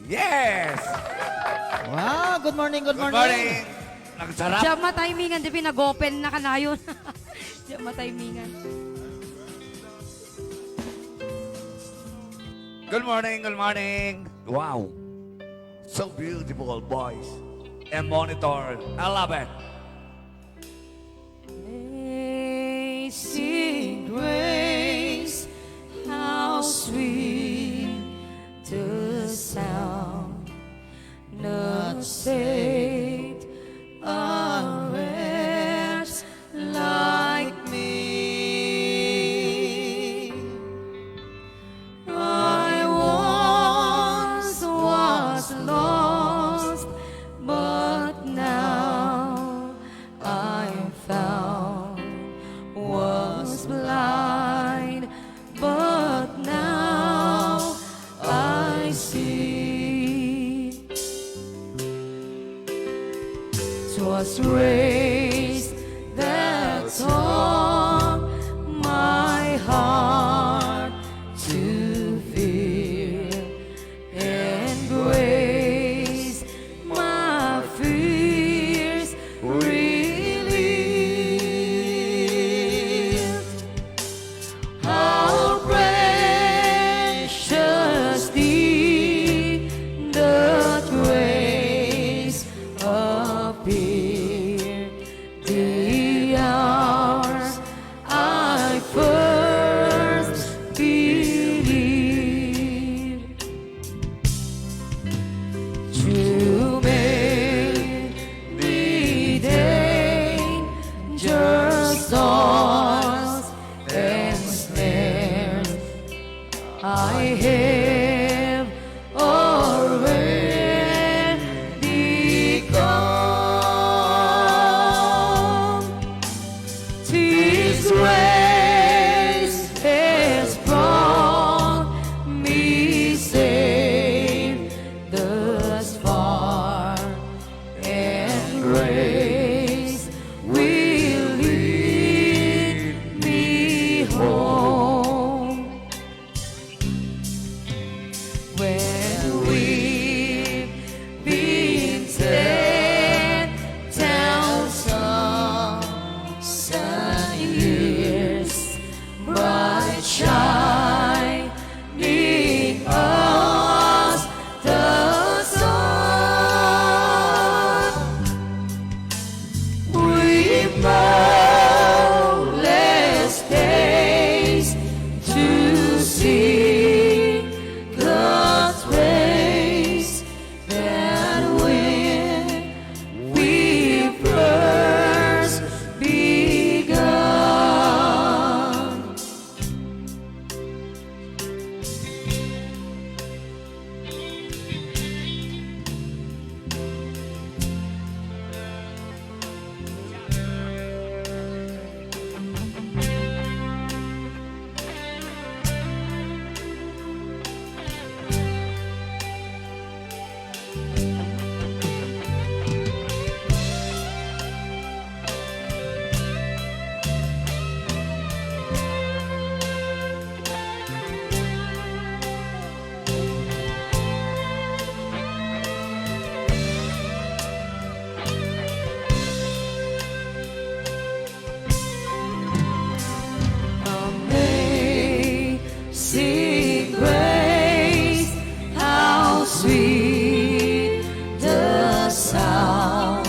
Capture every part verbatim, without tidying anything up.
Yes! Wow, good morning, good Good morning. morning. Nagsarap. Diak matimingan, di pinag-open na kanayon. Diak matimingan. Good morning, good morning. Wow. So beautiful, boys. And monitor. I love it. Amazing grace, how sweet the sound that saved a wretch like me. I once was lost, but now I'm found. Was blind, but now I see. 'Twas grace that taught my heart to fear, and grace my fears relieved. How precious did that grace appear, the hour I first believed. Through many dangers, toils, and snares, I have already come. This grace has brought me safe thus far, and grace will lead me home. When we've been ten thousand years, bright shining as the sun, we've no less days to sing God's praise than when we first began. Amazing grace, how sweet the sound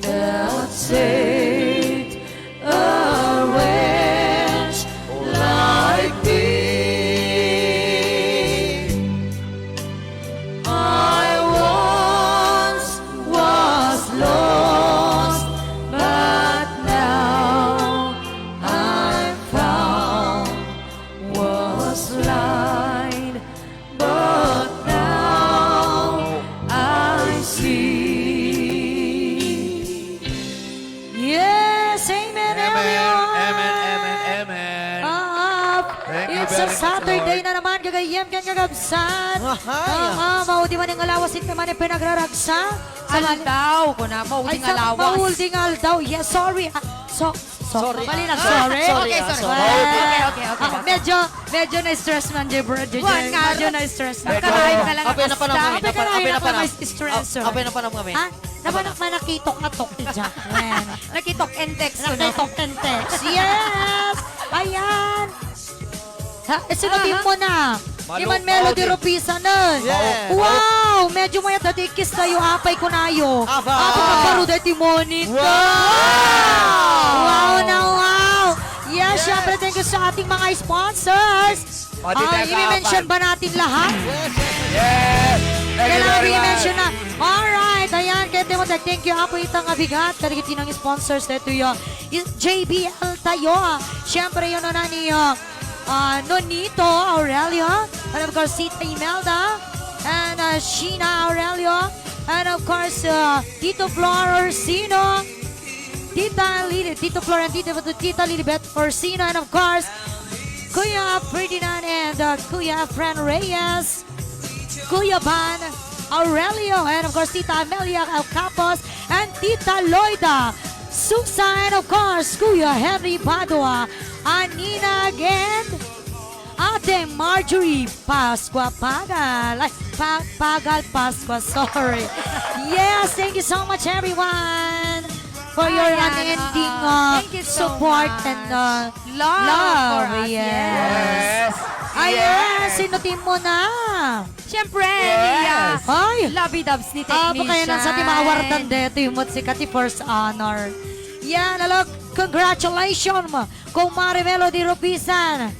that saved a wretch like me. I once was lost, but now I'm found. Was blind, but now I see. Yes, amen, Amen, everyone. amen, amen, amen. Ah, Thank you it's a very much, Saturday Lord. na naman, gagayyem ken kakabsat. Ahay. Ah, ah, maudi man nga lawas, inka man pinagraragsak. Sa Aldaw, kuna, maudi Ay, nga sa lawas. maudi nga aldaw. Yes, sorry. Ah, so, Sorry. Mali na, sorry. Sorry, Okay, ah, sorry. sorry. Well, Okay, okay, okay, ah, okay. medyo, medyo na-stress man, Jay Bro, Jay Juan, Jay. nga, Medyo na-stress na. Medyo, Nakarayo ka lang apay na ang panahon, asta. apay na Apay ka panahon, lang apay na ang panahon. stress. Ah, apay na panahon kami. Ha? Napanak man nakitok-atok, Jacqueline. Nakitok and text, no? Nakitok and text. Yes! Ayan! Ha? Eh, sino Aha. din mo na? Ni Malu-, Man Melody Maudi. Rupisa nun. Yes. Wow! Medyo mayat dati, kiss tayo, apay ko nayo. Aba. Apay ka baro dati, Monita. Wow! Wow na wow! Yes, Yes. syempre, thank you sa ating mga sponsors. Pati Ah, tayo i-mention kapan. ba natin lahat? Yes, yes, yes. Yes. Thank you Kailangan very much. i-mention na. Alright, ayan, kaya Timote, thank you. Apo itang abigat, kadagiti nang sponsors, dito yung J B L tayo. Siyempre, yun na ni, uh, uh, Nonito Aurelio, and of course, Tita Imelda, and uh, Sheena Aurelio, and of course, uh, Tito Flor Orsino, Tita Lili, Tito Flor and Tita, Tita Lilibet Orsino, and of course, Kuya Ferdinand and uh, Kuya Fran Reyes, Kuya Van Aurelio, and of course, Tita Amelia Alcapos, and Tita Loida Susa, and of course, Kuya Henry Padua, Anina again, Ate Marjorie Pascua Pagal. Ay, Pa-, Pagal Pascua, sorry. Yes, thank you so much, everyone, for your Ayan, unending oo. uh, Thank you so support much. and uh, Love love. for us, Yes. yes. Ayan, Yes. sino team mo na? Siyempre, Yes. Nia. Ay. Lovey Dubs ni Ah, Technician. Pakayanan sa ti mawardan dito yung mutsi ka ti first honor. Yan, hello, congratulations, Kumare Melody Rupisan,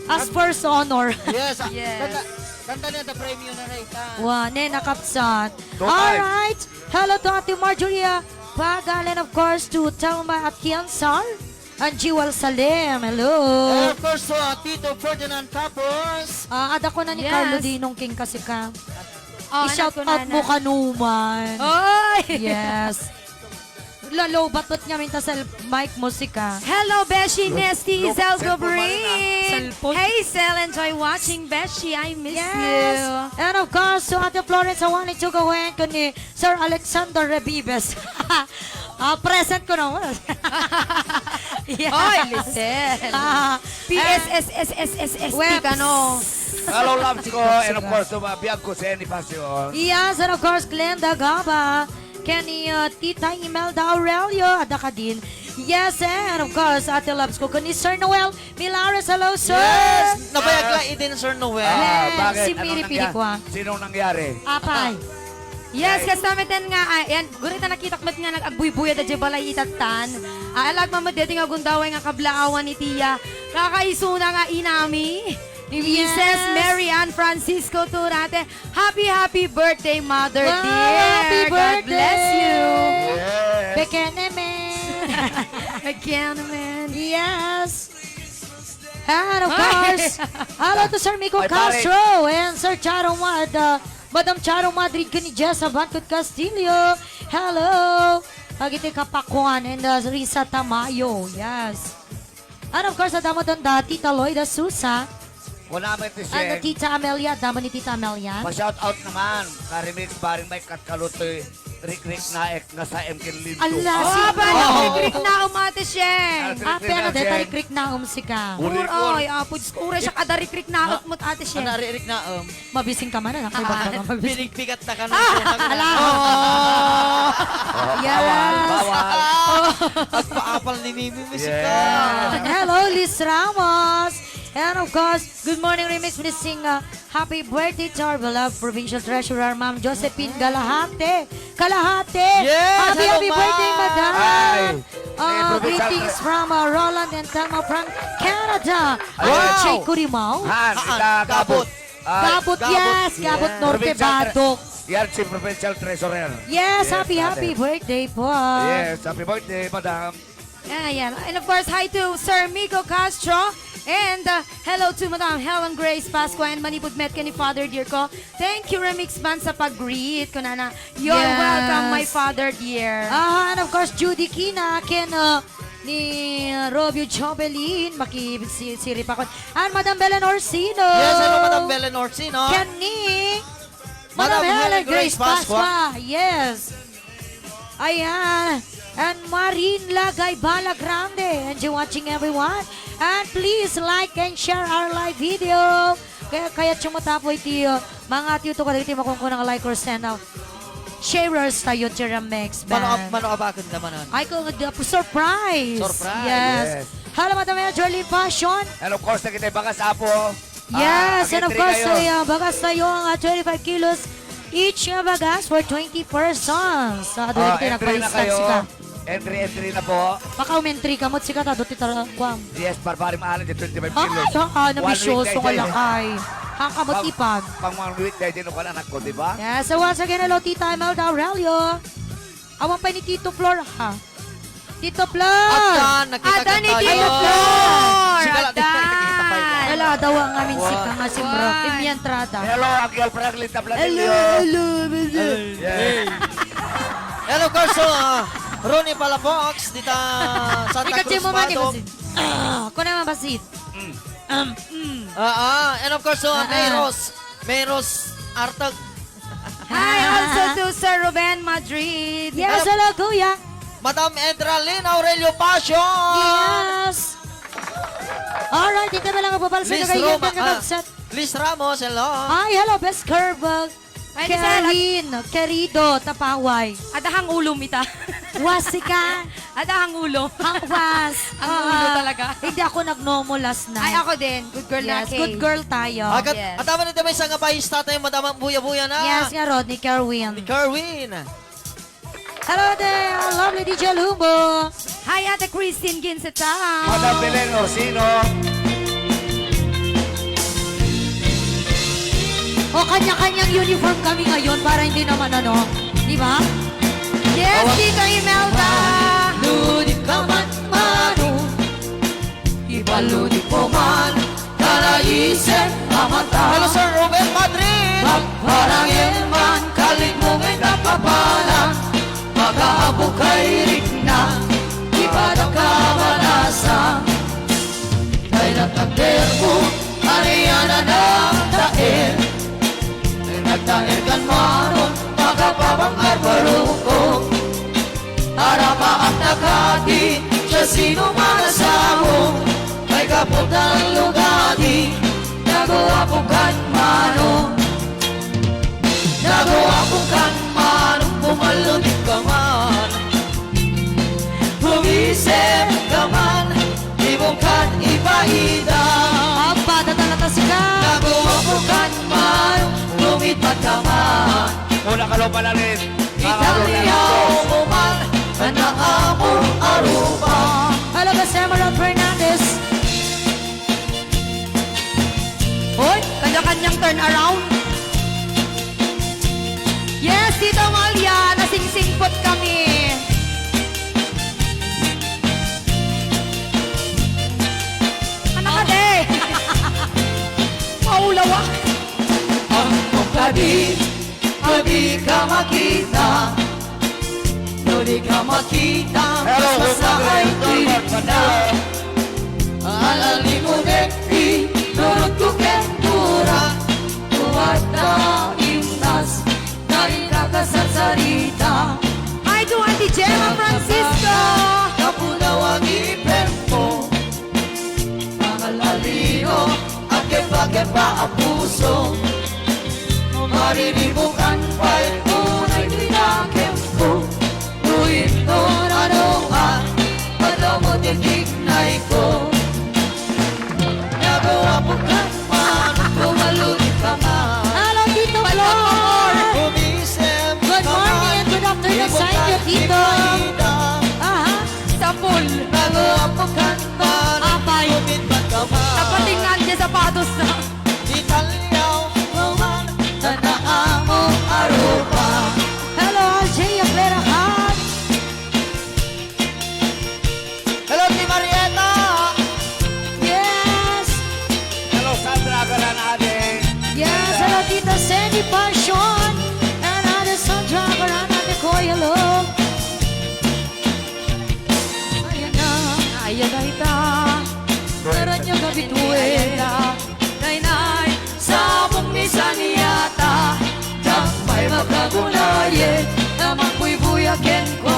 as first honor. Yes, ah, Yes. kanta, kanta niya, the premium na na ita. Wa, ne, nakapsat. Two All five. right. Hello to Ate Marjoria Pagal, and of course to Thelma Atienza and Jewel Salim. Hello. And of course, uh, Tito Ferdinand Tapos. Ah, ada ko na ni Yes. Carlo Dinong King kasi ka. Oh, I-shout anak ko out na mo na. kanuman. Oy! Yes. Lalo, batot nga minta sa mic mo, sika. Hello, Beshi, Lo-, Nesty, lo-, Zelda cellphone mo rin, ah. Bree. Cellphone. Hazel, enjoy watching, Beshi. I miss Yes. you. And of course, to Ate Florence, I wanted to go ahead kuni Sir Alexander Rebibes. Ah, present ko naman. Yes. Oy, listen. Ah, P S S S S S S T Weps. ka, no? Hello, loves ko. And of Sige. course, to mga biyag ko sa Any Passion. Yes, and of course, Glenda Gaba. Kenny, uh, Tita Imelda Aurelio, ada ka din. Yes, and of course, Ate Loves ko. Kani Sir Noel Milares, hello, sir. Yes, nabayag Ah. ka, idin, Sir Noel. Ah, Yes, bakit? si Anong Mary nangya-, Pilicua. Sinong nangyari? Apay. Yes, Ay. kastamiten nga, ah, yan, gurita nakitak met nga nag-agbuybuya da jay balay itatan. Ah, alag mamet deti nga gundaway nga kablaawan ni Tia. Kakaisuna nga inami. Ni Yes. Mises Mary Ann Francisco Turate. Happy, happy birthday, Mother Wow, dear. happy God bless birthday. you. Yes. Pekenemen. Again, man. Yes. And of Hi. course, hello to Sir Miko Ay, pare. Castro and Sir Charo Mad, uh, Madam Charo Madrid kani Jessa Bancud Castillo. Hello. Pagiti kapakuan and, uh, Risa Tamayo. Yes. And of course, adda met da Tita Loida Susa. Wala met ti And Sheng. Tita Amelia, adda met ni Tita Amelia. Pa-shout out naman. Ka-remix, paring Mike, kat kalutoy, Rick Rick Naek, nga sa M K Lindo. Ala, Oh, si ba, Oh. Rick Rick Naum, Ate Sheng? Ah, Rick Rick Ape, ano, Naum, deta Sheng. Rick Rick Naum, sika. Uri, Uray, uri. Apo, Diyos ko, uray, siya kada Rick Rick Naum, Ha? mut, Ate Sheng. Ano, Rick Rick Naum? Mabising ka man, anak. Ay, Ah, baka ka mabising. Binigbigat na ka na Ah, po, ala. Oh. Oh, Yes. bawal, bawal. Oh. Agpaapal ni Mimi, Mimi, Yes. sika. Hello, Liz Ramos. And of course, good morning, Remix. Wishing, uh, happy birthday to our beloved Provincial Treasurer, Ma'am Josephine Galahate. Kalahate. Yes, Happy, hello, happy birthday, ma'am. Madam. Ay. Uh, Hey, Provincial greetings Tre- from, uh, Roland and Thelma from Canada. Ay. Wow. Jay Kurimao. Han, Ah, ita, Gabot. Gabot. Ay, Gabot, Gabot. yes, Gabot Yes. Norte, Provincial Tre-, Batok. Yan si Provincial Treasurer. Yes, Yes, happy, ate. happy birthday po. Yes, happy birthday, madam. Ayan. And of course, hi to Sir Miko Castro. And, uh, hello to Madam Helen Grace Pascua and manipud met ken ni Father Dear ko. Thank you, Remix Band, sa pag-greet ko, nana. You're Yes. welcome, my Father Dear. Ah, and of course, Judy Kina, ken, uh, ni, uh, Robio Jobelin, maki-, si-, siripakon. And Madam Belen Orsino. Yes, hello, Madam Belen Orsino. Ken ni Madam Madam Helen Helen Grace Grace Pascua. Pascua. Yes. Ayan. And Marin Lagay Bala Grande. And you watching, everyone. And please like and share our live video. Kaya, kayatyo matapo iti, uh, mga atiyo to kadagiti makunkuna nga likers and, uh, sharers tayo, Tira Mix Band. Mano, mano abaken da manen? Ay, ko, the surprise. Surprise. Yes. Yes. Hello, Madam Mayor Jorlyn Passion. And of course, nakita yung bagas, apo. Yes, ah, and of course, ay, ah, bagas tayo ang, ah, twenty-five kilos each nga bagas for twenty persons. Ah, adu, ah, dagiti entry na nagpalistan kayo. Sika. Entry, entry na po. Baka umentry ka mo, sika, ta, do ti tara-, kuam. Yes, barbari maalam di twenty-five kilos. Ay, ah, ah, nabisyoso nga lakay. Hangka mo tipag. Pang, pang mga weekday, di no ka na anak ko, di ba? Yes, so once again, hello, Tita Imelda Aurelio. Awan pa ni Tito Flor, ha? Tito Flor! Adda, nakita ka tayo. Tito Flor! Sigala, adda. Dito, nakita pa yun. Wala, dawa nga min sika nga simrot. Imi entrada. Hello, Uncle Franklin Tablatillo. Hello, hello, hello. Yes. And of course, uh, Ronnie Palafox, dita Santa Cruz, Padong. Ah, kuna nga basit. Mm. Um, mm. Ah, ah. And of course, uh, May Rose. May Rose Artag. Hi also to Sir Ruben Madrid. Yes, hello, Kuya. Madam Edralyn Aurelio Passion. Yes. Alright, ito na lang ang babal sa Liz kagayan Roma, ng ah, kabagset. Liz Ramos, hello. Hi, hello, Best Curve. Ay, Karen, Querido, Tapaway. Adahang ulo, mita. Wasika. Adahang ulo. Hakwas. Ang ulo talaga. Hindi ako nagnomo last night. Ay, ako din. Good girl na, Kay. Yes, good girl tayo. Agat, yes. Ataman ito may isang nga pahista tayo, madamang buya-buya na. Yes, nga, Rodney Kerwin. Ni Kerwin. Hello there, lovely D J Lumbo. Hi, Ate Christine Ginseta. Madam Belen Orsino. O, kanya-kanyang uniform kami ngayon para hindi naman ano, di ba? Yes, Tita Imelda. Lodi ka man, Manu. Ibaludi ko man, karaisen a mata. Hello, Sir Ruben Madrid. Pagparangin man, kalit mo ngay nakapalan. Makaabukay rikna, ipada ka manasa. Kay nagtakder mo, ariana nagtaer. Nagtaer kan Manong, makapabang-ar baruko. Arama ang nakati, siya sino manasamo. Kay kaputan lugati, naguapo kan Manong. Naguapo kan Manong, kumalunit ka man. Humisip ka man, di mo kan ipaida. Apa, tatalata sika. Naguapo kan Manong, lumipat ka man. Una ka lupa na rin. Italiaw mo man, anaamo a rupa. Hello, Miss Emerald Fernandez. Hoy, kanya-kanyang turn around. Yes, Tita Amalia, nasingsingpot kami. Anak ka, de. Maulawa. Ang kadi, kadi ka makita. No di ka makita, hello, mas masaay ti rikna. Alalimo dekti, nurot ko ken tura. Tuwad ta intas, na ikakasarsarita. Hi to Auntie Gemma Francisco. Kapunaw ang ipen mo. Pangalalino, akepa-kepa a puso. Mariribukan pa'y tunay ti nakemko. Ruin to nanuan, padamo ti tignay ko. Naguapo ka man, kumalunit ka man. Hello, Tito Flor. Kumisem ka man. Good morning and good afternoon sa inyo, Tito. Aha. Sapul. Naguapo ka man. Apay. Kumitpat ka man. Napatingan niya sapatos na. Italiaw mo man, tanaamo a rupa. Hello, Algea Berahan. Hello, Ti Marieta. Yes. Hello, Sandra Garanade. Yes, hello, Tita Sandy Passion. And Alessandra Garanade ko, hello. Ayan na, ayan na ita. Naran niya gabi tuwi. Ayan na. Naynay, sabong ni Saniata. Diak pay makagunayen, na magbuybuya kenko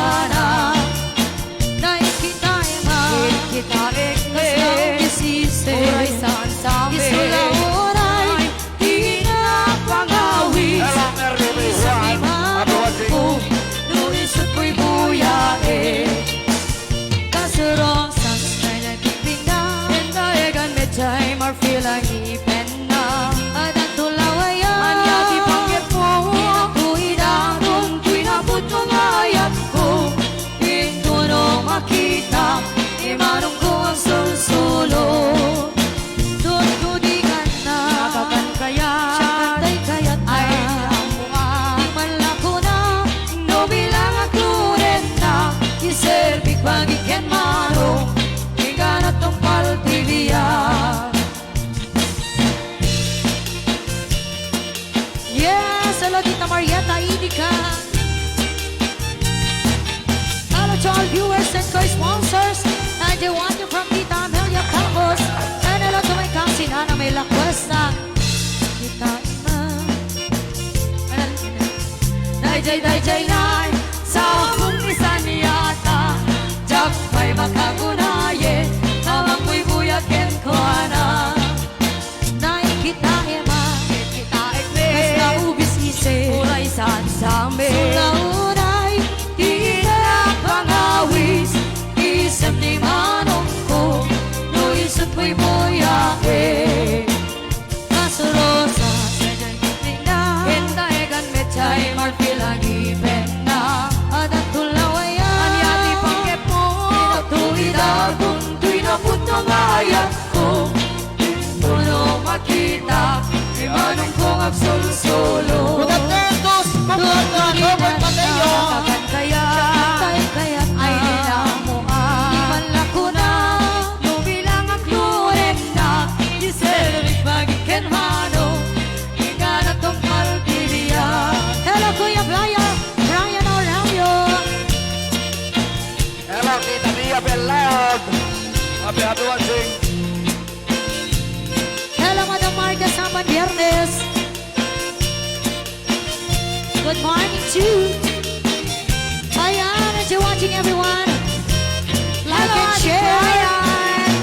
Marietta Idica. Hello to all viewers and co-sponsors. And I want you from Tita Amelia Campos. And hello to my cousin Ana May La Cuesta. Kita ima. Dayjay, dayjay nay, sa akong misaniata. Diak pay makagunaye, ta mangbuybuyag kenkuana. Nay, kita ima. Kita, eme. Kas naubis ise. Uray saan sa amin. Sulaunay, ti pangawis. Isem ni manongko, no isut' buybuyag. Kas rosas, ken daegan met jay marfil a ngipenna. Adda tulawayan. Ania ti panggepmo? Inatong idaton, toy napudno nga ayatko. Tapno makitak, ti manongko nga agsulsulo. Good afternoon to Ma'am Robert Mateo. Kakan kaya, ay di na mo, ah. Iban la kuna, lubilang ang Lorena. Di service magiken mano, ingana tungpal ti biag. Hello, Kuya Brian. Brian Aurelio. Hello, Tita Mia Bellag. Happy, happy watching. Hello, Madam Marga Saman Biernes. Good morning to you. Ayan, and you're watching, everyone. Like and share. Hello, Ate Brian.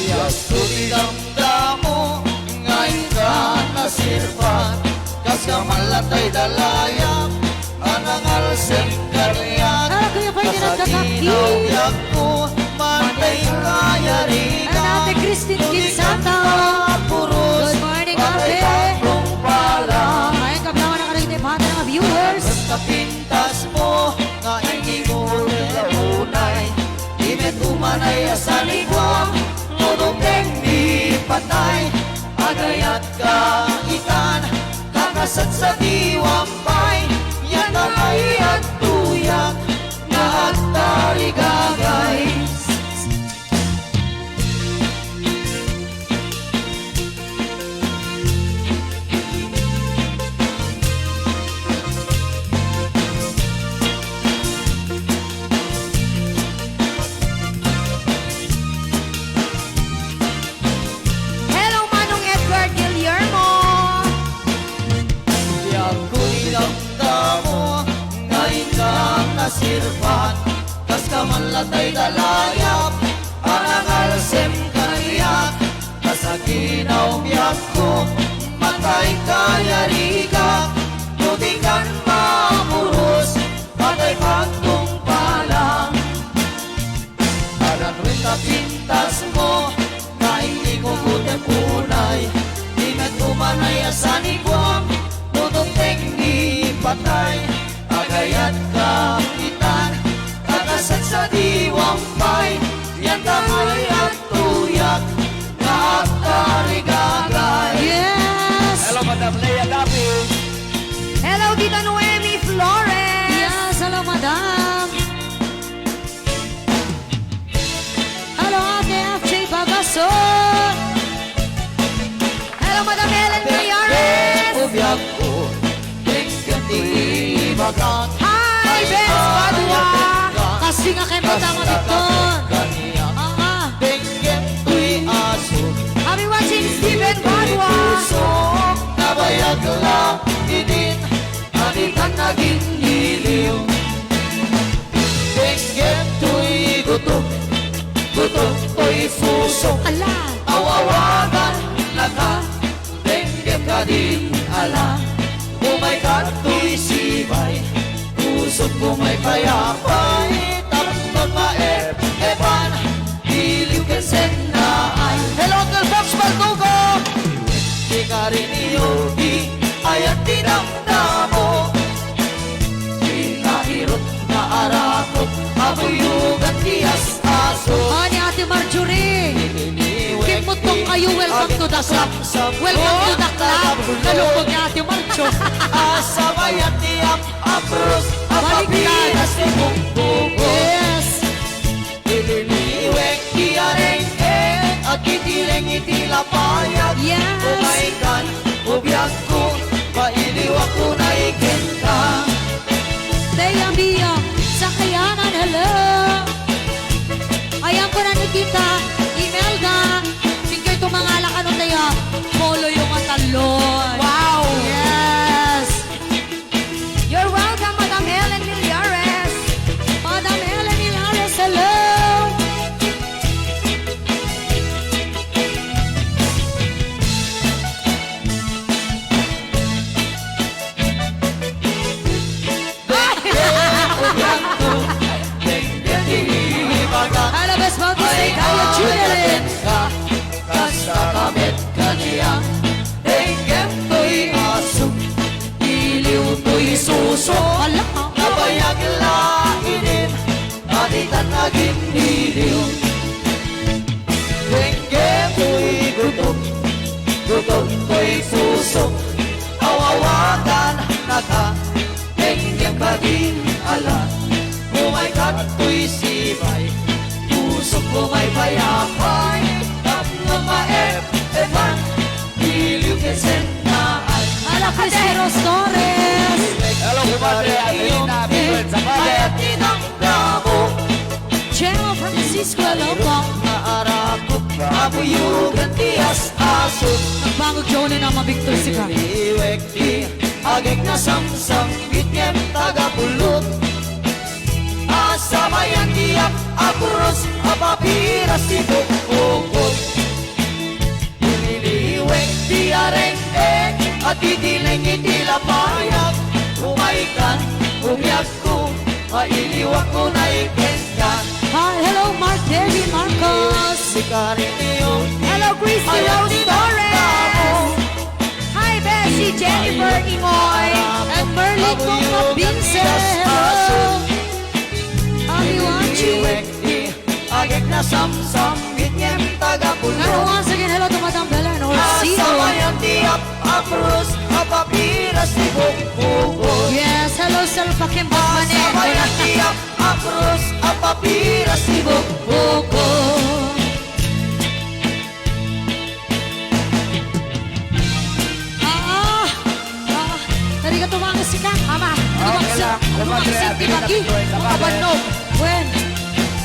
Biag ko ti damdamo, nga inka nasirpat, kas kamallatay da layap, a nangalsem kaniak. Ah, Kuya Ferdinand Kakaki. Kasaginaw biag ko, matay kayarigan. And Ate Christine Ginsato. Good morning, Ate. Ay, kablawan na kayo, ipahati ng mga viewers. Tapintas mo, nga inigurem unay, di met umanay a sanikuam, no dumteng ni patay, agayat ka itan, kakasadsadiwam pay, yan nga ay agtuyak, nga agtarigagay. Hello, Manong Edgar Guillermo. Biag ko ti damdamo, nga inka nasirpat, kas kamallatay da layap, a nangalsem kaniak, kasaginaw biag ko, matay kayarigak, no dikan mapuros, patay pagtungpalang. Adan renta pintas mo, nga inigurem unay, di met umanay a sanikuam, no dumteng ni patay, agayat ka itan, kakasadsadiwam pay, yan ta may agtuyak, nga agtarigagay. Yes! Hello, Madam Lea Dapi. Hello, Tita Noemi Flores. Yes, hello, Madam. Hello, Ate F J Babason. Hello, Madam Helen Mayares. Hi, Benz Padua. Kasi nga kayo mo tama dito. Ah, ah. Happy watching, Steven Padua. Nabayag la idin, aditan naging iliw. Denggem toy gutom, gutom toy pusok. Ala! Aw-awagan naka, denggem kadin ala. Umay ka toy sibay, pusok ko may payapay. Tapno maep-epan, iliw ken sennaay. Hello, Uncle Fox Baldugo! Ti kariniyo, di ayat ti damdamo. Pinairot nga arakot, abuyogan ti as-aso. Ah, ni Ate Marjorie. Kimmutok kayo, welcome to the club. Welcome to the club. Nalukog ni Ate Marjo. Asaway at ti ap-, apros, baliktad. Apapinas ti bukbuko. Yes. Iliniwek ti areng-eng, agkitireng iti lapayag. Yes. Umaykan, ubiagko, mailiwak unay ken Giniliw. Dengge toy gutom, gutom toy pusok. Aw-awagan naka, dengge kadin ala. Umay kadtoy sibay, pusok umay payapay. Tapno maep-epan, iliw ken sennaan. Ala, Crispy Rose Torres. Hello, kumadre Adelina, happy birthday sa father. Mayat tinanggamo. General Francisco Alopa. Nga arakop, abuyogan ti as-aso. Nagbangag Johnny na mabigto si ka. Iliwek ti agek nga samsam, bitngem taga pulut. Asabayan ti ap-, apros a papiras ti bukbukot. Ililiwek ti areng-eng a titileng iti lapayag. Umaykan, umiagko, mailiwak unay kenka. Hi, hello, Mark David Marcos. Sikariniyo. Hello, Christy Rose Torres. Hi, Bessie Jennifer Ingoy and Merlin Kong Mabinse. Hello. Happy watching. Agek na samsam, ngem taga pulo. And once again, hello to Madam Belen Orsino. Asabayan ti ap-, apros a papiras ti bukbukot. Yes, hello, Sir Pakimbak Manen. Asabayan ti ap-, apros a papiras ti bukbukot. Ah, ah, narigat tumangas sika, ama. Okay lang. Tumangas, tumangas, di bagi. Mga bannog. Wen.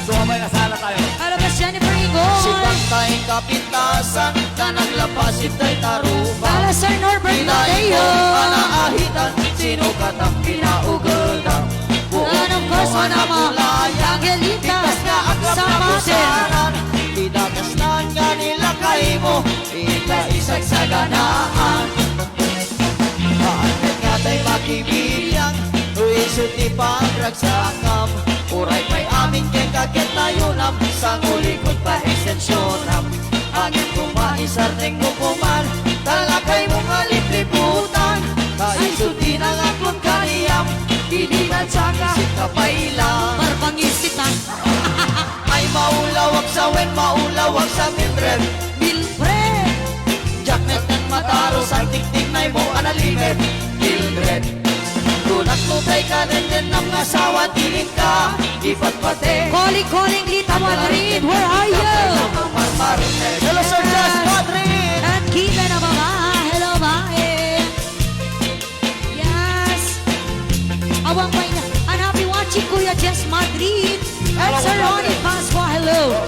Sumabay na sana tayo. Alabas, Jennifer Ingoy. Sipag tayong kapintasan, kanang lapasit tay tarupa. Ala, Sir Norbert Mateo. Pinaitom, anaahitan, sino katang pinaugadan? And of course, Manama, Angelita, sa Mater. Ti dakas na nga nilakaymo, ita isagsaganaan. Haanmet nga tay makibibiag, no isu ti pagragsakam. Uray pay amin kenka ket nayonam, sangulikot pa ekstensionam. Ngem koma isardengmo koman, talakaymo nga lipliputan. Ta isu ti nangaklon kaniam, idi nadiaka, sika pay la. Parpangisitan. Ay maulawak sa wen, maulawak sa Mildred. Mildred! Diak met ken matarus, antiktiknaymo a nalimed. Mildred. Kunak no tay kadendennam nga asawa ti inka, ipatpate. Calling, calling, Lita Madrid, where are you? Hello, Sir Jess Madrid. And Kevin Ababa, hello, bye. Yes. Awang pa inya. And happy watching, Kuya Jess Madrid. And Sir Ronnie Pascua, hello.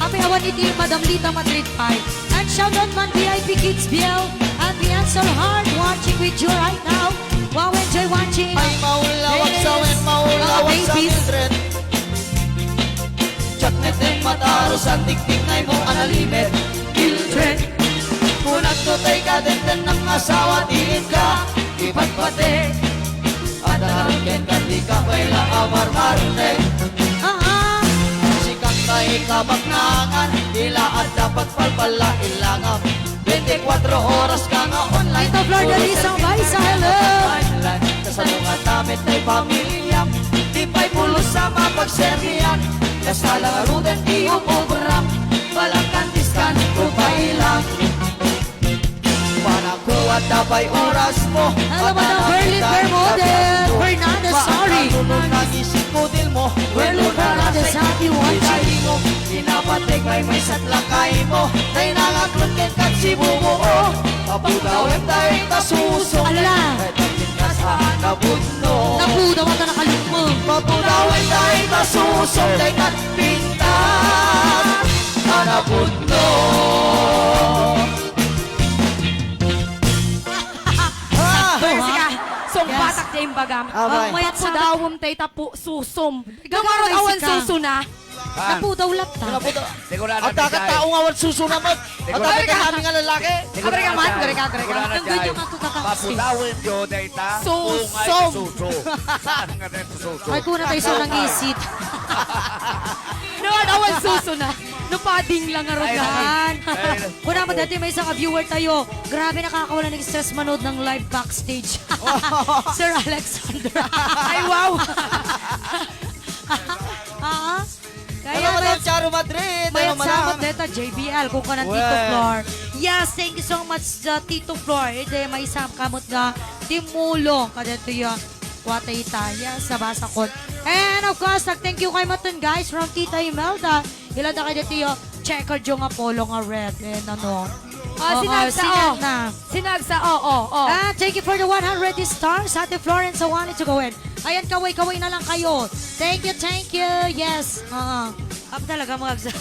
Happy awan iti Madam Lita Madrid pay. And shout out man V I P Kids Biel and the Ansel Heart watching with you right now. Wow, enjoy watching. Ay, maulawak sa wen, maulawak sa Mildred. Diak met ken matarus, antiktiknaymo a nalimed. Mildred. Kunak no tay kadendennam nga asawa ti inka, ipatpate. Adda ngarud kenka ti kabayla a marmarte. Sika tay kabaknangan, ila adda pagpalpalla, ilangam. Bente kuatro oras ka nga online. Tita Flor Dalisang Baisa, hello. Kasano nga ta met tay pamiliam, di pay pulos a mapagserbian. Kasta la ngaruden ti umobram, balangkan diskan, kupay lang. Panakuat da pay orasmo. Hello, Madam Berlin Bermudez Fernandez, sorry. Panakuat da isip kudilmo. Berlin Fernandez, happy watching. Inapatek may may satlakaymo. Tay nangaklon ken kat sibubuo. Papudawen tay ta suso. Ala. Tay tapit ka sa nabudno. Napudaw ata nakalukmo. Papudawen tay ta suso. Tay kat pinta. Nabudno. Sakto, ha? Sika, sungbatak ti imbagam. Abay. Mayat sa Pudawem tay tapu, susom. Ikaw, ngarud awan susuna. Napudaw latta. Napudaw. Adda ka tao nga awan susuna met. Adda ka kami nga lalaki. Agrega man, agrega, agrega. Ang ganyan nga to kakasi. Papudawem yo dayta. Susom. Suso. Saan nga dayta suso? Ay, kuna tayo sa nangisit. No, awan susuna. No, pading lang nga rogan. Kuna mo dati may isang viewer tayo. Grabe, nakakawala ng stress manood ng live backstage. Sir Alexander. Ay, wow! Ah? Treat, ano, madam? Mayat sa deta, J B L, kung kanan Tito Flor. Yes, thank you so much, uh, Tito Flor. Iti maysa ka met nga timmulong kadetoy, uh, kuwatay ita. Yes, nabasakon. And of course, nag-thank you kay metten, guys, from Tita Imelda. Ilada kadetoy, uh, checkered nga polo nga red. And ano, oh, sinagsa, sinagna. Sinagsa, oh, oh, oh. Ah, thank you for the one hundred stars, Ate Florence Sawani to go in. Ayan, kaway-kaway na lang kayo. Thank you, thank you. Yes. Oo. Ap talaga, mga agsa.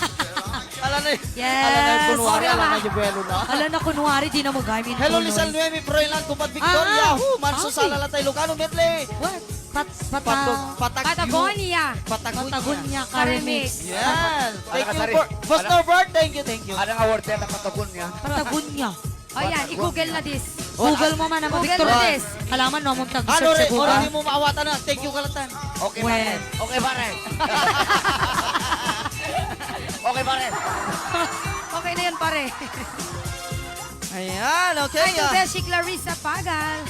Ala na y-, yes, ala na yung kunwari, ala na yung buwelo na. Ala na kunwari, di na mag-amin. Hello, Lisan Noemi, Froilan, Kumpad Victoria. Ah, Hu, Manso, okay. Sala, Latay, Lucano, Medley. What? Pat-, pata-, Patag-, Patagyo-, Patagonia. Patagonia. Patagonia, Karimix. Karimix. Yes. Thank you for, Boss Norbert, thank you, thank you. Anong award yan ang Patagonia? Patagonia. Ayan, i-Google na this. Google mo man, Google Victor. Na this. Alaman mo, mong tag-search sa Google. Ano, di mo maawatan na. Thank you, kalatan. Okay, pare. Well. Okay, pare. Okay, pare. Okay na yan, pare. Ayan, okay. Hi to, ah, Beshi Clarissa Pagal.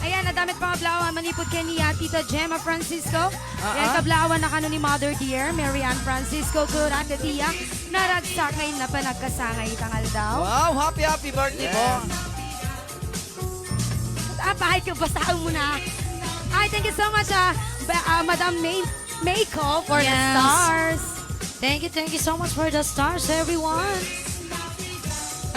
Ayan, nadamit pa nga blaawan manipud ken ni, ah, Tita Gemma Francisco. Ah, ayan, ah. Kablaawan na kano ni Mother Dear, Mary Ann Francisco, Kurat, Tia. Naragsak nga inna panagkasangay ita nga aldaw. Wow, happy, happy birthday po. Yes. Ah, bahay ka, basahan mo na. Ay, thank you so much, ah, ba-, ah, Madam May, Mayco for the stars. Yes. Thank you, thank you so much for the stars, everyone.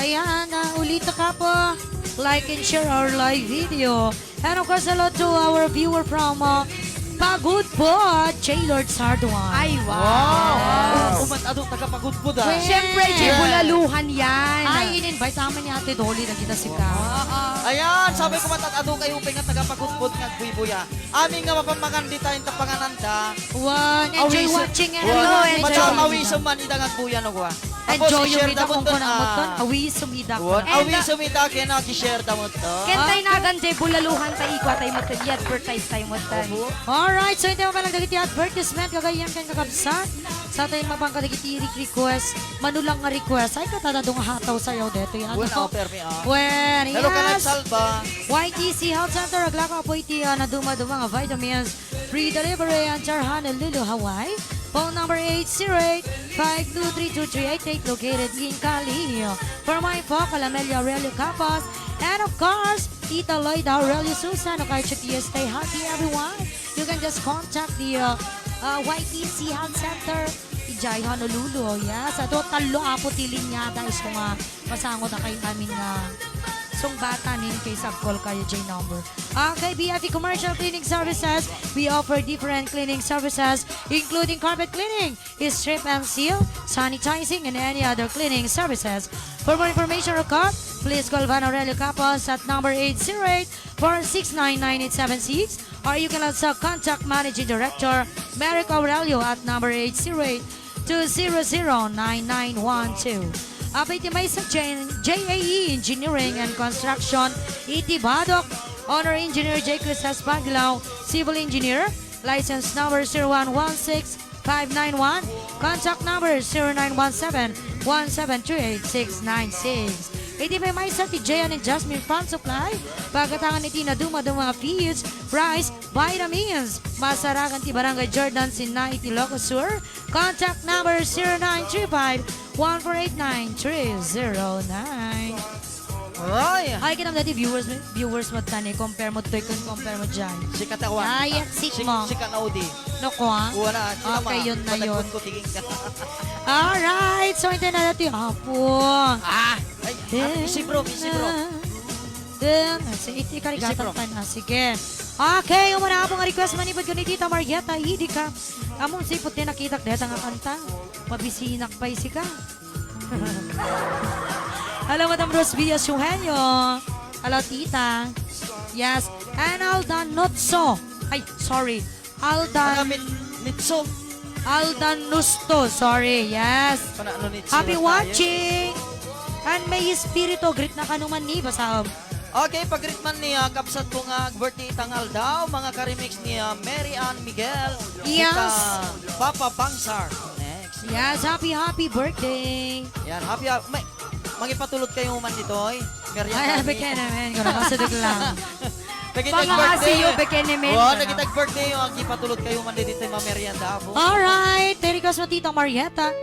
Ayan, ah, ulita ka po. Like and share our live video. And of course, hello to our viewer from, uh, Pagudpud, J Lord Sarduan. Ay, wow. Wow. Yes. Umat-ado taga Pagudpud, ah. Well. Siyempre, J Bulaluhan yan. Ay, in-invite namin ni Ate Dolly, nagkita sika. Oo. Ayan, sabi ko, umat-ado kayo, nga taga Pagudpud, nga buybuya. Amin nga mapammangan dita, inta pangananda. Wow, enjoy watching, everyone. Enjoy watching. Madam, awisom man, ida nga agbuya, no, kwa. Enjoy yung ida kung kunang moton. Awisom ida. Awisom ida, kaya nag-share ta moton. Ken tay nagan jay bulaluhan tay ikwa tay moton, i-advertise tay moton. Opo. Alright, so, inta mabalag dagiti advertisement, kagayyem ken kakabsat. Sa tay mapangka dagiti re-, request, manulang nga request. Ay, katadado nga hataw sayaw detoy, ano? Well, oh, permi, ah. Well, hello, yes. Kanak Salva. Y T C Health Center, aglako po iti, ah, naduma-duma nga vitamins. Free delivery on Honolulu, Hawaii. Phone number eight zero eight, five two three, two three eight eight, located in Cali. For my po, Calamelia Aurelio Capas. And of course, Tita Loida Aurelio Susan, okay, stay healthy, everyone. You can just contact the, uh, uh, Y T C Health Center, ijay Honolulu. Yes, ato tallo apo ti linyada, isu nga masango ta kay amin nga sungbatan in case of call kayo, J number. Okay, B F E Commercial Cleaning Services. We offer different cleaning services, including carpet cleaning, strip and seal, sanitizing, and any other cleaning services. For more information or call, please call Van Aurelio Capos at number eight zero eight, four six nine, nine eight seven six, or you can also contact Managing Director Merrick Aurelio at number eight zero eight, two zero zero, nine nine one two. Apay ti maysa J-, J A E Engineering and Construction, iti Badoc, Honor Engineer J Cruz Espaglaw, Civil Engineer, license number zero one one six five nine one, contact number zero nine one seven, one seven three eight six nine six. Iti maymaysa ti J and Jasmine Farm Supply, pagkatangan iti naduma-duma nga feeds, rice, vitamins. Masarakan ti Barangay Jordan, Sinna iti Ilocos Sur. Contact number zero nine three five, one four eight nine three zero nine. Ay! Ay, kinam dati viewers, viewers mo tani, compare mo toy kun compare mo dyan. Sika ta, Juan. Ay, exit mo. Sika na, Udi. No, kwa? Wala, sika. Okay, ma-, yun na yun. Matagpon ko, tingin ka. Alright, so, ito na natin, apo. Ah! Ay, ah, easy bro, easy bro. Then, si iti karigatan pa na. Sige. Okay, umuna po nga request manipod ko ni Tita Marietta, idi ka. Among sipot din nakitak deta nga kanta. Mabisinak pa isika. Hello, Madam Rosbia Suhenyo. Hello, Tita. Yes. And Aldan Nutso. Ay, sorry. Aldan. Ano, mit-, mitso? Aldan Nusto. Sorry. Yes. Ano, ano, nitso tayo? Happy watching. And may espiritu. Greet na kanuman ni. Basta, um, okay, pag-greet man ni, ah, kabsat ko nga birthday itang aldaw, mga ka-remix ni, ah, Mary Ann Miguel. Yes. Ita Papa Bangsar. Next. Yes, happy, happy birthday. Yan, happy, ah, may, mangipatulot kayo man ditoy. Merienda. Ay, beke naman. Kung naman sa daglang. Nagitag birthday. Pangasiyo, beke naman. Wow, nagitag birthday yung ang ipatulot kayo man ditoy, mamerienda po. Alright, Merry Christmas, Tita Marietta.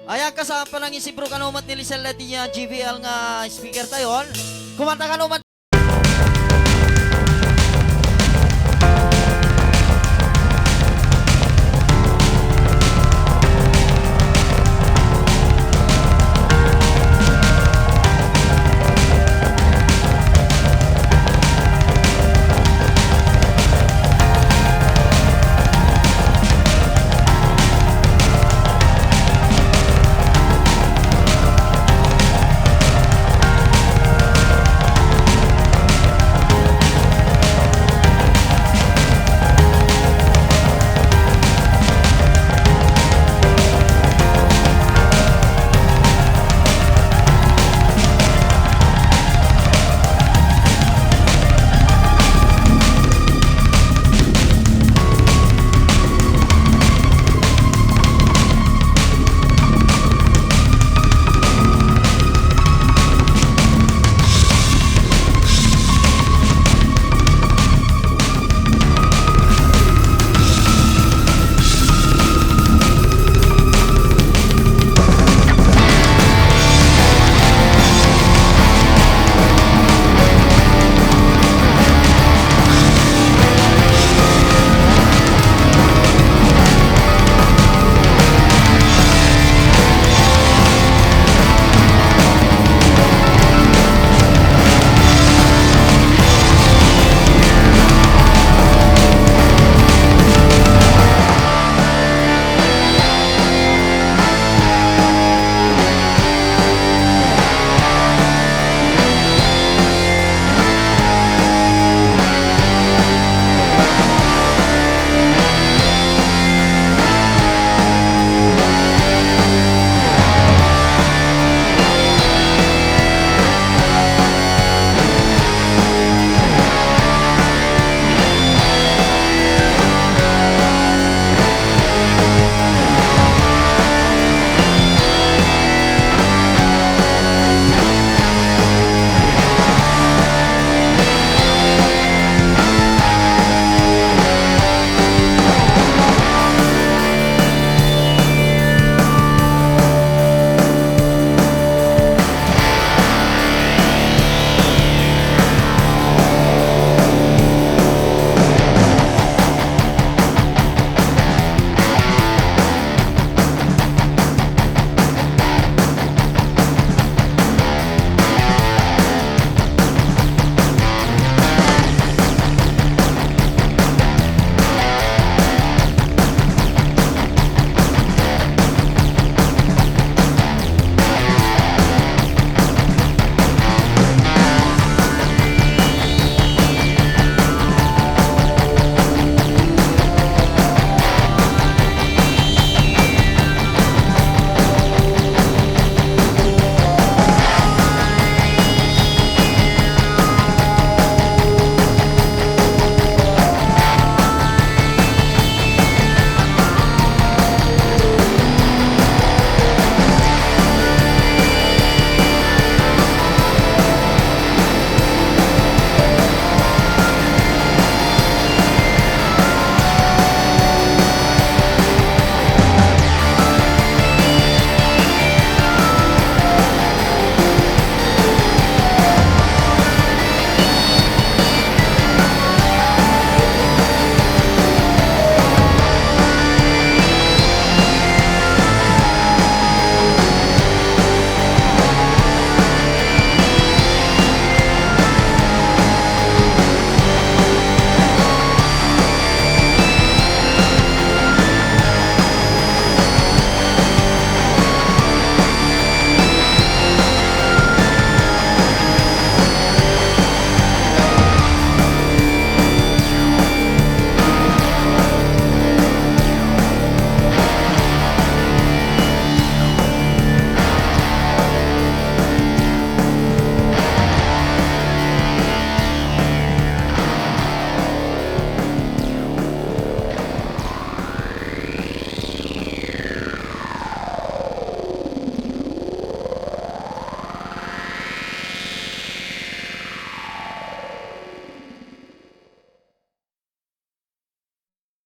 Ay, agkasapay lang isibro kano met ni Lisel Ladia G V L nga speaker tayon. Kumanta kano met.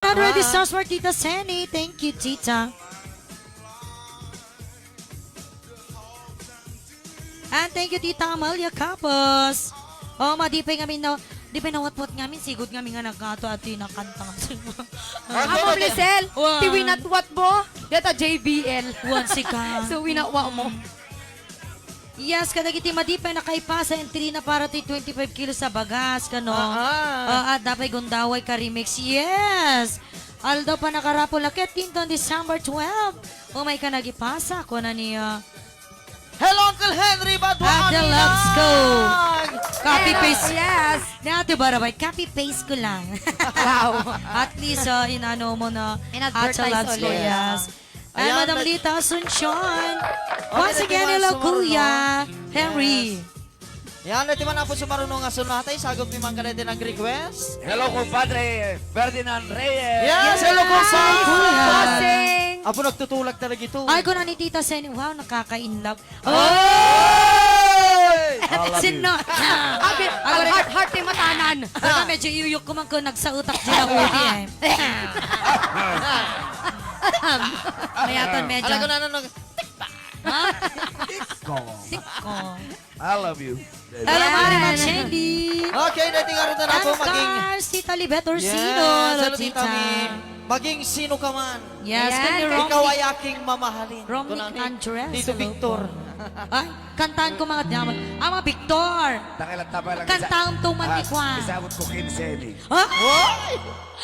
Hundred Alright. Stars for Tita Senny. Thank you, Tita. And thank you, Tita Amalia Capos. Oh, madipay ngamin na, di ba nawatwat ngamin, sigud ngamin nga nagkato at yung nakanta nga. Amo, Lisel, Wow. ti winatwat mo, deta J B L. Wan, sika. So, winatwat mo. Yes, kadagiti madipay nakaipasa entry na para ti twenty-five kilos a bagas, kano? Ah, ah. Ah, at dapay gundaway ka remix. Yes! Aldaw pa nakarapol na ket tinton December twelve. Umay ka nagipasa, kuna ni, ah, Hello, Uncle Henry Badua Ate Aminan! Loves ko. Copy Hello, paste. yes. Ni Ate Barabay, copy paste ko lang. Wow. At least, ah, inano mo na, In-advertise Ate Loves ko, ulit. yes. Ay, Ayan, Madam nag- Lita Asuncion. Okay, Once again, nagtiman hello, sumaruno. Kuya Henry. Yes. Yan, nagtiman na po sumaruno nga sunatay. Sagop ni Mang Kadete nag-request. Hello, kumpadre Ferdinand Reyes. Yes, Yes, hello, kumpadre. Kuya. Bossing. Apo, nagtutulak talaga ito. Ay, kuna ni Tita Seni, wow, nakaka-in love. Ay! I love you. Sino? Abi, Ako ang rin. heart, heart ni matanan. Talaga, medyo iyuyok ko man kung nagsautak dyan ang uli eh. Mayaton, medyo. Alam ko na, ano, nag- Ha? Tikko. Tikko. I love you. Hello, Mari Yes. Macheli. Okay, dating araw na And ako maging Cars, Tita Libet Orsino. Yes, Hello, hello, Tita Tita. Mi. Maging sino ka man. Yes, Ayan. kami Ikaw Romnick. ay aking mamahalin. Romnick Kunang ni Andres, Tito hello Victor. po. Ay, kantaan ko mga damag. Ama Victor. Tangay lang, tapay lang. Kantaan to man Ah, ni Kwan. Isabot ko kinse ni. Ha? What?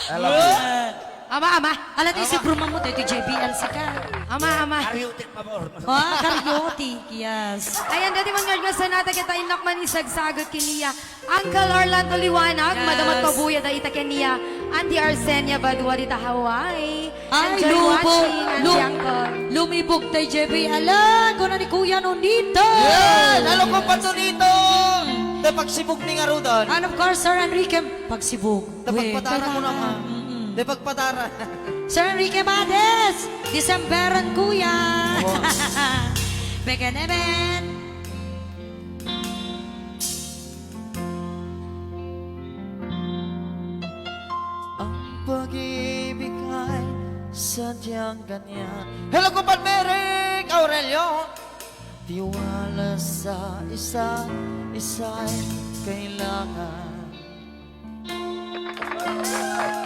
I love you. Ama, ama. Ala, di Ama. si Bruno mo, tayo J B L C ka. Ama, ama. Karyotik pa mo. Ah, karyotik, yes. Ayan, dati man nga nga sanata kita inak man isagsagot kiniya. Uncle Orlando Liwanag, Yes. Madam at Pabuya, da ita kaniya, Auntie Arsenia Badua, dita Hawaii. Ay, Enjoy lubo, watching, Auntie lu-, Uncle. lumibog tay J B. Ala, kuna ni Kuya Nonito. Yan, hello, Kuya Nonito. Te, pagsibog ni nga rudan. And of course, Sir Enrique, pagsibog. Te, Wait, pagpatara ko kailangan. naman. Mm-mm. Te, pagpatara. Sir Enrique Mades, Decemberan, Kuya. Wow. Beken, amen. Ang pag-ibig ay sadyang ganyan. Hello, Kumpad Merrick Aurelio. Tiwala sa isa't isa'y kailangan.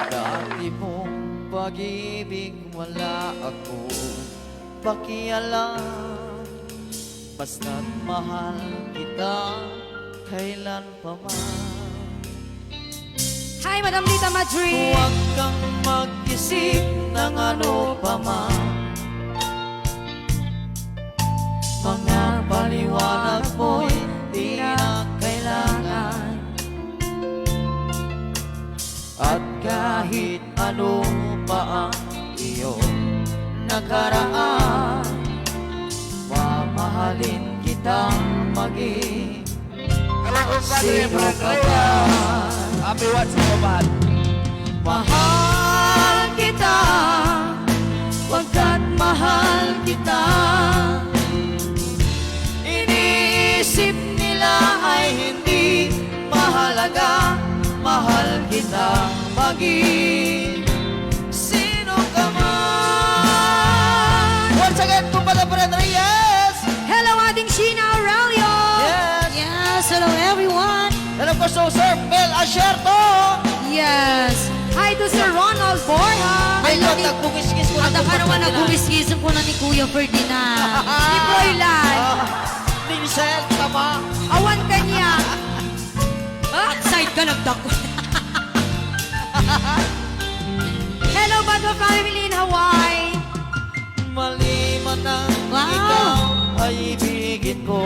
Dati mong pag-ibig, wala akong pakialam. Basta't mahal kita, kailan pa man. Hi, Madam Lita Madrid. Huwag kang mag-isip ng ano pa man. Mga paliwanag mo'y di na kailangan. At kahit ano pa ang iyong nakaraan, mamahalin kitang maging Hello, kumpadre Sino Brad ka Reyes. ba? Happy watching, kumpadre. Mahal kita, pagkat mahal kita. Iniisip nila ay hindi mahalaga. Mahal kita, maging sino ka man. Once again, kumpadre Brad Reyes. Hello, Ading Sheena Aurelio. Yes. Yes, hello everyone. And of course, to Sir Mel Asierto. Yes. Hi to Sir Ronald Borja. Ay, Hello, ba't ni-, nagbumiskis ko na Ada ka naman itong pagkakailan? nagbumiskis ko na ni Kuya Ferdinand. Ni Froilan. Ah, ni Michelle, tama. Awan ka niya. Outside ka, nagdako. Hello, Badwa family in Hawaii. Mali man ang Wow. ikaw ay ibigin ko.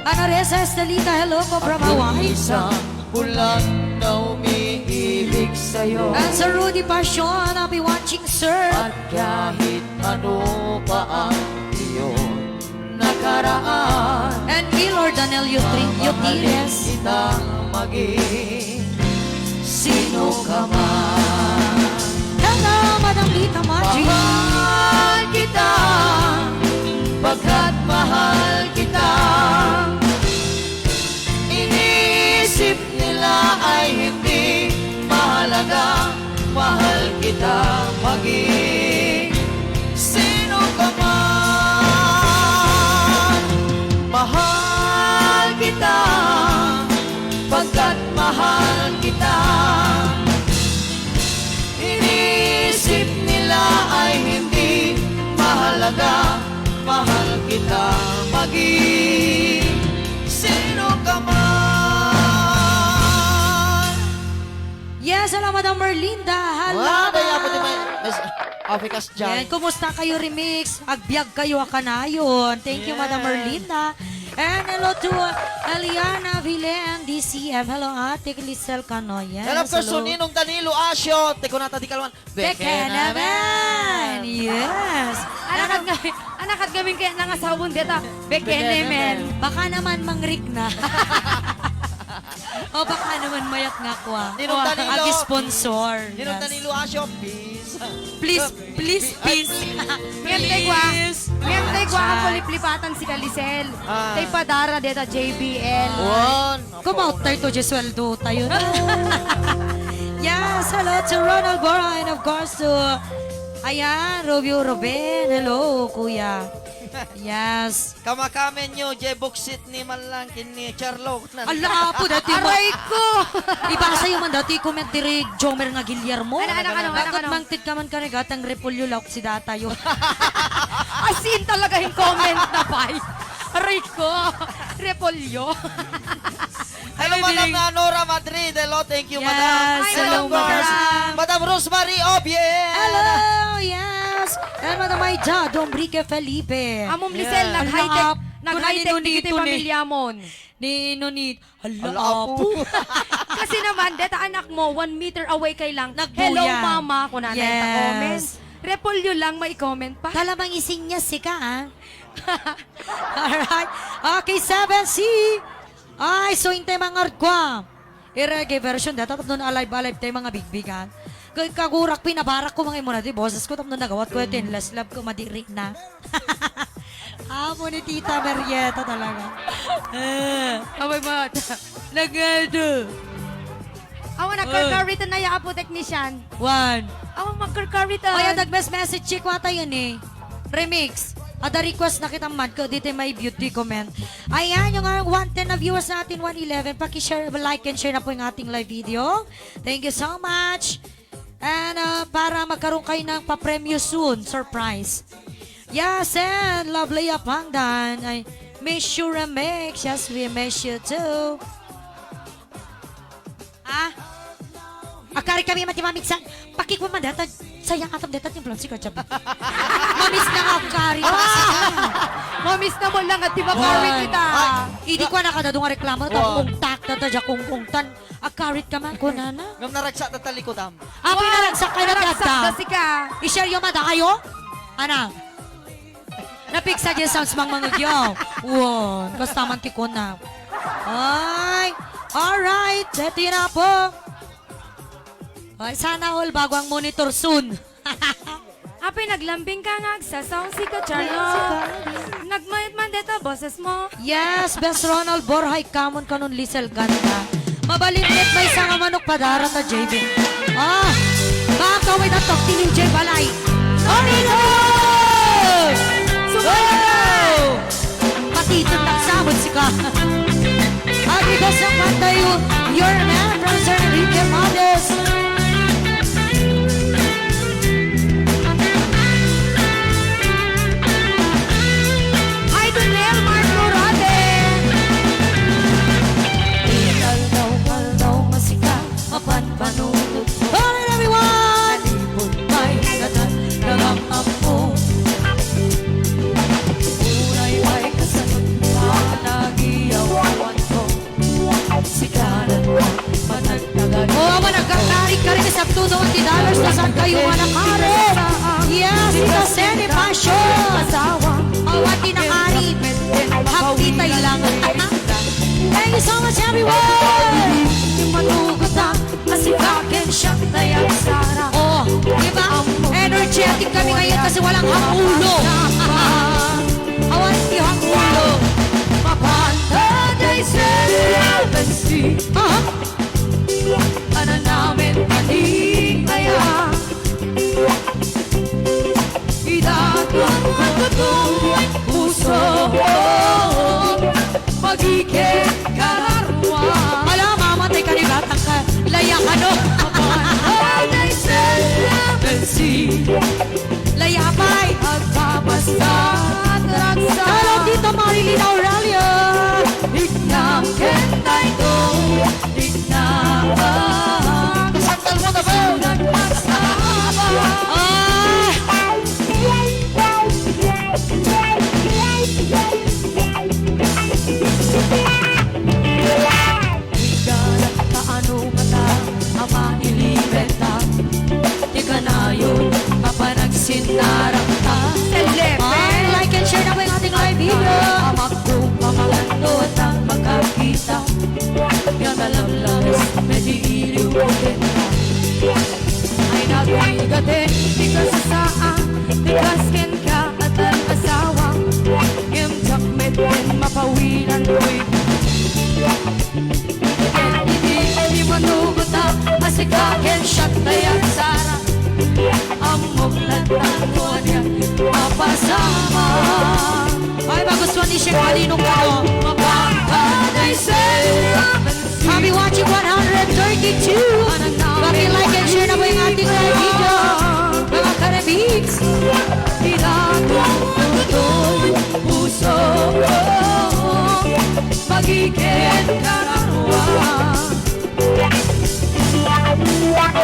Ana Reza Estelita, hello po from Hawaii. Ako isang bulan na umiibig sa'yo. And Sir Rudy Passion, I'll be watching, sir. At kahit ano pa ang iyong nakaraan. And Gaylord Danel Yutri-, Mamahalin Yutires. Kitang maging sino ka man. Hello, Madam Lita Margie. Mahal kita, pagkat mahal kita. Iniisip nila ay hindi mahalaga. Mahal kita, maging sino ka man. Mahal kita, maging sino ka man. Yes, hello, Madam Merlinda. Hello. Wow, kaya ako di may, Miss Afikas dyan. Yan, kumusta kayo, Remix? Agbiag kayo, a kanayon. Thank you, Madam Yes. Merlinda. And hello to, uh, Eliana Villen, D C M. Hello, Ate Glisel Canoyes. And of course, Hello. to Ninong Danilo Asio, Tikunata di Kalwan. Beke naman! Yes! Anak at ngamin, anak at ngamin kaya nangasawon deta. Beke Beke naman. naman. Baka naman mangrigna. O baka naman mayat nga kwa. Ninong Danilo. Ag-sponsor. Ninong Yes. Danilo Asio, peace. Please, please, Pi-, ay, please. Ngem tay kwa, Please. ngem tay kwa, Chat. ang kuliplipatan si Kalisel. Ah. Tay padara deta J B L. Wan. Kumaot tayo to, Jesueldo tayo na. Yes, hello to Ronald Borja and of course to, ayan, Rubio Ruben. Hello, kuya. Yes. Kamakamen nyo, J Buksit ni Manlang, kin ni Charlo. Ala, apo, dati mo. Aray ko! Ibasa yung man dati, comment diri, Jomer nga Guillermo. Ano, ano, ano, ano, Bakit ano? mangtit ka man kanigatang repolyo laok si datayo? As in, talaga yung comment na, pay. Aray ko! Repolyo. Hello, Ay, Madam biling- Nora Madrid. Hello, thank you, Yes, Madam. Ay, hello, of course, Madam. Madam Rosemary Obie. Hello, yes. And Madam Aida Dombrique Felipe. Amom Lisel, Yeah. nag-high tech, Ala, nag-high tech, kuna ni digiti Nonito ni. pamilya mon. Ni Nonit. Ala, Ala, apo. apo. Kasi naman, deta anak mo, one meter away kay lang. Nagbuya. "Hello, mama," kuna na ita Yes. comment. Repolyo lang, may comment pa. Talamang isinya sika, ah. Alright. Okay, seven C. Ay, so intay mga ardkwa. I-reggae version da, tapno alive-alive tay mga bigbigan. Kay kagurak, pinabarak ko mga imuna di boses ko, tapno nagawat ko, tin less love ko, madiri na. Amo ni Tita Marieta talaga. Eh. Away, mat. Nagado. Awan, nagkarkarita na ya, apo, technician. One. Awan, magkarkarita. Ay, adag mes message, check wata yun eh. Remix. Ada request na kita man ko dito may beauty comment. Ayan, yung, ah, one ten na viewers natin, one eleven. Paki-share, like and share na po yung ating live video. Thank you so much. And, ah, para magkaroon kayo ng papremyo soon, surprise. Yes, and lovely Apangdan. I miss you, Remix. Yes, we miss you too. Ah? Akari kami, mati, mamigsan. Pakikwa man data. Sayang atam data yung blonde si Kajab. Mamis na nga akari. Mamis na mo lang at di makari Wow. kita. Ay, Idi ko na kadadong nga reklamo na Wow. tapong tak, data dya kung kung tan. Akarit ka man, kunana. Ngam naragsak na talikutam. Apo Wow, naragsak kayo na naragsak tiyata. na sika. I-share yung mata kayo? Ana? Napiksa dyan sounds mang mangagyaw. Wow, basta man ti kuna. Ay, alright. Dati na po. Ay, sana all bago ang monitor soon. Apay, naglambing ka nga, agsasaw si Kacharlo. Nagmayat man dito, boses mo. Yes, Best Ronald Borja, kamon kanon Lisel Ganda. Mabalinit may sanga manok padara ta, J B. Ah, baka may datok, tinin J Balay. Orino! Sumama ka! Wow! Patitun na sabot sika. Happy Ghost ng Pantayo, your man from Sir Enrique Mades. Hi, Daniel Mark Morate. Alright, everyone! Oh, awan, nagkakarit ka rin sa two twenty dollars na saan kayo manakarit? Yes, ika Seni Passion! Awan, di nakarit. Happy tayo lang. Thank you so much, everyone! Matugot na, kasi bakit siyang tayang sarap? Oh, di ba? Energetic kami ngayon kasi walang hangulo. Awan, di hangulo. Mapanta day seven C. Aha. Ana namin panikaya. Idatong ang katong puso. Magiket kararwa. Ala, mamatay ka ni batang ka. Layak, ano? Mapanta day Narang ta. Selepe. Ay, like and share na po yung ating live video. Amak ko, pamalanto at ang magkakita. Yan malamlamis, medyo iliw ko kita. Ay, naguligatin, di ka sasaan, di ka skin ka at ang asawa. Ngem jakmet ken mapawilan ko'y Iti, iti manugot a, asika ken siak tayan sara. Ammok latta no ania a pasama. Ay, magustuhan ni Sheng Malino ka, no? Mapangkadaysen. Happy watching one hundred thirty-two. Paki-like and share na po yung ating live video. Mga karabits. Ida tututoy puso. Magiket kararua.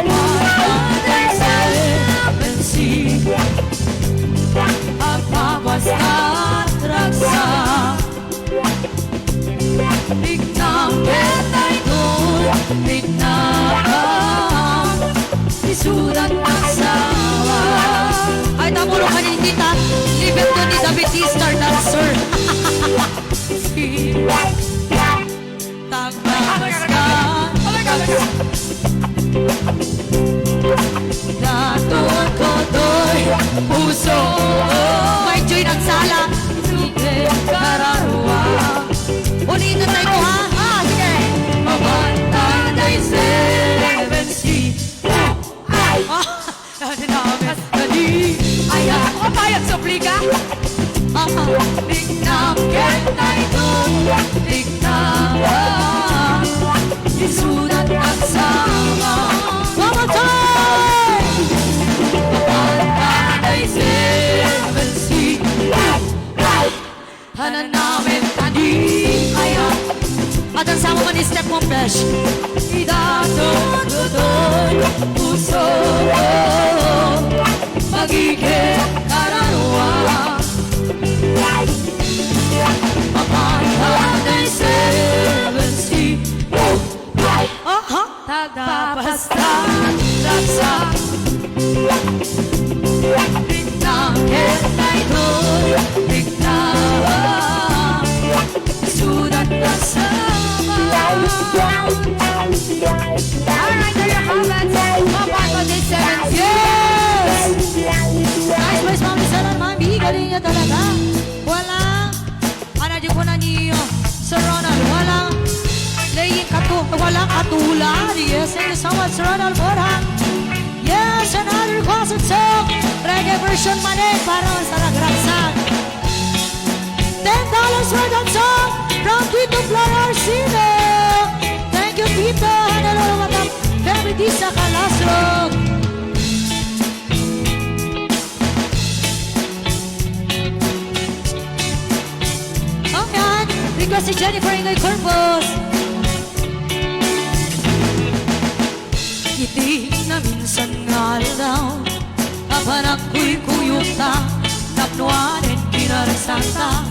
Mother Seven Sea. Agpabasta ragsak. Riknam ket daytoy, riknam. Isudat asawa. Ay, namulo ka ni Tita. Ni Berto ni David T. Star Dancer. Tagbastan. Daton ko toy puso. May Joy nagsala. Sige, kararua. Ulitin tayo, ha? Ah, sige. Mabanta day seven C. Ay! Ah, dali namin. Dali. Ay, ah, kapayag suplika. Ah, ah. Riknam ken daytoy, riknam. Isudat agsama. One more time! Mabanta day seven C. Ay! Hananamen tadi aya. At ang sama man step mo, besh. Idadon ko toy puso. Magiket kararua. Mapagpaday seven C. Aha. Tagbabasta, ragsak. Riknam ket daytoy, riknam. Isudat agsama. Alright, there you have it. Mapagod is seven. Yes! Nice voice, Mami Sara, Mami. Galing niya talaga. Wala. Ano di ko na ni, uh, Sir Ronald? Walang laying katu-, walang katulad. Yes, thank you so much, Sir Ronald Mora. Yes, another classic song. Reggae version man eh, para sa ragragsak. Ten dollars worth of song from Tito Flor Orsino. Thank you, Tito. Hello, Madam Febritisa Calastrog. Ayan, request ni Jennifer Ingoy Corpus. Iti naminsan nga aldaw, apan agkuykuyogta, tapno anen kinarasanta,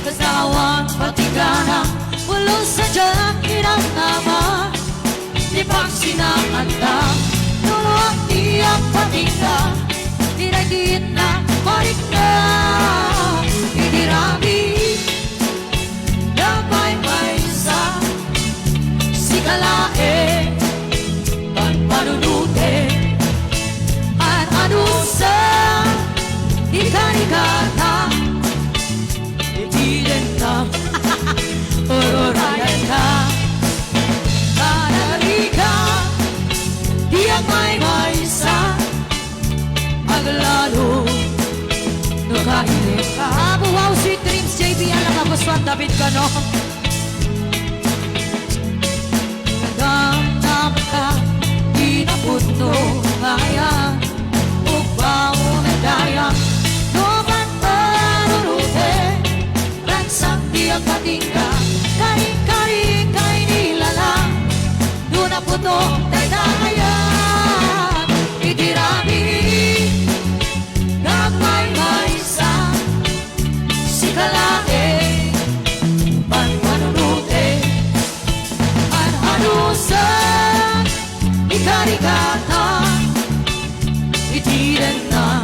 kastawan pati gana, pulos sadiak kinamnama. Ti pagsinaanta, no, no, ti agpatingga, ti dagiti parikna, iti rami, dagmaymaysa, sika laeng, panpanunote, an-anusa, ti karigata. Iti denna, ururayanka, kararika, ti agmaymaysa, aglalo, no kaineka. Apo, wow, Sweet Dreams, J B L, ang kagustuhan, David, kano? Damdamka, di napudno nga ayan, ugbaw na dayang, no panpanurute, ragsak ti agpatingga, karing-karing kainilalang, no napudno dayta ayan, iti rami, agmaymaysa, sika laeng, panpanunute, an-anusa, ikarigata, iti denna,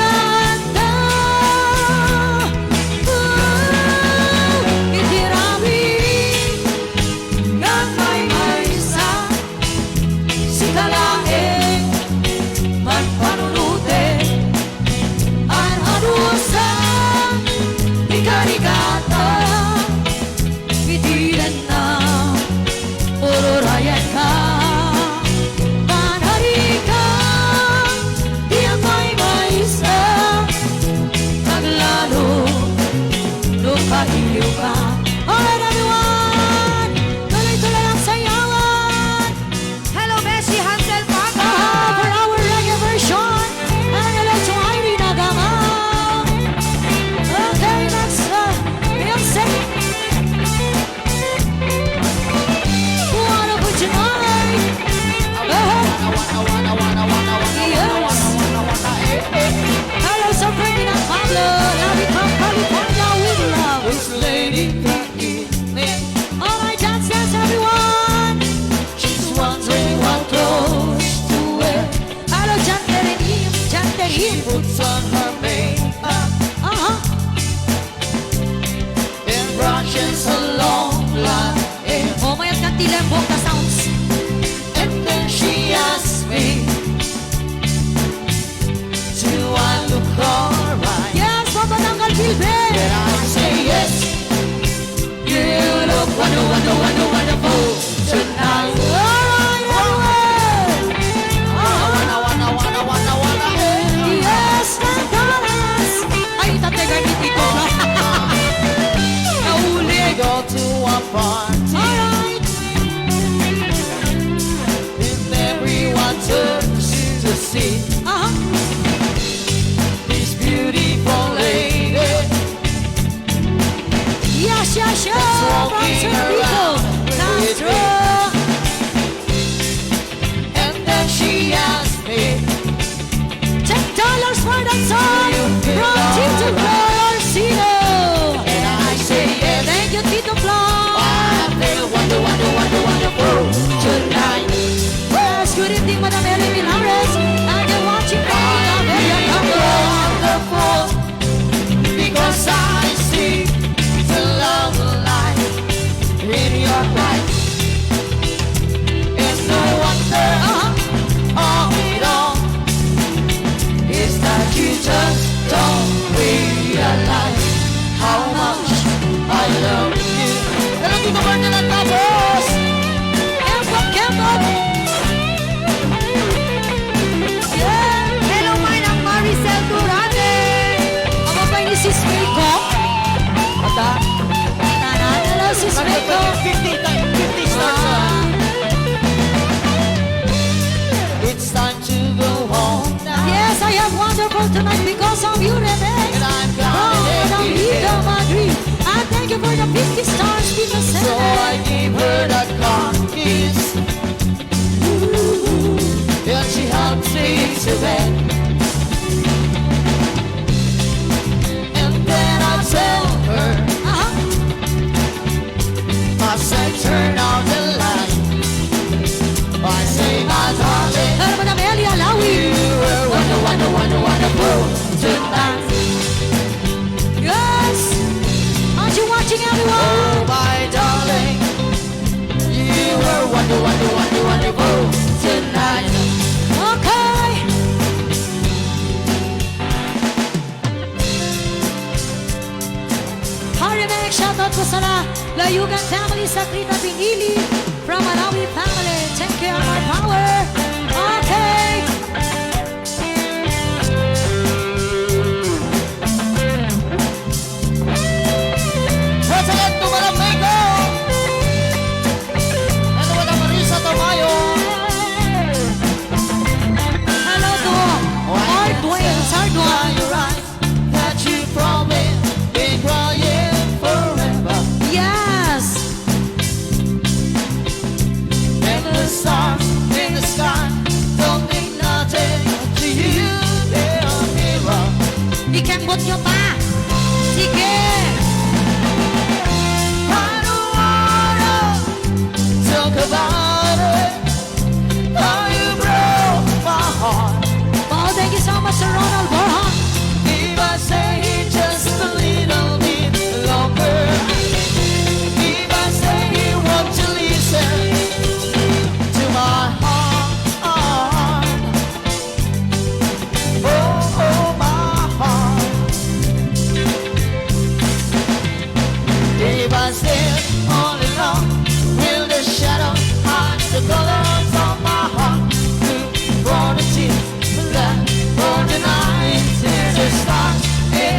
Anda, iti rabii nga maymaysa, sika laeng manpanunoten, an adusa, ikarigata, iti denna, ururayenka, panarika, diak maymaysa, aglalo, no kailiwka. All right, everyone! Tuloy-tuloy ang sayawan! Hello, Beshi Hansel Paca. Aha, for our reggae version. And hello to Irene Agama. Okay, next, uh, music. Wanna put your mind. Uh-huh. Yes. Hello, Sabrina Pablo. Love you from California with love. This lady in the evening. All right, dance, dance, everyone. She's wondering what clothes to wear. Hello, John Terenim, John Terenim. She puts on her makeup. Uh-huh. And brushes her long black hair. Oh, mayat ka, Tilem, buhok na sounds. And then she asks me, "Do I look alright?" Yes, Papa Tanggal Gilbert. And I say, "Yes, you look wonder, wonder, wonder, wonderful tonight." All right, everyone. Wanna, wanna, wanna, wanna, wanna, eh. Yes, Tangalas. Ay, Tatay Garnitito. Nahuli. We go to a party. All right. And everyone turns to see. Uh-huh. This beautiful lady. Yes, yes, yes. That's walking around with me. That's true. And then she asked me, ten dollars for that song from Tito Florentino. And I say yes. Thank you, Tito Flo. I feel wonder, wonder, wonder, wonderful tonight. Yes, good evening, Madam Helen Milares. And you're watching from Villa Campo. Wonderful. Because I see the love light in your eyes. And no wonder, uh-huh, all it all is that you just don't realize how much I love you. Hello, Tito Martin at Tapos! Kembot, kembot! Yeah! Hello, Manang Maricel Durate! Aba pa ni Sis Meiko? Ata? Tanan. Hello, Sis Meiko. Fifty, fifty stars, ah. It's time to go home now. Yes, I have wonderful tonight because of you, Rebecca. And I'm from Madam Lita Madrid. And thank you for the fifty stars, Tita Sene. So I give her the car keys. And she helps me to bed. And then I tell her, uh-huh, I say, "Turn out the light." I say, "My darling, hello, Madam Elia Lawi, you were wonder, wonder, wonder, wonderful tonight." Yes! Aren't you watching, everyone? Oh, my darling, you were wonder, wonder, wonder, wonderful tonight. Okay. Harry Mac, shoutout po sa la-, Layugan family, Sakrita Pinili, from Alawi family. Thank you, Amar Power. Okay. Once again to Madam Meiko and Madam Marisa Tamayo. Hello to Ardwin, Sardwin. That you promised me crying forever. Yes. And the stars in the sky don't mean nothing to you, they're a mirror. Ikembot nyo pa. Sige. I don't wanna talk about it. How you broke my heart. Wow, thank you so much, Sir Ronald Borja.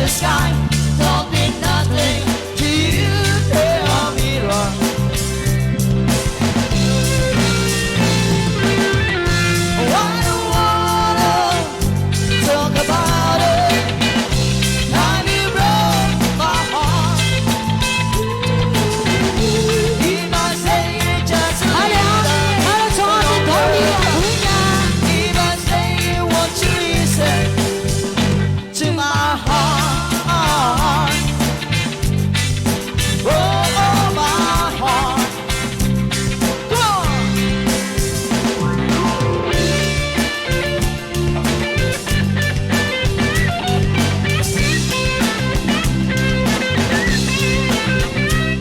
The sky don't mean nothing to you, tell me wrong. I don't wanna talk about it. How you broke my heart. If I say just a little, Alex, Alex, Alex, Alex, Alex, if I say you want to listen, to my heart. Oh, oh, my heart. Come on.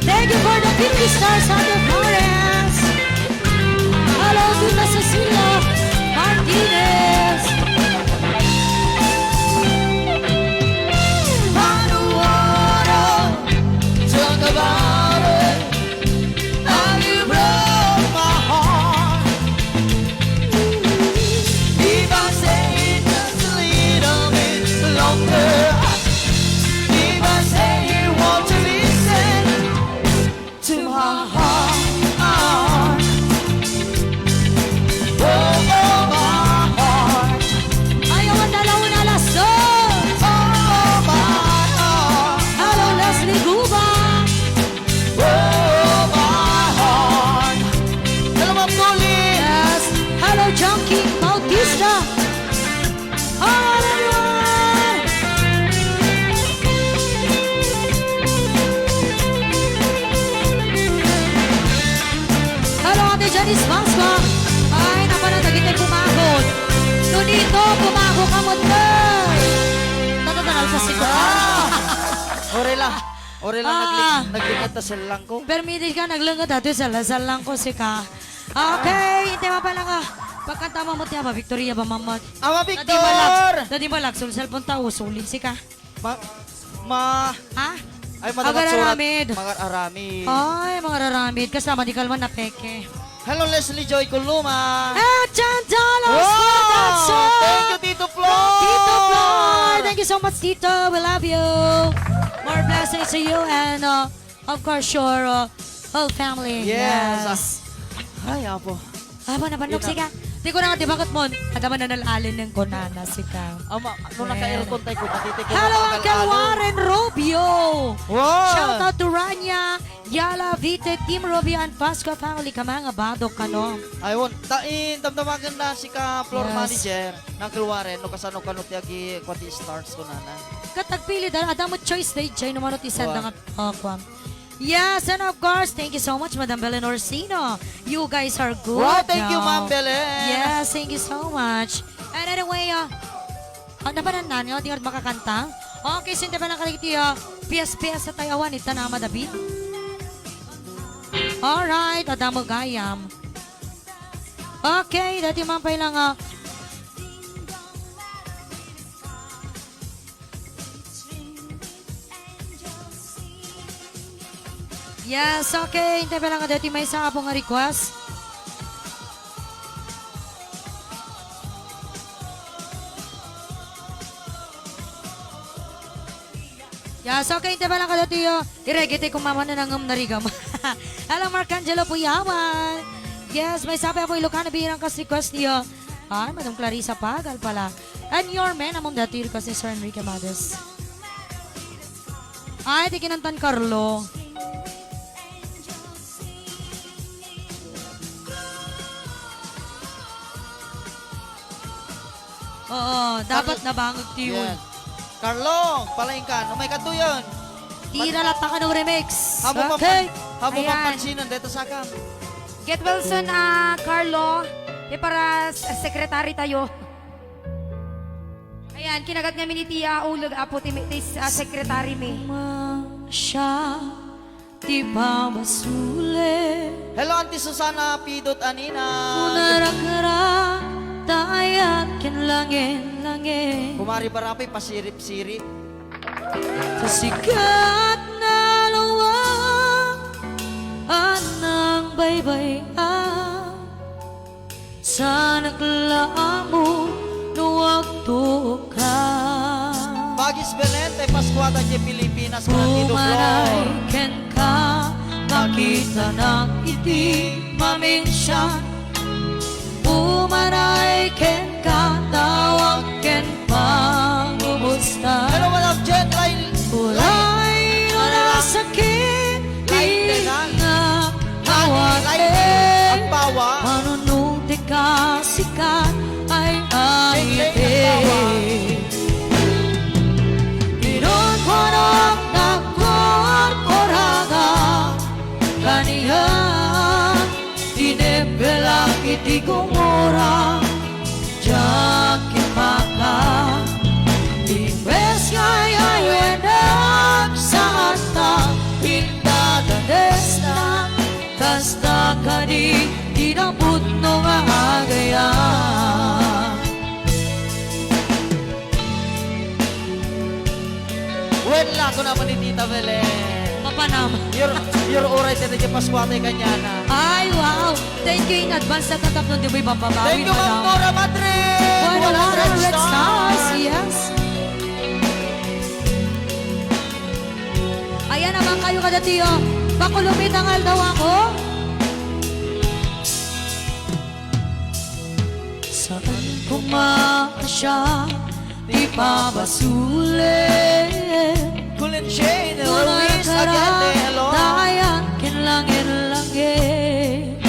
Thank you for the fifty stars on the Flores. Hello, Tita Cecilia Martinez. I don't wanna talk about it. How you broke my heart. If I say it just a little bit longer, if I say you want to listen, to my heart. Oh, oh, my heart. Ayaw ang dalawa na alas dos. Oh, my heart. Hello, Leslie Guba. Oh, my heart. Hello, Ma'am Colleen. Yes. Hello, John King Bautista. Hello, everyone! Hello, Ate Janice Vasco. Ay, napanan, dagiti pumagod. Nunito, pumago ka mo, te. Natatanal ka si ko. Ah! Orela. Orela, Ah. nagli-, naglingat ta sellang ko. Permiti ka, naglingat ta, te, sella-, sellang ko, sika. Okay, intay mapaila nga. Pagkanta mo mo ti Ama Victoria ba, Mama? Ama Victor! Dadi malag-, dadi malag, sul cellphone ta, usulin sika. Ma-, ma-, Ha? Ay, madama Agararamid. surat. Mangar-aramid. Ay, mangar-aramid. Kasama di kalman na peke. Hello, Leslie Joy Columa. At John Dollars Wow! Production. Thank you, Tito Floyd. Tito Floyd. Thank you so much, Tito. We love you. More blessings to you and, uh, of course, your, uh, whole family. Yes. Yes. Ay, apo. Aba, nabannog Ina- sika. Di ko na nga, di ba, kat mo? Adda man nanal-alin ng kunana, sika. Ama, no Well. naka-aircon tayo, kung matiti ko Hello, ang Uncle alon. Warren Rubio. Wow. Shout out to Rania, Yala, Vite, Team Rubio, and Pasco family, ka mga badok, kano? Ayun, tain, damdamagan na si ka floor Yes. manager ng Uncle Warren, no kasano kano ti agi, kwati stars ko nana. Katagpili, da, adda mo choice, day, jay, no mano ti senda Wow. nga, uh, kwan. Yes, and of course, thank you so much, Madam Belen Orsino. You guys are good, Wow, thank you, no? Ma'am Belen. Yes, thank you so much. And anyway, uh, uh, napanan na nyo, di nga makakanta? Okay, so, hindi pa lang kaligti, uh, P S P S sa Taiwan, ita na, Ama David. Alright, adamo gayam. Okay, dati man pa ilang, uh, Yes, okay. Intay pa lang nga dati may isa apo nga request. Yes, okay. Intay pa lang nga dati, uh, iregete kung mama na nangam narigam. Alang Marcangelo Puyawan. Yes, may sabi apo Ilocano birang kas request niyo. Ay, Madam Clarissa Pagal pala. And your man, among dati request ni Sir Enrique Mades. Ay, di kinantan Carlo. Oo, dapat Carlo. nabangag ti yun. Yes. Carlo, palain ka. Ano may kanto yun? Tira Mat- latta ka ng remix. Hamo Okay. mampan-, hamo Ayan. mampansinan, dito sa kam. Get well soon, ah, Carlo. Di para s-, secretary tayo. Ayan, kinagat nga miniti, ah, ulog, apo, ti, ti, ah, secretary mi. Masya ti pamasule. Hello, Auntie Susana Pidot Anina. Unarakara, tayat ken langin-langin. Kumari Barapay, pasirip-sirip. Sa sikat na luwa, anang baybay-an. Sanak la ammo no agtoka. Pagi Miss Belen, tay Pascuata, diay Pilipinas, Manantido, Flor. Umanay kenka, makitanak iti maminsan. Umanay kenka, tawag ken pangumusta. Hello, what up, Jen? Line, Uray no line, nasakit line, line. Nga awat, line, line. Agpawa. Manunong ti kasikan ay Jen, line, ayate. Agpawa. Pinunpunak nakurkuraga kaniak. Tinebbelak iti gumora, diak kimpaka. Imbes nga ay-ayenak, saatta, pindadanesna. Kasta kadi ti napudno nga agayam. Wen la, kuna man ni Tita Belen. Mapanam. Your, your uray, Tita J. Pascuate, kaniana. Ay, wow. Thank you in advance, Tata, tapno di mo ipapabawi, Madam. Thank you, Ma'am Nora Madrid. One hundred stars. One hundred stars, yes. Ayan naman kayo, kadatiyo. Pakulumit ang aldaw ako. Saan ko makasya ti pabasulen? Colin Shane Ruiz Agete, hello. Tayan ken langit-langit.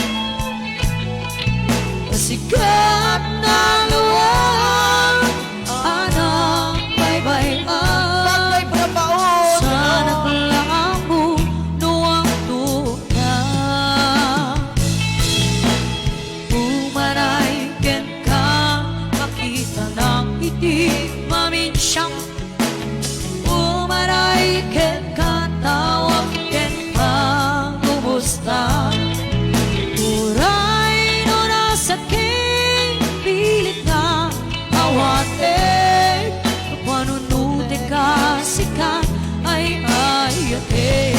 Sikat na luwag, anang baybay-an. Baybay-an. Sanak la ammo no agtuna. Umanay kenka, makitanak iti maminsan. Umanay kenka, tawag ken pangumusta. Uray no nasakit, pilit nga awatek. Tapno ti kasikan ay ayate.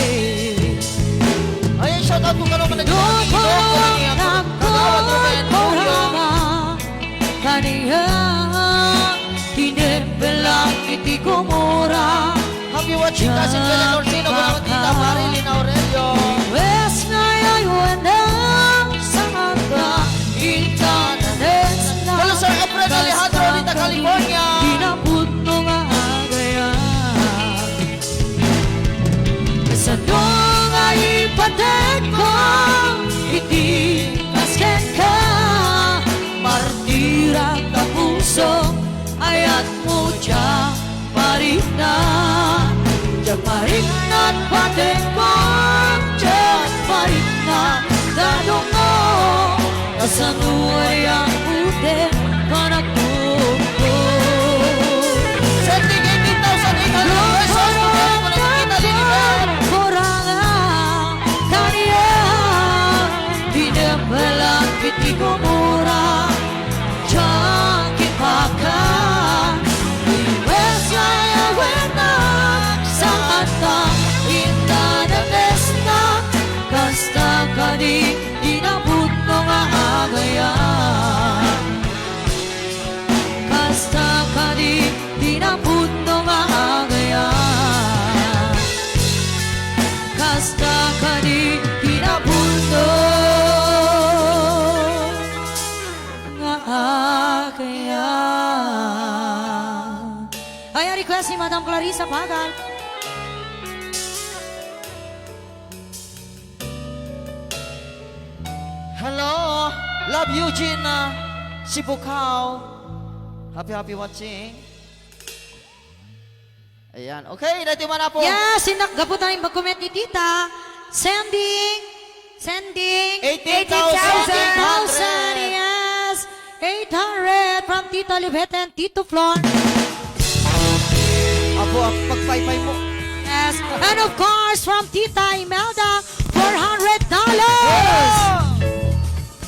Ay, shout out ko kano man nagkakita. Kagawad Ruben Julio. Kaniak, tinebbelak iti gumora. Happy watching, Cousin Belen Orsino, Tita Marilyn Aurelio. Wes nga ay wenna, sangka, intanan. Hello, Sir Efren Alejandro, Lita, California. Dinapot no nga agayam. Kasano nga ipatekko iti kas kenka? Martirak a puso, ayatmo diak marikna. Diak marikna ti patekko, diak marikna ti dungngo. Kasano aya iti panagtungko? Sending eighteen thousand eight hundred pesos to Venezuela, Tita Lilibet. Kuranga kaniak, dinepelak iti gumora, diak ipakan. Iwes nga awennak, saatta, intanan, esnak, kasta kadi, dinapot no nga agayam. Kasta kadi, dinapot no nga agayam. Kasta kadi, dinapot no nga agayam. Ay, a request ni Madam Clarissa Pagal. Hello, love Eugene, uh, Sibukao. Happy, happy watching. Ayan. Okay, dati man po. Yes, inak-, gapu tayo mag-comment ni Tita. Sending, sending. Eighteen thousand eight hundred. Eighteen thousand, yes. Eight hundred from Tita Libet and Tito Flor. Apo, ang pagpaypay mo. Yes. And of course, from Tita Imelda, four hundred dollars. Wow!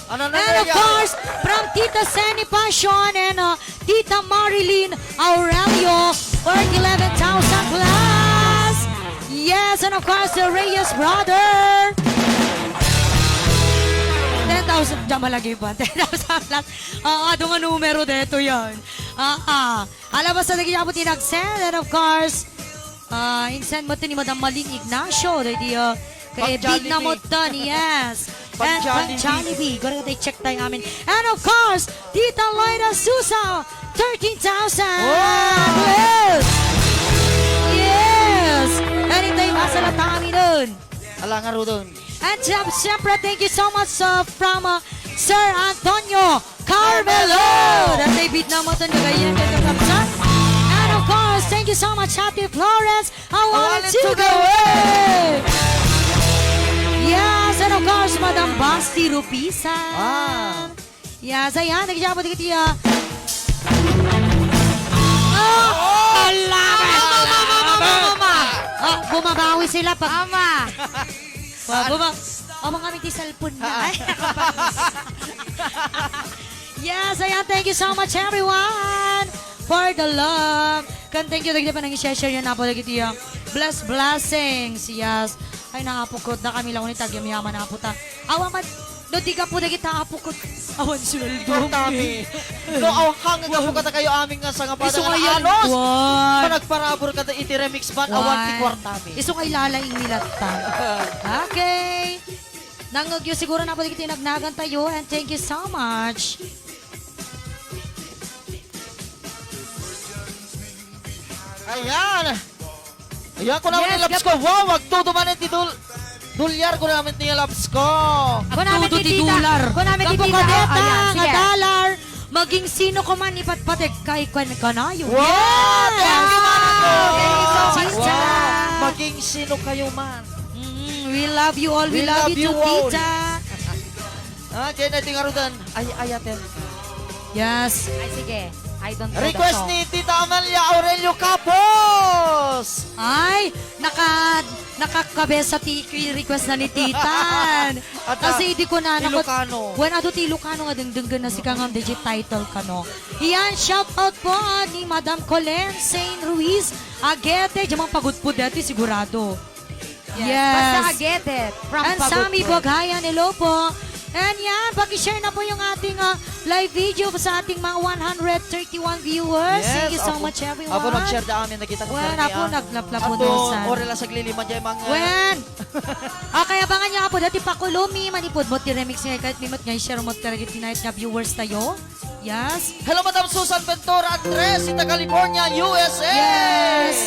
Ano na, and of course, from Tita Senny Passion and, uh, Tita Marilyn Aurelio, worth eleven thousand plus. Yes, and of course, the Reyes brother. Ten thousand, diyan malagi ba? Ten thousand plus. Ah, adu nga numero dito yan. Ah, ah. Alabas na dagiti apo ti nag-send, and of course, ah, in-send met ni Madam Malin Ignacio, dagiti, ah, kay Pang Jollibee. Bitna met, yes. Pang And pang Jollibee. Jollibee. Go ahead, check tayo amin. And of course, Tita Loida Sousa, thirteen thousand. Wow! Yes! Yes! Anytime, asa na tayo nun? Ala nga rudon. And siyem-, siyempre, thank you so much, uh, from, uh, Sir Antonio Carmelo. Carmelo! Dati bitna met, ang gagayan, gagagapsan. And of course, thank you so much, Ate Florence. I wanted to go away. Yes, and of course, Madam Basti Rupisan. Ah. Yes, ayan, nagyapo dagiti, ah. Ah! Ala! Mama, mama, mama, mama! Ah, bumabawi sila pag Mama! Wa, buma-, abang kami ti cellphone na. Ah. Ay, yes, ayan, thank you so much, everyone, for the love. Kan thank you, thank you pa nang i-share niyo na po lagi tiyo. Bless blessings, yes. Ay, naapukot na kami lang ulit, agyamyaman na po ta. Awa man, no, di ka po lagi ta apukot. Awan sueldo. Kwartami. No, aw, hanggang po kata kayo aming nga sanga Isu nga yan, anos. Kwan. Managparabor kata iti remix band, awan ti Kwan. Kwartami. Isu nga ilalaing ni latta. Okay. Nangngegyo siguro na po dagiti nagnagan tayo, and thank you so much. Ayan. Ayan, kuna Yes, ni Labs gap- ko. Wow, agtudo man ti dul-, dolyar, kuna namin ti Labs ko. Kuna namin Agtudo ti ti tita. Dolar. Kuna namin ti Kapo tita. Kadeta, Oh, ayan, nga sige. Dollar. Maging sino ko man ipatpatek kay kwen kanayo. Wow! Yes! Thank you, Mama ko. Thank you so much, Wow! Tita. Maging sino kayo man. Mm, we love you all. We We love love you you too, all. Tita. Ah, Jen, I think arudan. Ay, ayaten. Yes. Ay, sige. I don't know the Request song. Ni Tita Amelia Aurelio Capos. Ay, naka-, nakakabesa ti request na ni Titan. At, ah, Kasi di ko na, nakot-, Ilocano. Wen, adu ti Ilocano nga dengdenggen na sika nga digit title kano. Iyan, shout out po ni Madam Colleen Saint Ruiz, Agete, diyan mang pagudpud dati sigurado. Yes. Yes. Basta Agete, from And Sammy Pagudpud. Bagayan, hello po. And yan, paki-share na po yung ating, ah, live video sa ating mga one hundred thirty-one viewers. Yes, Thank you so apo. Much, everyone. Apo, nag-share da amin, nakita ko Wen, share apo, niya. Naglaplapunusan. Apo, orela sagliliman dyan, mga Wen. Okay, abangan nyo, apo, dati pa Kulumi, manipud mo ti remix nga, kahit mimot nga, i-share mo ti night nga viewers tayo. Yes. Hello, Madam Susan Ventura Andres, ita California, U S A. Yes.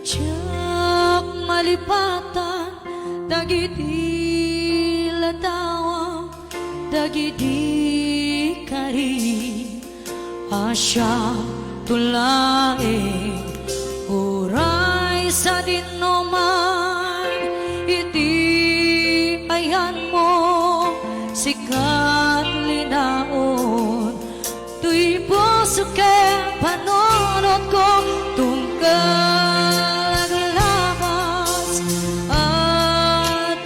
Diak malipatan dagiti latawa, dagiti kari a siak to laeng. Uray sadinoman iti ayanmo, sikat linaon, toy puso ken panunotko, tunggal aglagas a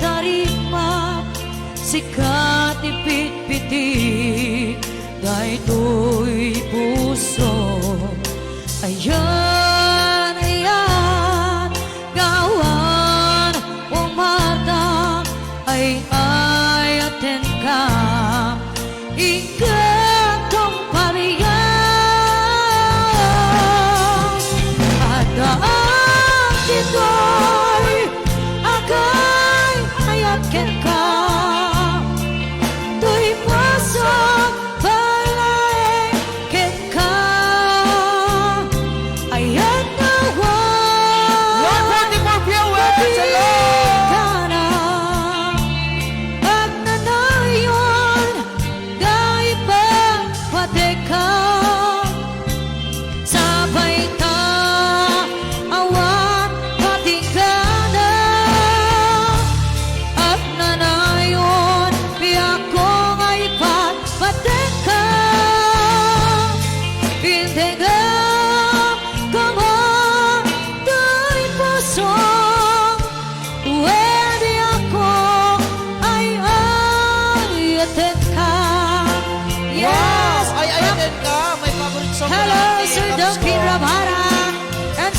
tarimak, sikat ti pitpitik daytoy puso. Ayan, ayan, gawan, umarda, ay, ay, atenka. Inggantong parian, addaak ditoy agay-ayat kenka. Toy puso, balay kenka. Ayan nga wa-, one forty-four viewers, hello! Matikana.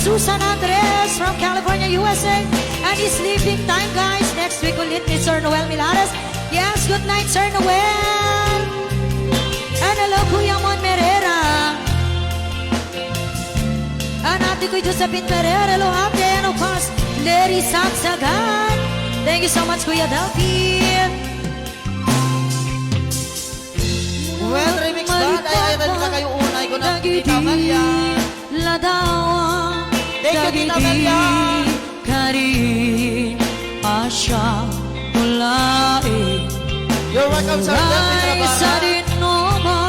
Susan Andres from California, U S A. And sleeping time, guys. Next week ulit ni Sir Noel Milares. Yes, good night, Sir Noel. And hello, Kuya Mon Merera. And Ate Kuya Josephine Ferrer, hello, Ate. And of course, Larry Sagsagan. Thank you so much, Kuya Delphine. Well, remix ba? Ay, ay, ay, kayo unay ko na, Tita Maria. Ladawa. Thank you, Tita Maria. Kari asya ulay. You're welcome, Sir Delphine Rabaran. Sa dinuma,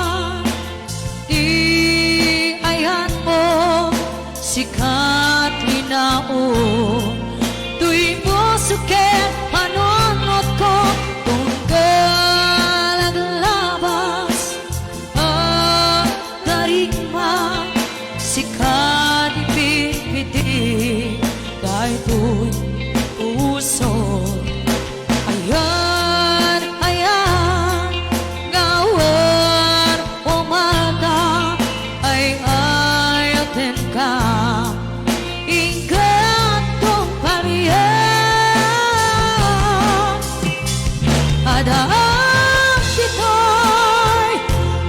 di ayan mo, sikat linaon. Tuy mo suke, panunot ko, tunggal aglabas. Agarima, sika ti pitpiti, daytoy puso. Ayan, ayan, nga awan umata, ay-ayatenka. Inggantong parian. Adda ditoy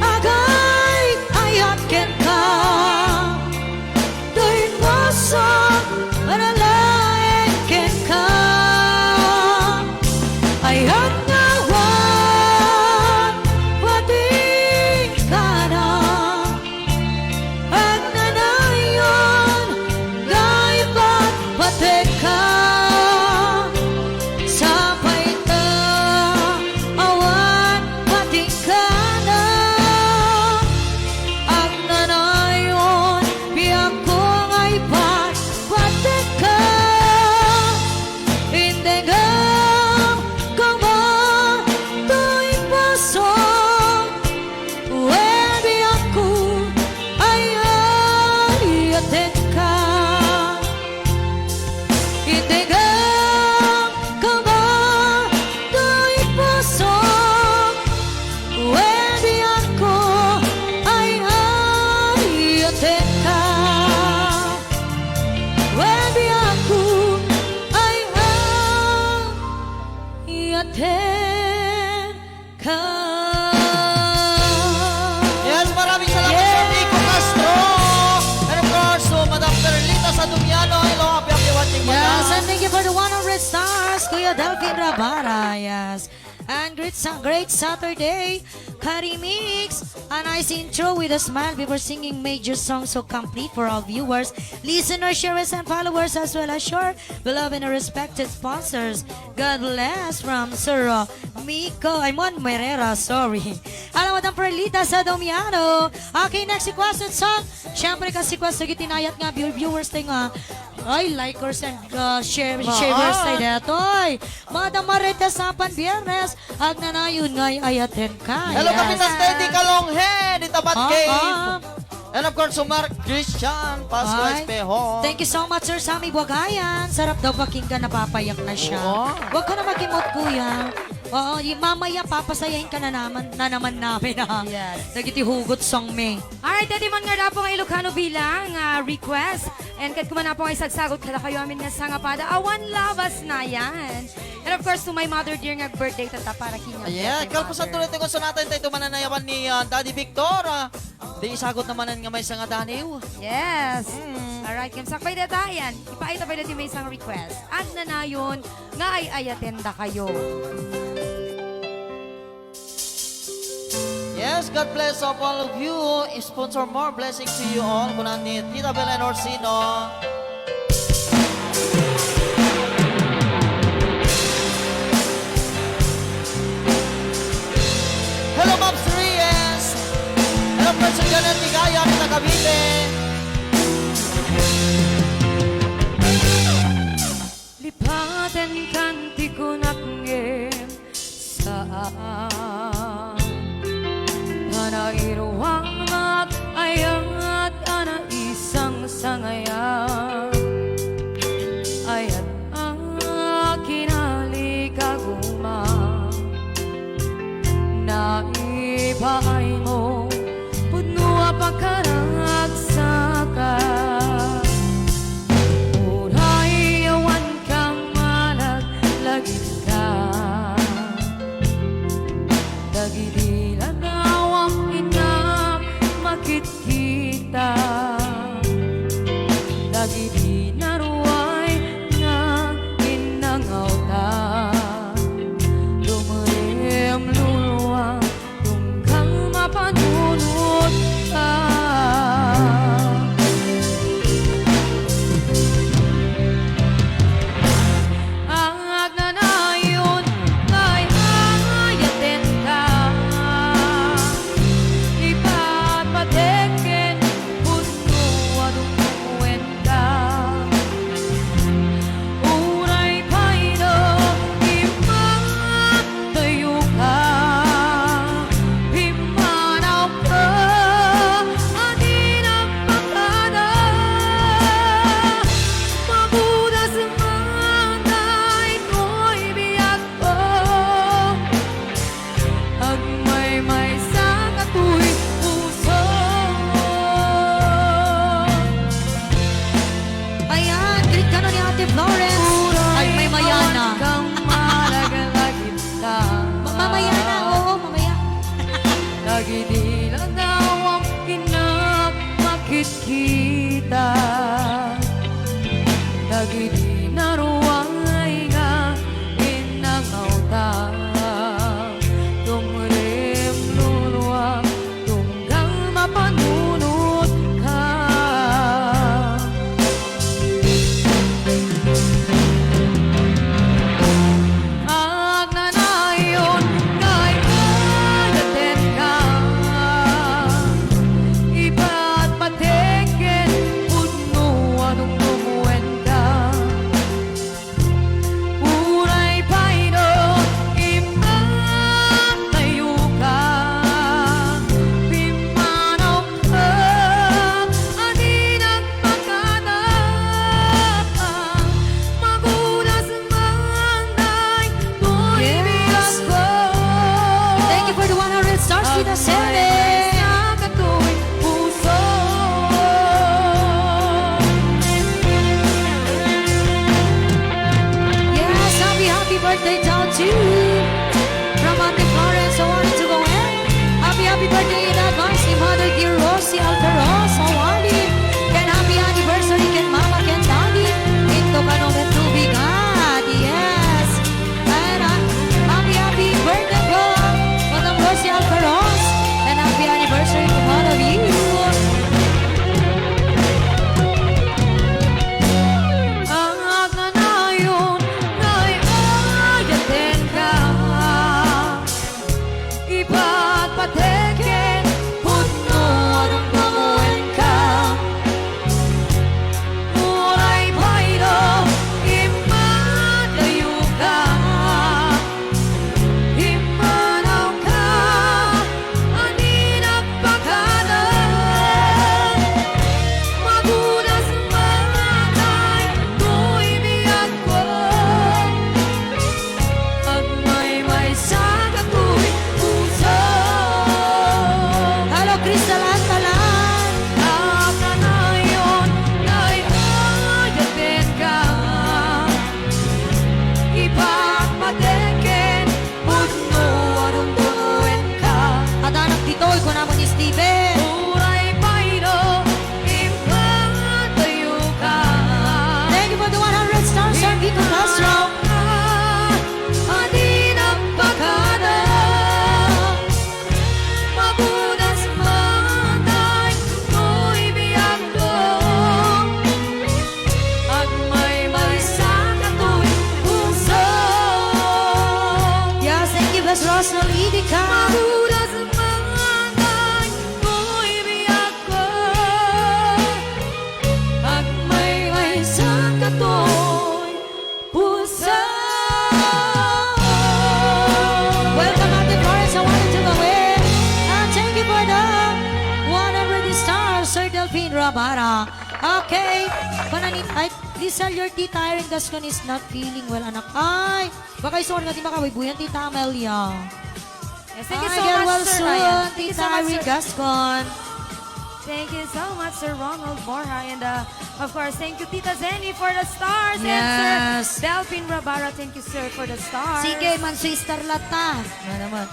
agay-ayat kenka. Tuy puso, manalaen kenka. Ayan nga awan, pati ka na. Agnanayon nga ipatpatekka, sapay ta awan patingkana. Agnanayon, biagko nga ipatpatekka, indengam koma toy puso. Wen, biagko, ay-ayatenka. Indengam koma toy puso. Wen, biagko, ay-ayatenka. Wen, biagko, ay-ayatenka. Ka. Yes, maraming salamat, Sir Nico Castro. And of course, to Madam Perlita Sadumiano. Hello, happy, happy watching, Madam. Yes, and thank you for the one hundred stars, Kuya Delphine Rabara. Yes. And great sa-, great Saturday, Kari Mix. A nice intro with a smile before singing major song so complete for all viewers, listeners, sharers, and followers, as well as your beloved and respected sponsors. God bless from Sir, uh, Miko, ay, Mon Merera, sorry. Hello, Madam Perlita Sadomiano. Okay, next requested song. Siyempre, kas request, dagiti naayat nga view-, viewers tayo nga. Ay, likers and, uh, share-, sharers tayo detoy. Madam Marita Sapan Biernes, agnanayon nga ay-ayatenka. Hello, yes. Kapitan Teddy Kalonghe, di Tapat Cave. And of course, Mark Christian Pascua Espejo. Thank you so much, Sir Sammy Buagayan. Sarap daw pakinggan, napapayak na siya. Oo. Huwag ka na makimot, kuya. Oo, y-, mamaya papasayahin ka na naman, na naman namin, ha. Yes. Dagiti hugot song mi. Alright, daddy man nga rapo nga Ilocano bilang, ah, request. And ket kuman apo nga isagsagot kadakayo amin nga sangapada. Awan labas na yan. And of course, to my mother dear nga birthday tata para kanya. Ayan, kalpasan tuloy tayo nga sonata, tayo mananayawan ni, ah, Daddy Victor, ah. Di isagot naman nga may sanga daniw. Yes. Mm. Alright, kim sakbay data yan. Ipaita pa dati may isang request. Agnanayon nga ay-ayaten dakayo. Yes, God bless of all of you. Sponsor more blessings to you all. Kuna ni Tita Belen Orsino. Hello, Pops Reyes. Hello, Pastor Janet Ligaya, kita Cavite. Lipaten kan ti kunak ngem saan. Panagirwang mat ayat a naisang sangayat. Ayat a kinalikaguma. Naipaay mo, pudno a pakaragsakan. Mamaya na, oo, mamaya. Dagidi lanawam innak makitkita. Dagidi naruay nga innangawta. Tumrem luluak tunggal mapanunotka. Agnanayon nga ay-ayatenka, ipatpatek ken pudno a dumdumwenka. Uray pay no immatayoka, pimmanawka a di nagpakada. Magunas man daytoy Yes. biagko. Thank you for the one hundred stars, Tita Sene. Agmaymaysa katoy puso. Yes, happy, happy birthday down to you. From Ate Florence, I wanted to go in. Happy, happy birthday in advance ni Mother dear Rosie Alcaros, Awali. Ken happy anniversary ken Mama ken Daddy. Into kanong tubig, ah, yes. And, uh, happy, happy birthday po, Madam Rosie Alcaros. And happy anniversary to all of you. Agnanayon nga ay-ayatenka, ipatpatek ken pudno a dumdumwenka. Uray pay no immatayoka, immanawka a di nagpakada. Magunas man daytoy biagko. Agmaymaysa katoy puso. Hello, Crystal Antalan. Agnanayon nga ay-ayatenka, ipatpatek ken pudno a dumdumwenka. Adanak ditoy, kuna mo ni Steven. Uray pay no immatayoka. Thank you for the one hundred stars, Sir Vito Castro. A di nagpakada, magunas man daytoy biagko. Agmaymaysa katoy puso. Yes, thank you, Bes Rosnel Idika. Magunas man daytoy biagko. Agmaymaysa katoy puso. Welcome, Ate Florence. I wanted to go in. Ah, thank you for the one hundred stars, Sir Delphine Rabara. Okay. Pananit, ay, Lisa, your tita Irene Gascon is not feeling well, anak. Ay, baka isong nga di makabuybuyan, Tita Amelia. Yes, thank you Hi, so get much, well Sir soon, Ryan. Thank you so Tita much, Irene Sir Gascon. Thank you so much, Sir Ronald Borja. And, uh, of course, thank you, Tita Zenny, for the stars. And Sir Yes. Delphine Rabara, thank you, sir, for the stars. Sige, man, sister lata. Na naman.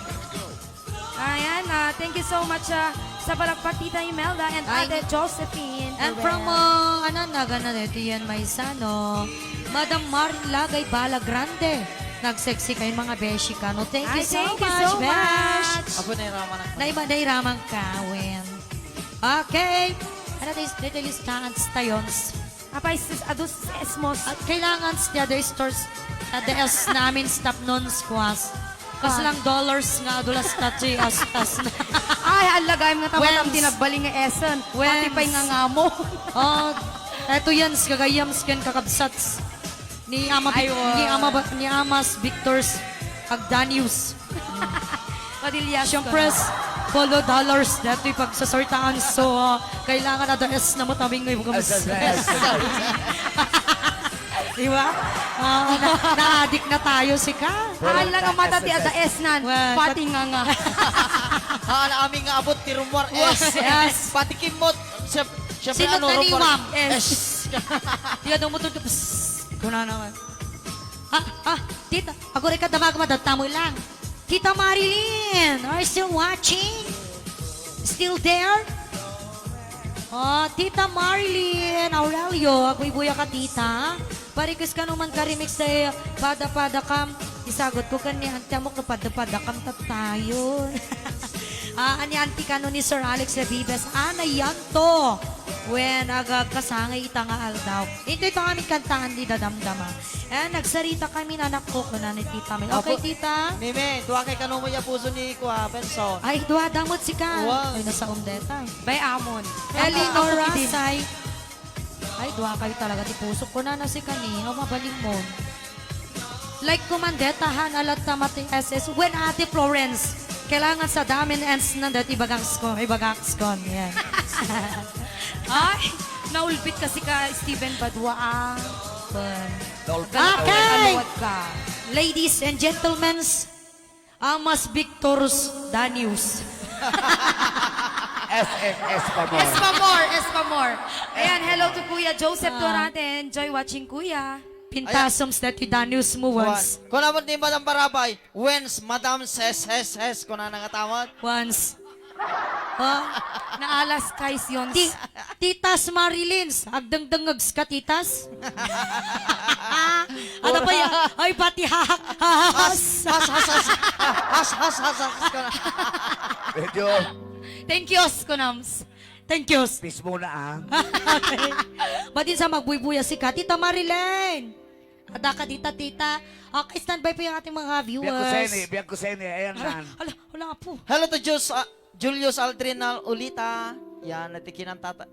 Ayan, ah, thank you so much, ah, sa palakpak, Tita Imelda and Ay, Ate Josephine. And Rivera. From, uh, ano, naga na dito yan, Maisano. Madam Marin Lagay Bala Grande. Nagsexy kayo, mga beshi ka, no? Thank you Ay, so thank you much, so besh. much. Apo na iraman ang Naima na iramang kawin. Okay. Ano tayo, dito listahan tayo. Apay, sis, adus, esmos. At kailangan siya the stores, at the S namin stop non squas. Kas Ah. lang dollars nga adulas ta G as tas na. Ay, alagay mga tamat ang Wens. tinagbali nga esan. Pati Wens. pa'y nga ngamo. Oh, eto yan, gagayam, skin kakabsats. Ni Ama Ay, Vic-, ni wa. Ama Ba-, ni Amas Victor's Agdanius. Padillas Siyempre, ko na. Polo dollars dati pagsasortaan. So, ah, kailangan na the S na mo tabing ngayon. As a S. Di ba? Ah, na, na-addict na tayo, sika. Haan lang ang mata ti ada S nan. Well, Pati but nga nga. Haan ang aming nga abot ti rumwar S. Yes. Pati kimot. Siyem-, siyempre, Sino ano, rumwar taniwam? S. Di ano mo to, psst. Kuna naman. Ah, ah, tita, aguray ka damag madatta mo lang. Tita Marilyn, are you still watching? Still there? Oh, Tita Marilyn Aurelio, agbuybuya ka, tita. Parikes kano man ka remix day, pada-pada kam. Isagot ko ken ni Auntie Amok no pada-pada kam tattayon. Ah, ni Auntie kano ni Sir Alex Labibes. Ana yanto. Wen, agagkasangay ita nga aldaw. Intoy ta amin kantaan di dadamdama. Eh, nagsarita kami, anak ko, kuna ni Tita Mel. Okay, Apo, Tita? Mimi, dua kay kano mo ya puso ni Kua Benson. Ay, dua damot sika. Wow. Ay, nasaom deta. Bay amon. Eleanor Ang puso ko din. Rasay. Ay, dua kayo talaga ti puso. Kuna na si kani. Aw, mabalin mo. Like ko man deta, han, alatta mati S S. Wen, Ate Florence. Kailangan sa damin ends na dati ibagaks ko. Ibagaks ko. Yan. Ay, naulbit kasi ka, Steven Badua, ah. Wen. Naulbit. Okay. Aluwag ka. Ladies and gentlemen, Amas Victor's Danius. S S S pa more. S pa more, S pa more. Ayan, hello to Kuya Joseph Ah. Durante. Enjoy watching, Kuya. Pintasong sa ti Danius mo Kuwan. Once. Kuwan naman ni Madam Barabay. Wens, Madam, ses, ses, ses. Kuna na nga tawag. Once. Oh, naalas kay Sions. Ti-, Titas Marilyn, agdengdengeg ka, Titas? Ano pa yan? Ay, pati hahak. Has, Hahas. Has, has, has. Has, has, has, has, has. Medyo Thank yous, kunams. Thank yous. Peace muna, ah. Okay. Ba't yun sa magbuybuya si ka? Tita Marilyn! Ada ka dita, tita. Okay, standby po yung ating mga viewers. Biag ko seni, biag ko seni. Ayan, Ala, man. Ala, wala po. Hello to Jules, ah, Julius Aldrinal Ulita. Yan, natikinan tata.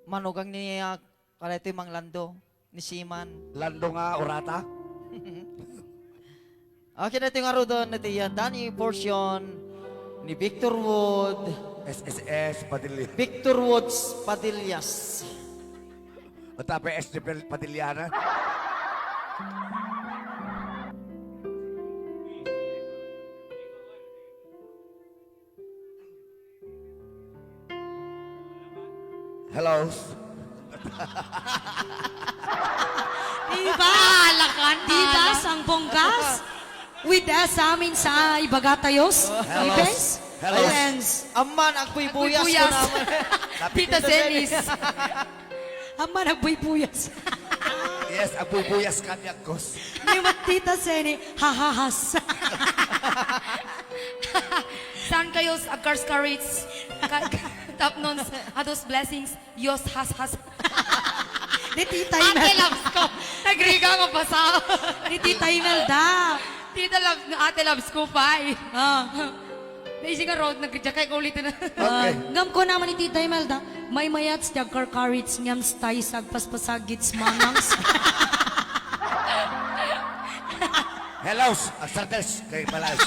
Manugang ni, ah, Kala ito'y Mang Lando, ni Siman. Lando nga, orata? Okay na ito nga rudon, iti, ah, Danny portion ni Victor Wood. S S S Padilla. Victor Woods Padillas. At apa S D P Padilla na? Hello. Diba? Alakan, Diba, ala. Sang bonggas? With us, sa amin sa Ibagatayo. Hello. Ibes? Hello. Friends. Amman, agbuybuyas ko Agbuybuyas. Naman. Tita Zenis. Amman, agbuybuyas. Yes, agbuybuyas kami, agkos. Ni Tita Seni, hahahas. Saan kayo s-, agkars-karits? Ka-, tapnon s-, ados blessings, yos has has. Ni Tita Ate Imel. Loves ko. Nagriga nga basa. Ni Tita Imelda. Tita Loves, Ate Loves ko, pay. Ah. Naising nga road, nagjakay ko ulit na. Ah, Okay. Ngam ko naman ni Tita Imelda, may mayats ti agkarkarits, ngam stay sa agpaspasagits, manangs. Hello, agsardes kay Balas.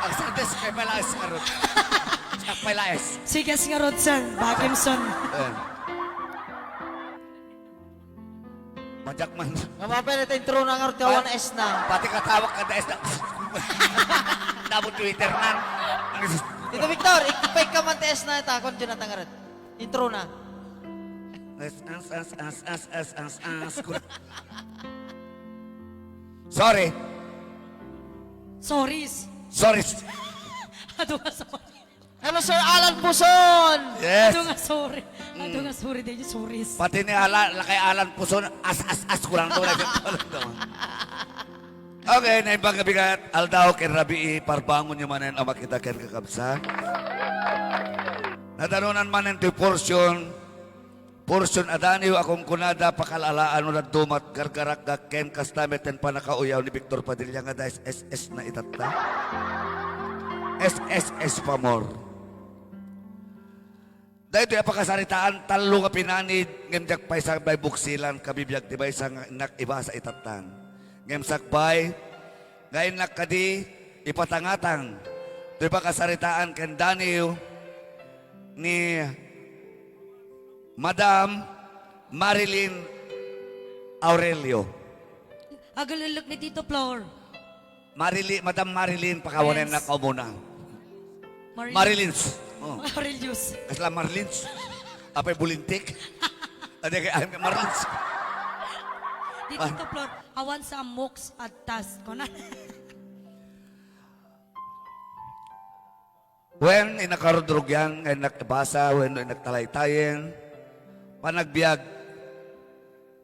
Agsardes kay Balas, arot. Sa Balas. Sige, nga Rodson, Bakimson. Eh. Majak man. Nga mapel iti intro na nga, Pati, one S na. Pati katawag ka, S na. Damo Twitter na. Tito Victor, ik-, fake ka man ti S na ita, kon Jonathan nga rin. Intro na. As, as, as, as, as, as, as, as, as, Sorry. Sorries. Sorry. Adu nga sorry. Hello, Sir Alan Puson! Yes. Adu nga sorry. Adu Mm. nga sorry, dahil sorries. Pati ni Ala-, lakay Alan Puson, as, as, as, kulang to, like, kulang to. Okay, naimbag nga bigat, aldaw, ken rabii, parbangon yo manen a makita ken kakabsat. Nadanunan manen toy portion, portion a daniw a kunkunada, pakalalaan, no daduma, gargarakgak, ken kasta met ten pannakauyaw ni Victor Padilla nga da S S S na itatta. S S S pa more. Daytoy a pakasaritaan, tallo nga pinanid, ngem diak pay sakbay buksilan, kabibiag ti maysa nga innak ibasa itattan. Ngem sakbay, nga innak kadi ipatangatang, toy pakasaritaan ken daniw ni Madam Marilyn Aurelio. Agalelek ni Tito Flor. Marili-, Madam Marilyn, pakawanen Friends. na kaumuna. Marilyn. Marilyn's. Oh. Aurelius. Kasla Marlins. Apay bulintik. Adi kay, ay, Marlins. Di Ah. Tito Flor. Awan sa ammok sa adtas, kuna. Wen, innak a rugrugian nga innak ibasa wenno innak talaytayen, panagbiag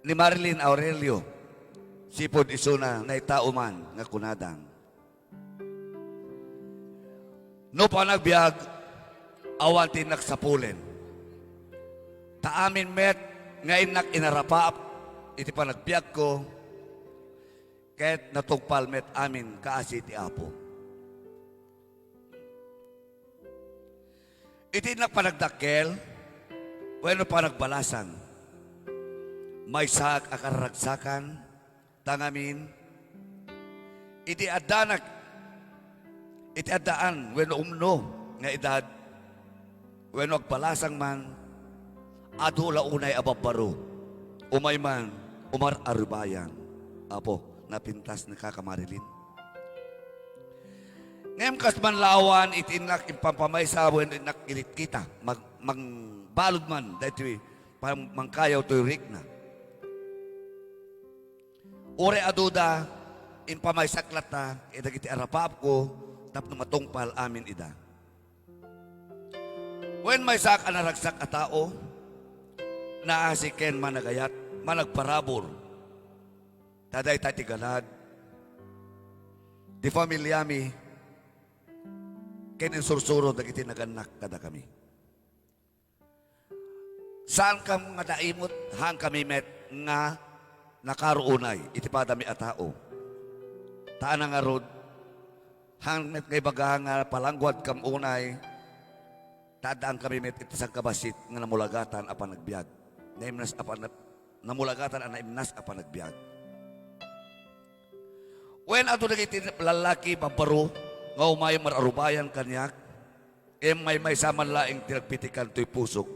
ni Marilyn Aurelio, sipud isuna, naitao man nga kunada, "No panagbiag, awan ti innak sapulen. Ta amin met nga innak inarapaap iti panagbiagko, ket natungpal met amin kaasi ti Apo." Iti innak panagdakkel wenno panagbalasang, maysaak a kararagsakan, ta ngamin, iti addanak, iti addaan wenno umno nga edad, wenno agbalasang man, adu la unay a babbaro. Umay man, umar-arubayan. Apo, napintas ni Kaka Marilyn. Ngem kas man la awan iti innak impampamaysa wenno innak iritkita, mag-, mangbalud man daytoy pam-, mangkayaw toy rikna. Uray aduda, impamaysak latta dagiti arapaapko tapno matungpal amin ida. Wen, maysaak a naragsak a tao, naasi ken managayat, managparabur. Ta dayta ti ganad ti familiami ken insursuro dagiti nagannak kadakami. Saankam nga naimut, haankami met nga nakaruonay iti padami a tao. Ta ania ngarud, haan met nga ibaga nga palangguadkam unay, ta addaankami met iti sangkabassit nga namulagatan a panagbiag. Naimnas a pana-, namulagatan a naimnas a panagbiag. Wen, adu dagiti lallaki babbaro nga umay mar-arubayan kaniak, ngem maymaysa man laeng ti nagpitikan toy pusok.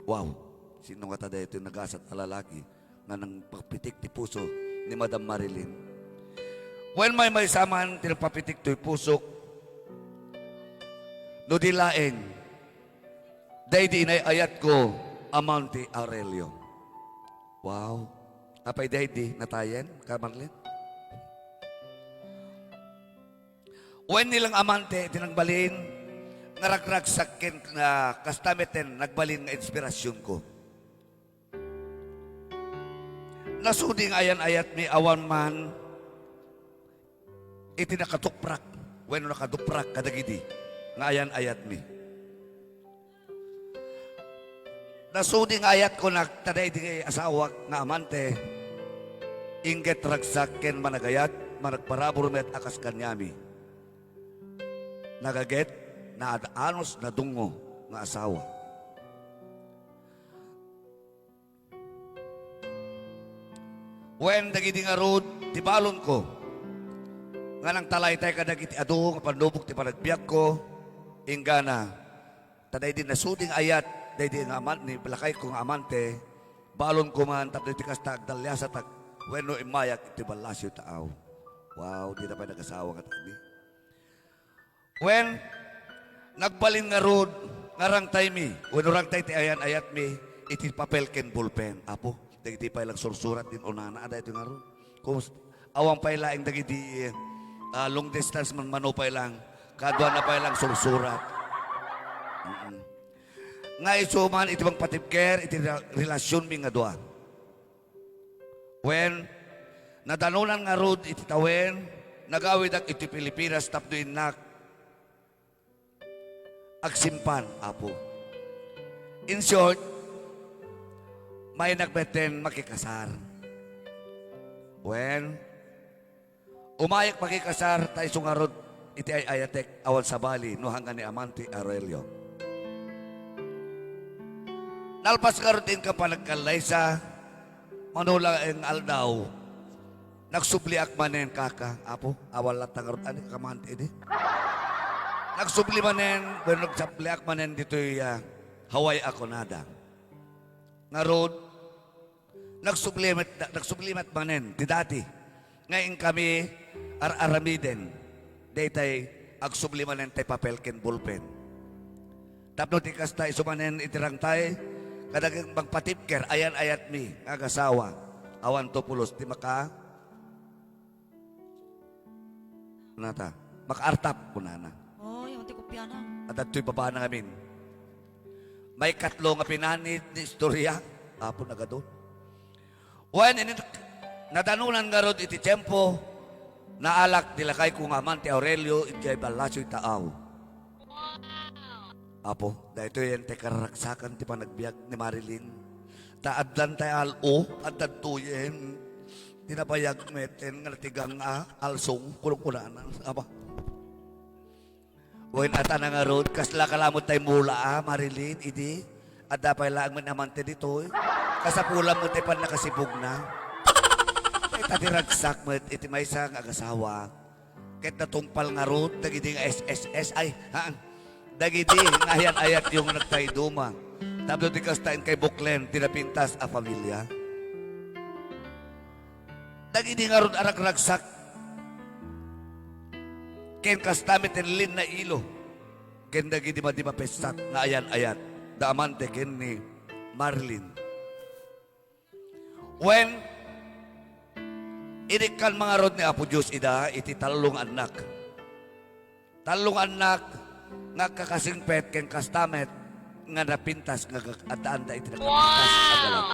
Wow! Sino ngata daytoy nagasat a lalaki nga nangpapitik ti puso ni Madam Marilyn? Wen, maymaysa man ti nagpapitik toy pusok. No di laeng, daydi inay-ayatko, Amante Aurelio. Wow! Apay daydi natayen, Ka Marilyn? Wen, ni lang Amante ti nagbalin nga ragragsak ken, ah, kasta met ti nagbalin nga inspirasionko. Nasudi nga ayan-ayatmi awan man iti nakatuprak wenno nakaduprak kadagidi nga ayan-ayatmi. Nasudi nga ayatko nagtaday ti asawak nga Amante, inggit ragsak ken managayat, managparabur met a kas kaniami. Nagaget, naad-anos, nadungngo nga asawa. Wen, dagidi ngarud ti balonko nga nangtalaytay kadagiti adu nga pannubok ti panagbiagko, inggana, ta daydi nasudi nga ayat, daydi nga aman-, ni lakayko nga Amante, balonko man tapno iti kasta agdalliasatak wenno immayak iti ballasio taaw. Wow, dita pay nagasawa nga tagdi. Wen, nagbalin ngarud nga rangtaymi wenno rangtay ti ayan-ayatmi iti papel ken bulpen. Apo, dagiti pay lang sursurat din unana, a daytoy ngarud. Kung s-, awan pay laeng dagiti, ah, long distance man, mano pay lang, kaduana pay lang sursurat. Mm-mm. Nga isu man iti mangpatibker iti re-, relasionmi nga dua. Wen, nadanonan ngarud iti tawen, nagawidak iti Pilipinas tapno innak agsimpan, Apo. In short, mayanak metten makikasar. Wen, umayak makikasar ta isu ngarud iti ay-ayatek awan sabali no hanggan ni Amante Aurelio. Nalpas ngarud ti inka panagkallaysa, mano laeng aldaw, nagsubliak manen, kaka, Apo, awan latta ngarud ani kakamante idi. Nagsubli manen, wenno nagsubliak manen ditoy, ah, Hawaii a kunada. Ngarud, nagsubli met, nagsubli met manen ti dati nga inkami ar-aramiden daytay agsubli manen tay papel ken bulpen. Tapno ti kasta, isu manen iti rangtay kadagiti mangpatibker, ayan-ayatmi nga agasawa, awan to pulos ti maka-, Kunata, makaartap, kunana. Oy, awan ti kopiana. Adda ditoy babana ngamin. Maikatlo nga pinanit ni istorya, Apo, nagadun. Wen, ini nadanonan ngarud iti tiempo, naalak ti lakayko nga amante Aurelio idiay Palacio Itaaw. Apo, daytoyen ti kararagsakan ti panagbiag ni Marilyn. Ta addan tay al-o, adda tuyen. Ti nabayag meten nga natigang a alsong, kunkunana. Aba. Wen, ata na ngarud, kasla ka lamet tay mula a, Marilyn, idi? Adda pay laeng met amante ditoy. Kasapulan mo ti pannakasibugna. Ita ti ragsak met iti maysa nga agasawa. Ket natungpal ngarud dagidi nga S S S, ay, haan. Dagidi nga ayan-ayatyo nga nagpaiduma. Tapno ti kasta inkay buklen ti napintas a familia. Dagidi ngarud a ragragsak. Ken kasta met ti linna ilo. Ken dagidi madi mapessak nga ayan-ayat da amante ken ni Marilyn. Wen, inikkan mangarud ni Apo Dios ida iti tallo nga annak. Tallo nga annak nga agkakasingpet ken kasta met nga napintas nga gag-, addaanda iti nagpintas a dalan.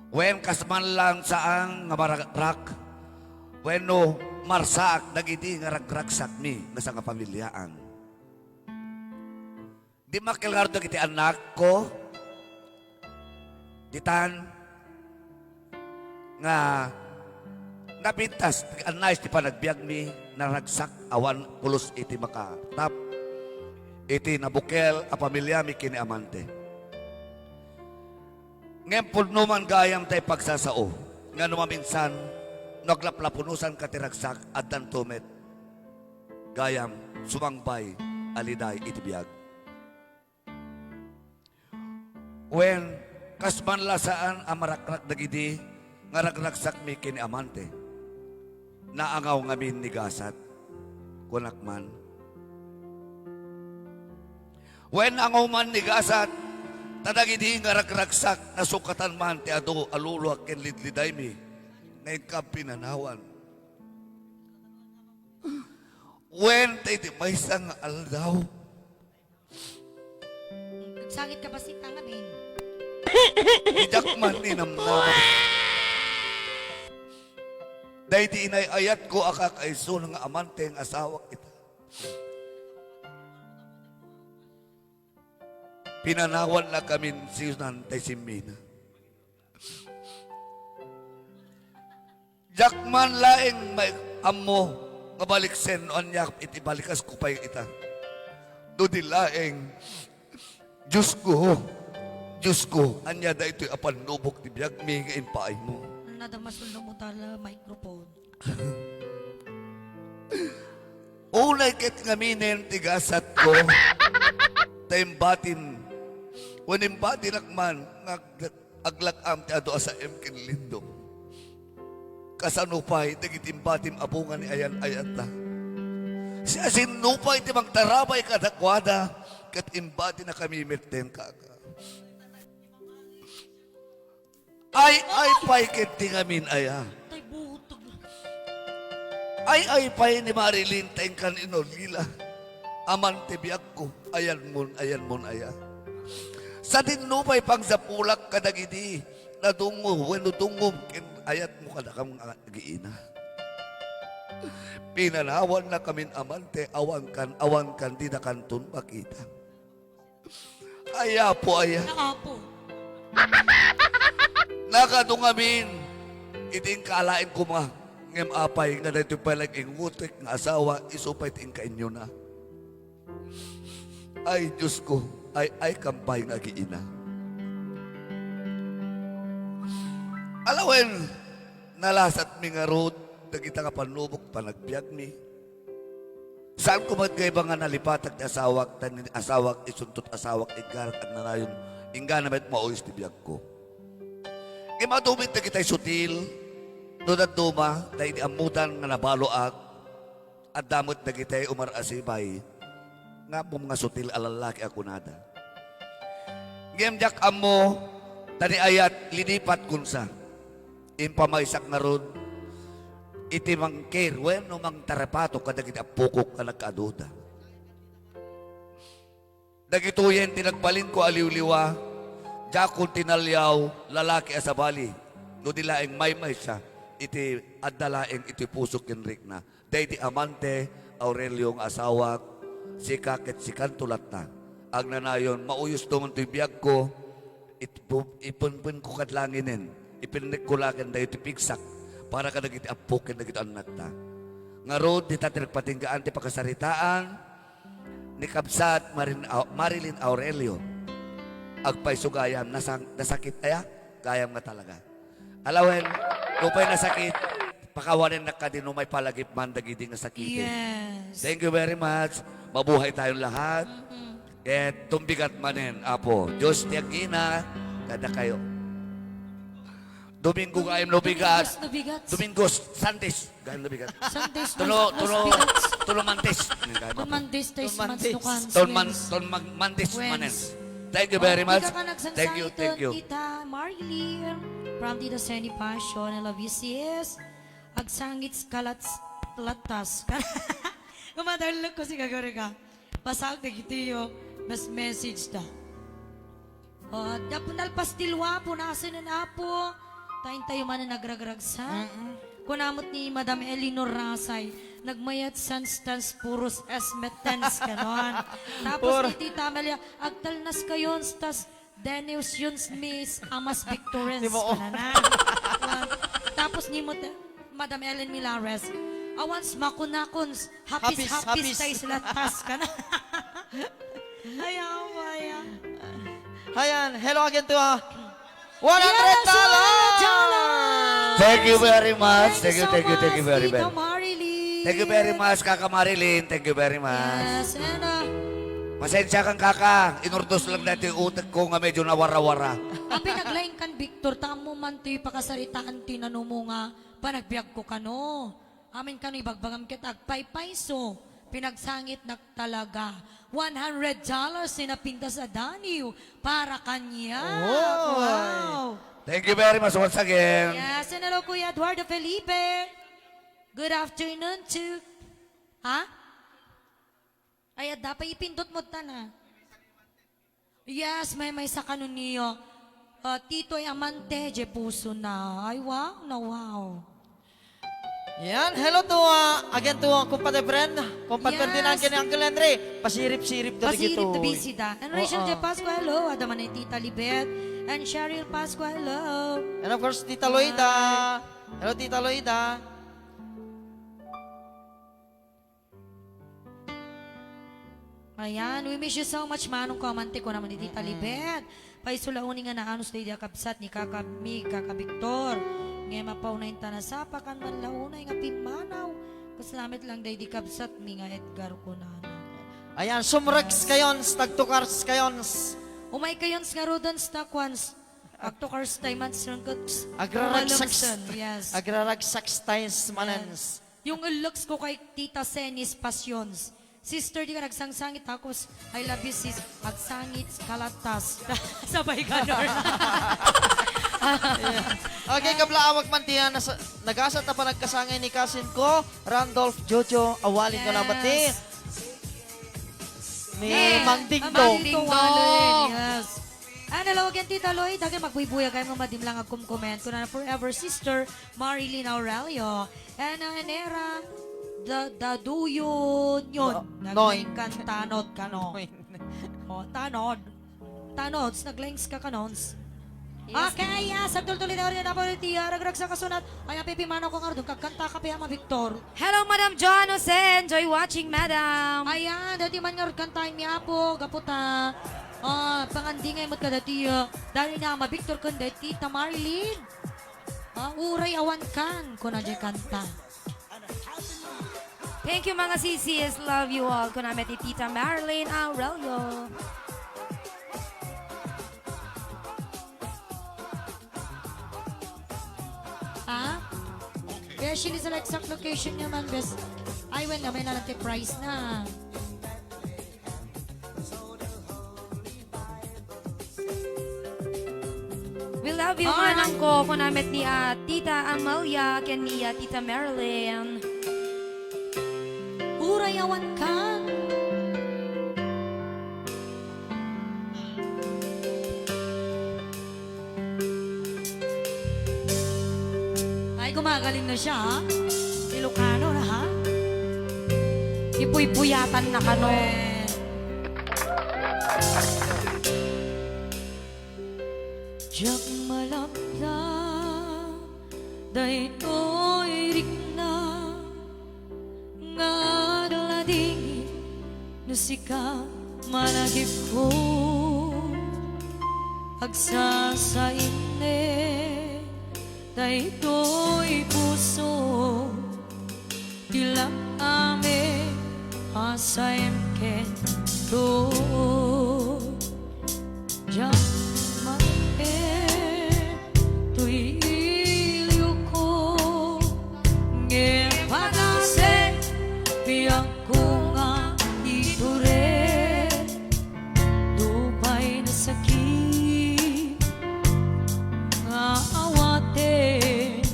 Wen, kas man lang saan nga maragrak, wenno marsaak dagidi nga ragragsakmi nga sangafamiliaan. Dimmakkel ngarud dagiti annakko, ditan nga napintas, annayes ti panagbiagmi, naragsak, awan pulos iti makatap iti nabukel a familiami ken ni amante. Ngem pudno man gayam tay pagsasao nga no maminsan, no aglaplapunosanka ti ragsak, addanto met gayam sumangbay a liday iti biag. Wen, kas man la saan a marakrak dagidi nga ragragsakmi ken ni amante. Naangaw ngamin ni gasat, kunak man. Wen, naangaw man ni gasat, ta dagidi nga ragragsak, nasukatan man ti adu a luluak ken lidlidaymi nga inka pinanawan. Wen, ta iti maysa nga aldaw, agsangit ka bassit ngamin. Diak man ninamnama. Daydi inay-ayatko a kakaisuna nga amante nga asawak ita. Pinanawanna kamin siunan tay simmina. Diak man laeng maammo nga baliksen no ania iti balikasko pay ita. No di laeng, Diosko, Diosko, ania daytoy a pannubok ti biagmi nga impaaymo? Nadamasul no mo tala microphone. Unay ket ngaminen ti gasatko, ta imbatim, wen imbatinak man nga ag-, aglak-am ti adu a saem ken lindom. Kasano pay dagiti imbatim a bunga ni ayan-ayatta? Siasino pay ti mangtarabay kadakuada ket imbatina kami metten, kaka? Ay-ay pay ket ti ngamin aya. Tay butog. Ay-ay pay ni Marilyn ta inkan inulila. Amante biagko, ayanmon, ayanmon aya. Sadino pay pangsapulak kadagidi nadungo wenno dungngom ken ayatmo kadakam nga agiina. Pinanawanna kamin amante, awankan, awankan, didakanton makita. Ay, Apo, aya. Nga Apo. Nagadu ngamin, iti inka alaen koma, ngem apay nga daytoy pay la ingutek nga asawa, isu pay ti inka inyona. Ay, Diosko, ay, ay, kampay nga agiina. Alawen, nalasatmi ngarud, dagita nga pannubok, panagbiagmi. Saan ko met kaiba nga nalipatak ti asawak, ta ni asawak isuntot asawak, iggarak agnanayon, inggana met mauyos ti biagko. Imadumit dagitay sutil, no dadduma, ta idi ammodan nga nabaloak, adda met dagitay umarasibay, nga ammom nga sutil a lallaki a kunada. Ngem diak ammo, ta ni ayat, linipat kunsa. Impamaysak ngarud, iti mangkir wenno mangtarapato kadagiti appokok a nagkaaduda. Dagitoyen ti nagbalinko a liwliwa, diakon ti naliaw, lalaki a sabali, no di laeng maymaysa iti adda laeng iti puso ken rikna. Daydi amante, Aurelio nga asawak, sika ket sikanto latta. Agnanayon, mauyos to man toy biagko, it-, bu-, ipenpenko kad langinen, ipennekko la ken dayo ti pigsak para kadagiti appo ken dagiti annakta. Ngarud, dita ti nagpatinggaan ti pakasaritaan, ni Kabsat Marin-, Au-, Marilyn Aurelio. Agpayso gayam, nasang-, nasakit aya? Gayam nga talaga. Alawen, nupay nasakit, pakawanennak kadi no maipalagip man dagidi nga sakiten. Yes. Thank you very much. Mabuhay tayong lahat. Mm-mm. Ket tumbigat manen, Apo. Dios ti agina, kadakayo. Domingo gayam no bigat. Domingos no bigat. Domingos, Santis. Gayam no bigat. Santis, Tulo, mas, mas tulo, bigat. Tulo Mantis. Ni gayam Ton apo. Mantis, tais Ton Mantis. Mans, no kans, Ton Man-, wins. Ton Mag-, Mantis Wins. Manen. Thank you very much. Di ka ka Thank you, nagsangsangit, thank you. Tita Marilyn. From Tita Senny Passion. I love you, sis. Agsangit kalats, latas. Kumadalok ko si Kagorga. Pasaag dagiti, oh, mas message da. Oh, dapo nalpastilwa, punasen en Apo. Taintayo man a nagragragsak. Mm-mm. Kuna met ni Madam Eleanor Rasay, nagmayat sans tans puros esmetens kanon. Tapos Por- ni Tita Amelia, agtalnas kayon tas denius yun mis amas victorens Di mo- kanana. Tapos ni Mut-, Madam Ellen Milares, awan makunakon, hapis, Hapis, hapis, hapis. Tayo sila tas kana. Ayaw, ayaw. Ayan, hello again to, ah, one hundred dollars! Yes, one hundred dollars! Thank you very much. Thank you Thank you, so thank you, thank you much, very, Tita very. Marilyn. Thank you very much, Kaka Marilyn. Thank you very much. Yes, and, uh, Pasensya kan, Kaka. Inurdos lang dati utek ko nga medyo nawara-wara. Apay naglaing kan Victor, ta ammo man ti pakasaritaan ti nanumo nga panagbiag ko kano. Amin kano ibagbagam ket agpaypayso, pinagsangitnak talaga. One hundred dollars ti napintas a daniw para kaniak. Oy. Wow! Thank you very much once again. Yes, and hello, Kuya Eduardo Felipe. Good afternoon to, ha? Ay, adda pay ipindot mo tana. Yes, maymaysa kano niyo. Ah, Titoy Amante, diay pusona. Ay, wow na wow. Yan, hello to, ah, again to, ah, Kumpadre Bren, Kumpadre Yes. Ferdinand, ken Uncle Henry. Pasirip-sirip to Pasirip digito. To bisita. And Rachel Oo. J. Pascua, hello. Adda man ni Tita Libet. And Cheryl Pascua, hello. And of course, Tita Loida. Hi. Hello, Tita Loida. Ayan, we miss you so much, Manong Komante, kuna man ni Tita Mm-mm. Libet. Payso la uni nga naanos daydi a kabsat ni Kaka mi, Kaka Victor. Ngem apaw na inta nasapa kan man la unay nga pimmanaw. Kasla met lang daydi kabsat mi nga Edgar kunana. Ayan, sumreks kayon, tagtukars kayon. Umay kayon, ngaruden, ta kuan, agtukars tay man, sir, Agraragsak. Yes. Agraragsak tayo manen. Yes. Yung looks ko kay Tita Senis Passions. Sister, di ka nagsangsangit, tapos, "I love you, sis." Agsangit, kalatas. Sabay ganun. Okay, kablaawag man diyan, nasa-, nagasat a panagkasangay ni kasin ko, Randolph Jojo, awalin ko na ba ti? Yes. Ni Yes. Mang Dingdong. Mang Dingdong. Yes. And hello again, Tita Lloyd. Again, magbuybuya kayo nga madimlang agkumkumen. Kuna na forever sister, Marilyn Aurelio. And, uh, Enera, da, da do you yun? Da, Naglaing noy. Kan tanod kano. Noy. O, tanod. Tanods, naglaing ka kanons. Yes. Okay, yes. Agtultuloy na rin na po rin ti, ah, ragragsak a sunat. Ay, ang pipimanaw ko nga rin, kagkanta ka pa, Ama Victor. Hello, Madam Joan Jose. Enjoy watching, Madam. Ayan, dati man nga rin kantahin mi, Apo, gaputa. Ah, pangandingay mo't kadati, ah, dali na, Ama Victor, kun dati, Tita Marilyn. Ah, uray awan kan, kuna di kanta. Thank you, mga sisis. Love you all. Kuna met ni Tita Marilyn Aurelio. Ha? Beshi, ni sa exact location niya man, bes. Ay, when naman na price na. We'll Love you, manang ko, kuna met ni, ah, Tita Amalia ken ni, ah, Tita Marilyn. Uray awan kan. Ay, gumagaling na siya, ha? Ilocano na, ha? Ipuypuyatan na kano. Eh. Diak malapda daytoy rikna nga agladingit no sika, managipko. Agsasainne daytoy puso, ti lang-amin a saem kenka. Diak maem toy iliwko, ngem padasek biagko nga itured. Nupay nasakit nga awaten,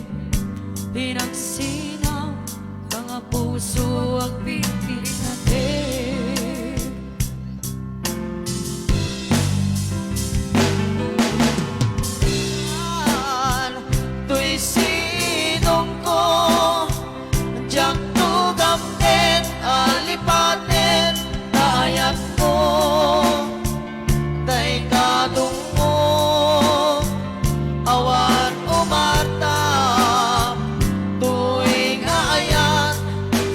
pinagsinam nga puso agpipinateg. Toy sidongko, diak tugamden a lipaten ta ayatko. Dayta tungmo, awan umarta, toy nga ayat,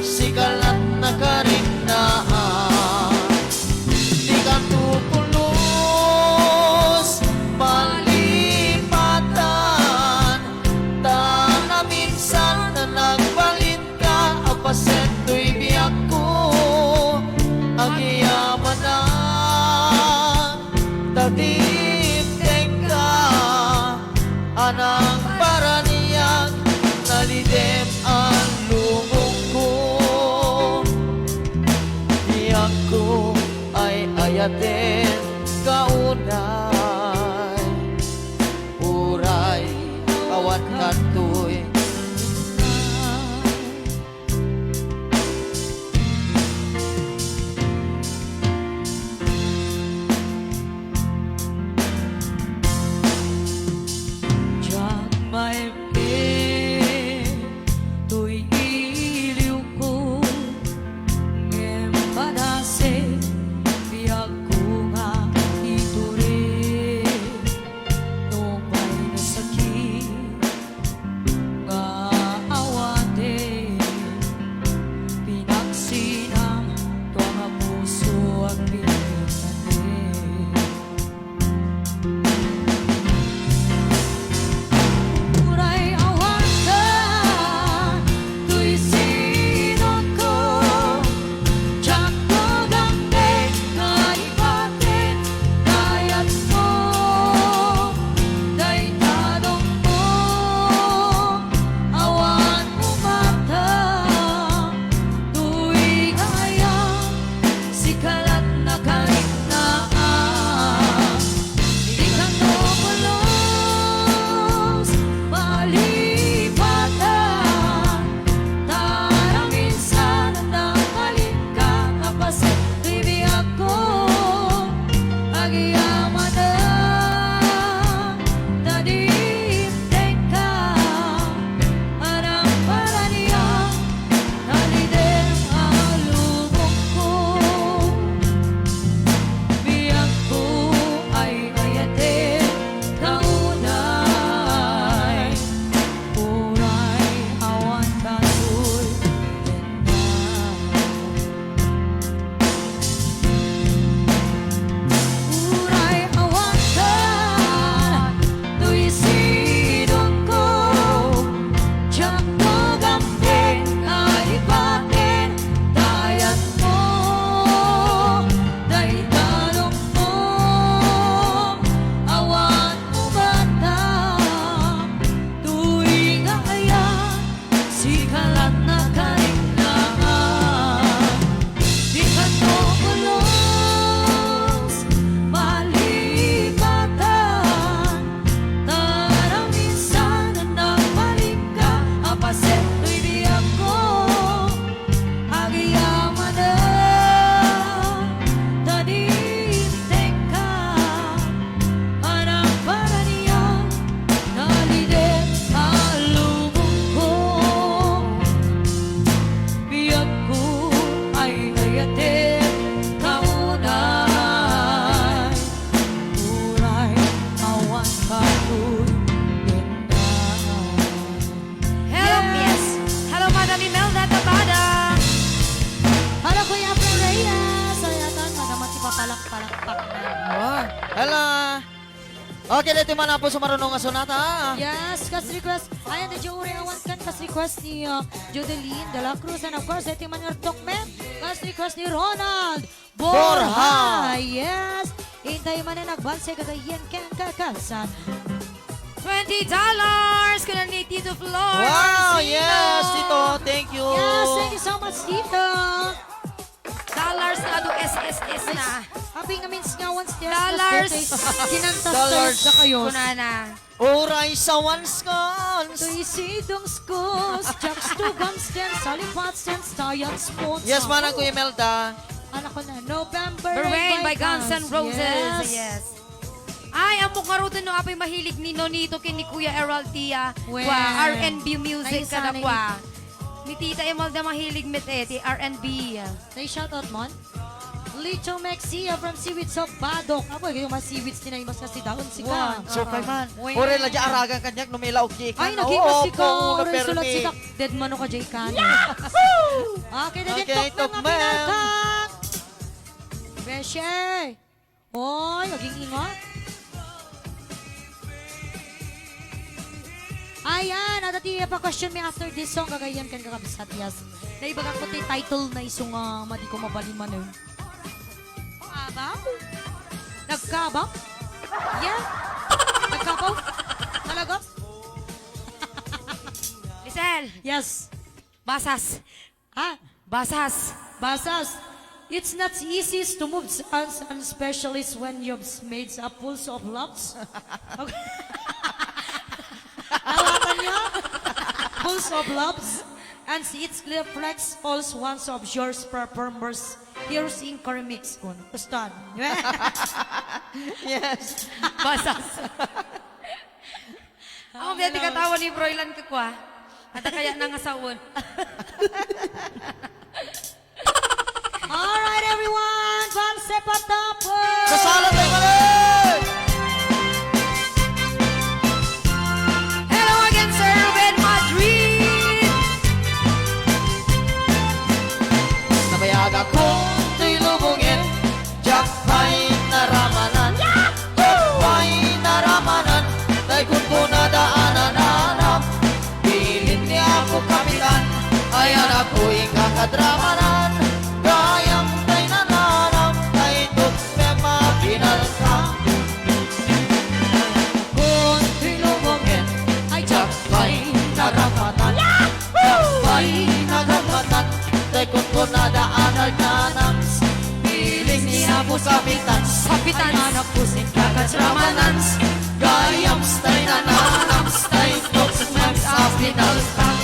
sika lan nakarimnaan. Dika tutulos, malipatan, ta naminsan nagbalinka a paset toy biagko. Agyamanak ta dimtengka, a nangparaniag, nalidem a lubongko. Biagko, ay-ayatenka unay, uray awan kantoy. Diak maem-em toy iliwko, ngem padasek biagko Okay, daytoy man a pulso marunong nga sonata. Yes, kas request. Ayan, daytoy uray awan kan kas request ni, uh, Jodeline de la Cruz. And of course, daytoy man nga tukmem. Kas request ni Ronald Borja. Borja. Yes. Intay man nga nagbalse gagayen ken kakabsat. Twenty dollars kuna ni Tito Flor. Wow, Sino? Yes, Tito. Thank you. Yes, thank you so much, Tito. Dollars na do S S S na. Happy nga means nga once there's Dollars. Kinantas Dollars. Tayo sa kayo. Kunana. Oray sa once cons. To'y sidong skos, jacks to guns, then salipats, then science sports. Yes, manang Kuya Imelda. Anak ko na, November Rain by Guns N' Roses. Yes. Ay, ammok ngaruden no apay mahilig ni Nonito ken ni Kuya Errol Tia. Well, kua, R and B music kada kua. Ni Tita Imelda mahilig met, eh, ti R and B. Say shoutout, Mon. Lito Mexia from Seaweeds of Badoc. Apo, yung mga seaweeds tinay mas kasi daon si Ka. Wow. So, kay man. Uy. Ore la di aragan kanyak, no may laog di ka. Ay, naging mas si Ka. Ore sulat si Ka. Dead man ka, Jay Ka. Yahoo! Okay, na din, okay, tukmem nga pinalkak. Beshi! Oy, aging ingat. Ayan, adda ti pa-question mi after this song, gagayyem ken kakabsat, yes. Naibagak ko ti title na isu nga madi ko mabalin manen. Abaw? Nagkabaw? Yeah? Nagkabaw? Talaga? Lisel! Yes. Basas. Ha? Basas. Basas. It's not easy to move hands, and especially when you've made a pulse of loves. Okay. Alatan niyo? Pulse of loves. And it's clear flex also once of yours performers. Here's in remix kun. Ustad. Yes. Basas. Aw, biya ti katawan ni Froilan kakua. Adda kaya nangasaon. All right, everyone. Valse Patapon. Sasala tayo mali! Hello again, Sir Ruben Madrid. Nabayagak kun toy lubongen, diak pay naramanan. Diak pay naramanan, tay kunkunada a nananam. Bilin ni Apo Kapitan, ay anakko, inka kadramanan. Gayam tay nananam, tay tukmem a pinalkak. Kun toy lubongen, ay diak pay naramanan. Diak pay naramanan, tay kunkunada a nananam. Bilin ni Apo Kapitan, Kapitan. Ay anakko, inka kadramanan. Gayam tay nananam, tay tukmem a pinalkak.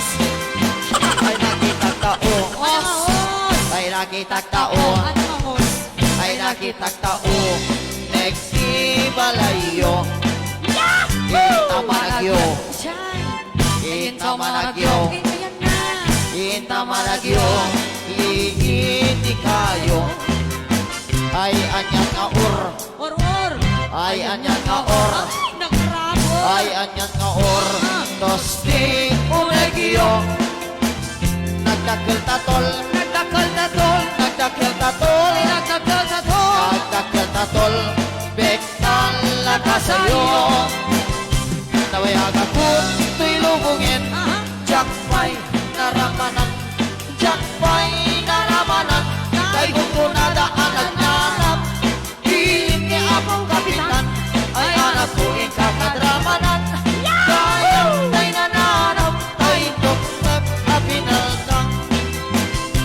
Ay nakitak tao. Ay nakitak tao. Ay nakitak tao. Nagsibalayyo. Inta managyo. Inta managyo. Inta managyo. Iiti kayo. Ay anian nga or. Or, or. Ay anian nga or. Ay, nagrabo. Ay anian nga or. Tosti unegyo. Nagdakkel tatol. Nagdakkel tatol. Nagdakkel tatol. Ay, nagdakkel tatol. Nagdakkel tatol. Bektan la kasayo. Nabayagak kun toy lubongen. Aha. Diak pay naramanan. Diak pay naramanan. Tay kunkunada a nananam. Bilin ni Apo Kapitan, ay anakko, inka kadramanan. Gayam tay nananam, tay tukmem a pinalkak.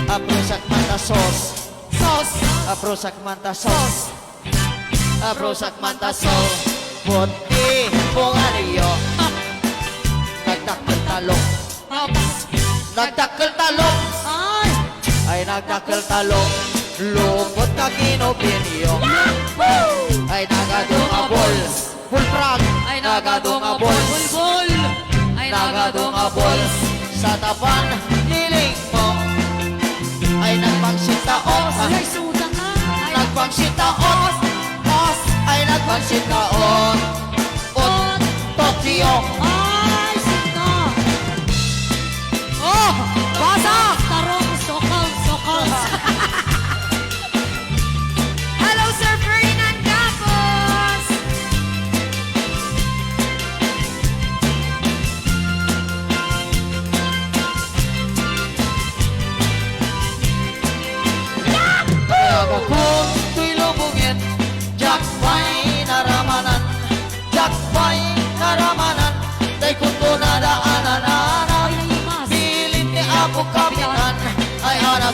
Aprosak man ta sos. Sos. Aprosak man ta sos. Aprosak man ta sos. Puti bunganyo. Nagdakkel talong. Nagdakkel talong. Ay! Ay, nagdakkel talong. Lupot ka kinupinyo. Yahoo! Ay, nagadu nga balls. Bullfrog. Ay, nagadu nga balls. Bulbul. Ay, nagadu nga balls. Sa tapan ni Lingkong. Ay, nagpangsit taos. Ay, suda ka. Ay. Nagpangsit taos. Os. Ay, nagpangsit taos. Ot, Tokyo. Ay, sino? Oh, basa! Tarong, sokol, sokol. Hello, Sir Ferdinand Gabos.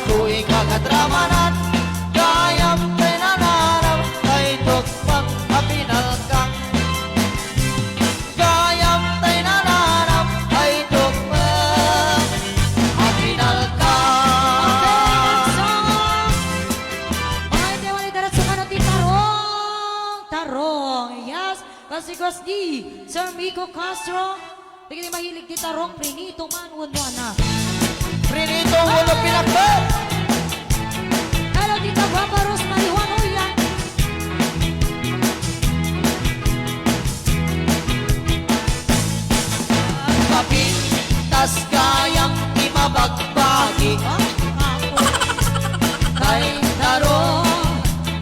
Ikaw nga dramanan, gayam tay nananam, tay tugpang a pinalkang. Gayam tay nananam, tay tugpang a pinalkang. Okay, next song. Okay, wala diretso ka na ti tarong. Tarong, yes. Kasi gusto ni Sir Miko Castro. Dagiti mahilig ti tarong, prinito man wenno anak. Prinito wenno pinakbet. Hello, Tita Guapa Rosemary Juan Uyan. Mapintas gayam ti mabagbagi. Tay tarong,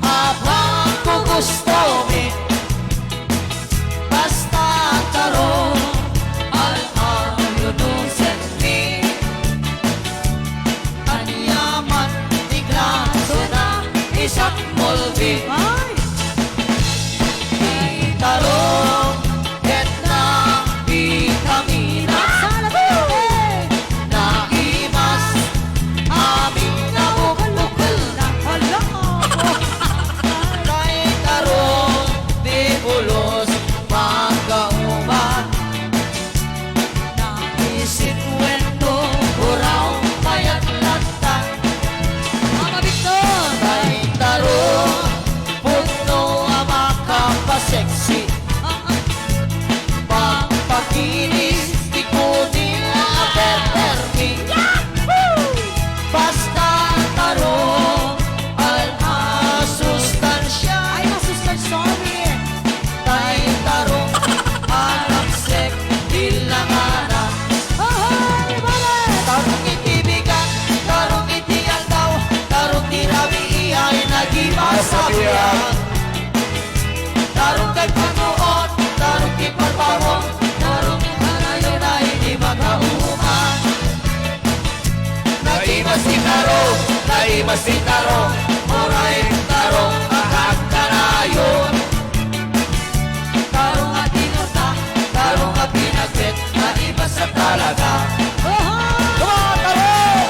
apang kugustomi. Basta tarong, al-, alunusenmi. Aniaman ti klasena, isak mulbi. Ay! Ti tarong, ket nabitamina. Sana to, eh! Naimas, amin nga bukel-bukelna. Hala! Tay tarong, di pulos, magkauman. Naisit wenno, puraw, payat latta. Mama Victor! Tay tarong, pudno a makapaseksi. Ah, ah. Pampakinis ti kudil a perpermi. Yahoo! Basta tarong, al-, a sustansya. Ay, masustansya, sorry. Tay tarong, anak sek, dilangana. Ahoy, pare! Tarong iti bigat, tarong iti aldaw, tarong ti rabii ay nagimasabian. Tarong ti agpanuot, tarong ti parbangon, tarong ti kanayon ay di makauman. Naimas ti tarong, naimas ti tarong, uray tarong a agkanayon. Tarong a tinorta, tarong a pinagpet, naimas a talaga. Oho! Come on, tarong!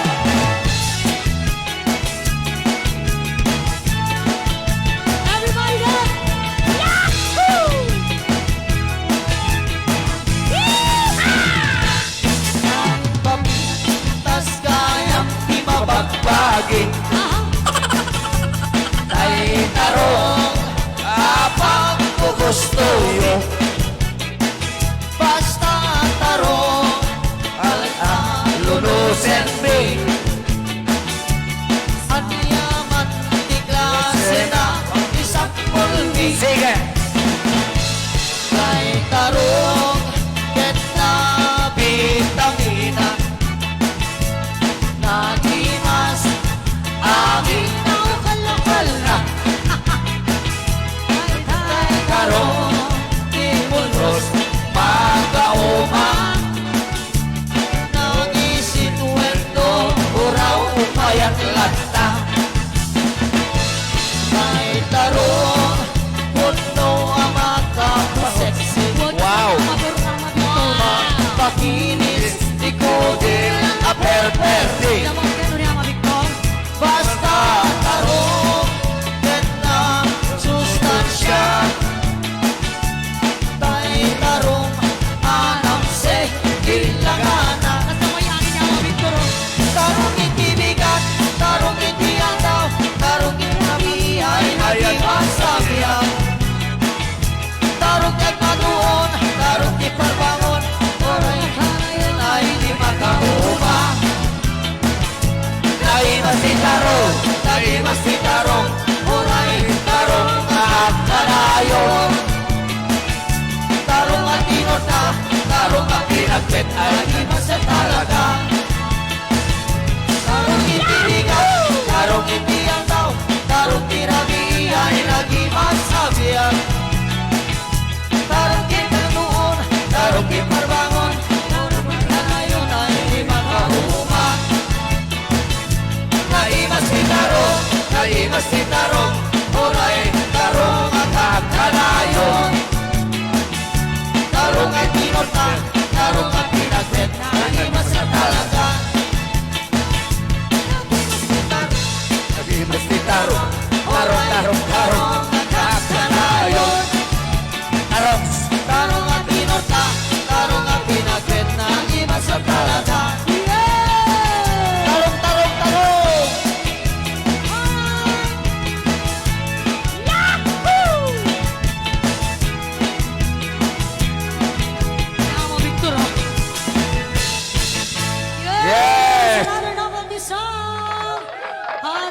Everybody dance! Yahoo! Yeehaw! Nagpapintas gayam ti mabagbagi. Aha. Tay tarong, apang kugustoyo. Basta tarong, al-, alunusenmi. Aniaman ti klasena, isak mulbi. Sige. Tay tarong, ket nabitamina. Naimas, amin a ukalkalna. Tay tarong, ti pulos, magkauman. Naisit wenno, puraw, payat latta. Tay tarong, pudno a makapaseksi. Wow! Pampakinis ti kudil a perperti. Basta tarong, ket nasustansya. Tay tarong, anam se ilagana. Basta mo yan, yan, mga pinturo. Tarong iti bigat, tarong iti aldaw, tarong iti rabii ay naging masabian. Tarong ti agpanuot, tarong ti parbangon, uray kanayon ay di makauma. Naimas ti tarong, naimas ti tarong, uray tarong a agkanayon. Tarong a tinorta, tarong a pinagpet, ay naimas a talaga. Tarong iti bigat, tarong iti aldaw, tarong ti rabii ay naging masabian. Tarong ti kanayon, tarong ti parbangon, tarong ti kanayon ay di makauma. Naimas ti tarong, naimas ti tarong, uray tarong a agkanayon. Tarong a tinorta, tarong a pinagpet, naimas a talaga.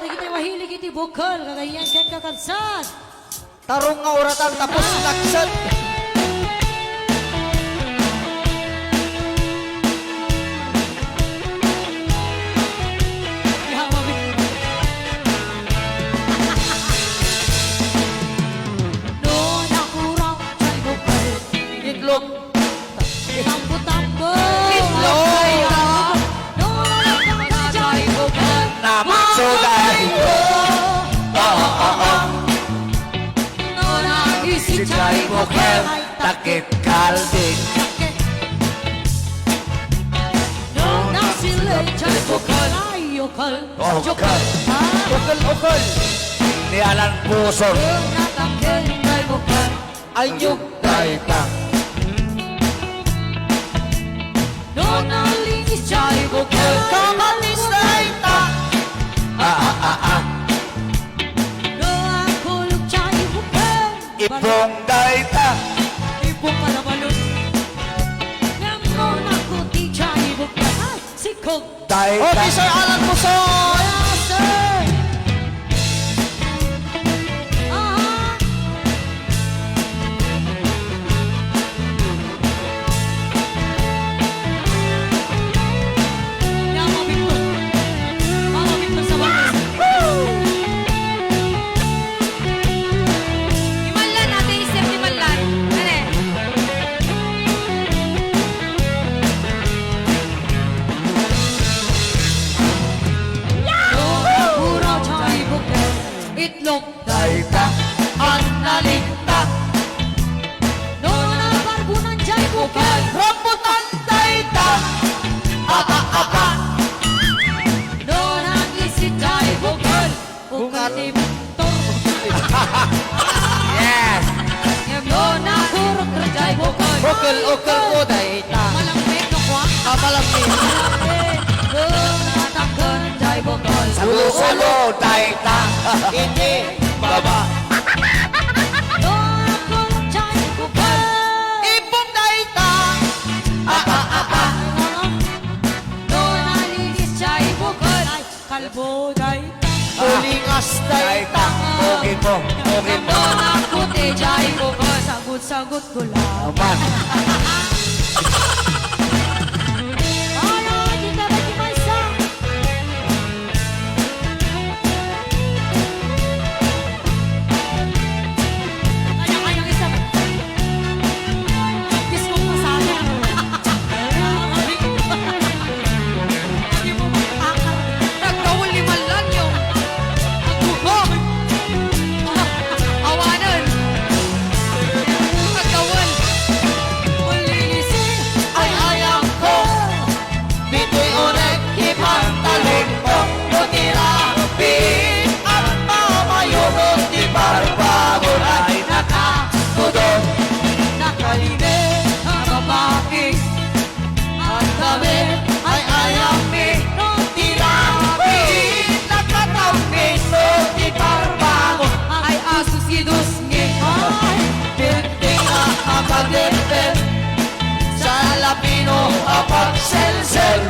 Dagiti mahilig iti bukal, kagayan ket kakabsat. Tarong nga uratan tapos nakset. No nakuraw jay bukal, itlog. Tambo-tambo. Itlog. No nakuraw jay bukal, napsuday. Oo, oo. No nangisi jay bukal, takit kalbing. No nasilay jay bukal, ay, ukal. Ukal. Ah. Ukal, ukal. Ni Alan Pusol. No natangken jay bukal, ayog dayta. No nalinis jay bukal, kamatis dayta. Ah, ah, ah, ah. No akulog jay bukal, ipong dayta. Ipong kalabalon. Ngem no nakuti jay bukal, ay, sikog. Dayta. Okay, Sir Alan Pusol. Yes, sir. Aha. Mama Victor. Mama Victor sa batas. Imanlan, Ate Esther, imanlan. Dali. Puro jay bukal. Itlog dayta, annalinta. No nabarbunan jay bukal, rambutan dayta. Aka, aka. No nangisi jay bukal, Bukal ni Victor. Yes. Ngem no nakurok jay bukal. Ukol, ukol ko dayta. Malambit no kwa? Ah, malambit. Malambit. No natangken jay bukal. Salo, salo, dayta. Iti baba. No nakurok jay bukal. Ipong dayta. Aka, aka. No nalinis jay bukal. Kalbo dayta. Ulingas dayta. Okay po. Okay po. Nagdona ko ti jay ko. Sagot-sagot ko lang. Aman. Ay, ay, di ka ba di maysa? Kanya-kanyang isa. Practice ko pa sana. Hindi mo makakar-. Nagkawal ni Malanyo. Nagbuko. Awanan. Nagkawal. Malinis ay ayamko. Ditoy unek ti pantalonko, no ti rabii, agmamayo no ti barbagor ay nakatudo. Nakalimit a babai, agdamit ay ayammi, no ti rabii, nakatammit no ti barbagor ay asus idus. Ay, benteng a pagdepet, salapino a pagselsel,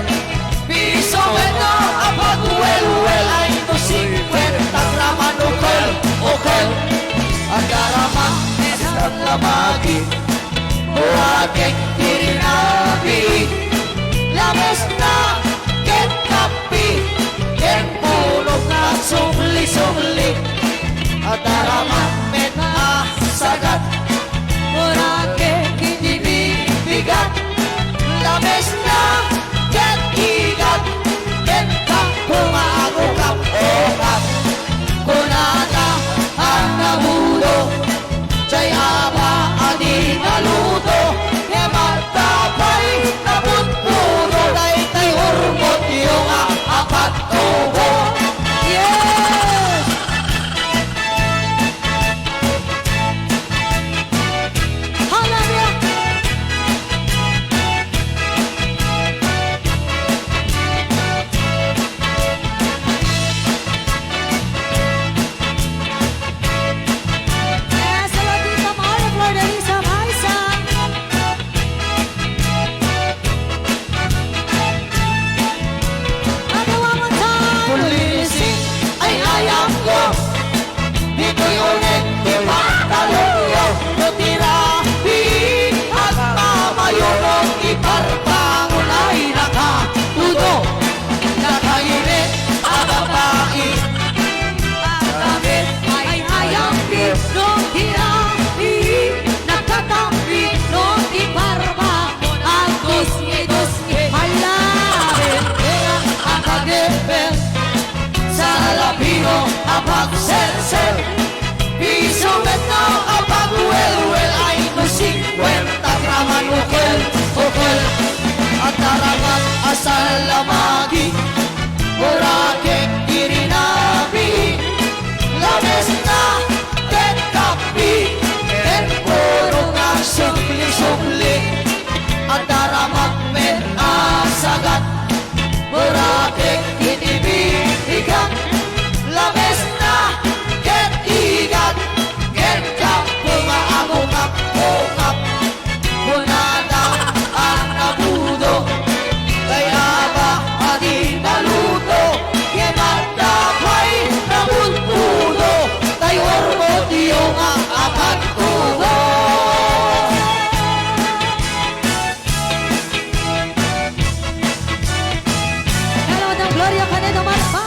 piso medio a pagwelwel, ay no singkuenta graman ukel, ukel. Agaraman, esang lamagi, buakek ti rinabi, lamesna ket kapi, ken punok nga sumli-sumli. Agaraman met a sagat, murag ket iti bibigat, lamesna ket igat, ket tampo nga agukap-ukap. Kunada a nabudo, jay aba a di naluto, ngem adda pay naputpuro, daytay urmotyo nga apat ubo. Yes! A pagselser, piso met no a pagwelwel, ay no singkuenta graman ukel, ukel. Adda raman a salamagi, Boracay, Kirinabi, lamesna, ket kapi, ken puro nga sukli-sukli. Adda raman met a sagat, Boracay, iti bibigan, lamesna, ket igat, ket kapo nga agungap-ungap. Kunada a nabudo, tay aba a di naluto, ngem adda pay nabudbudo, tay urmotyo nga apagtubo. Hello, Dang Gloria Canedo Marpa.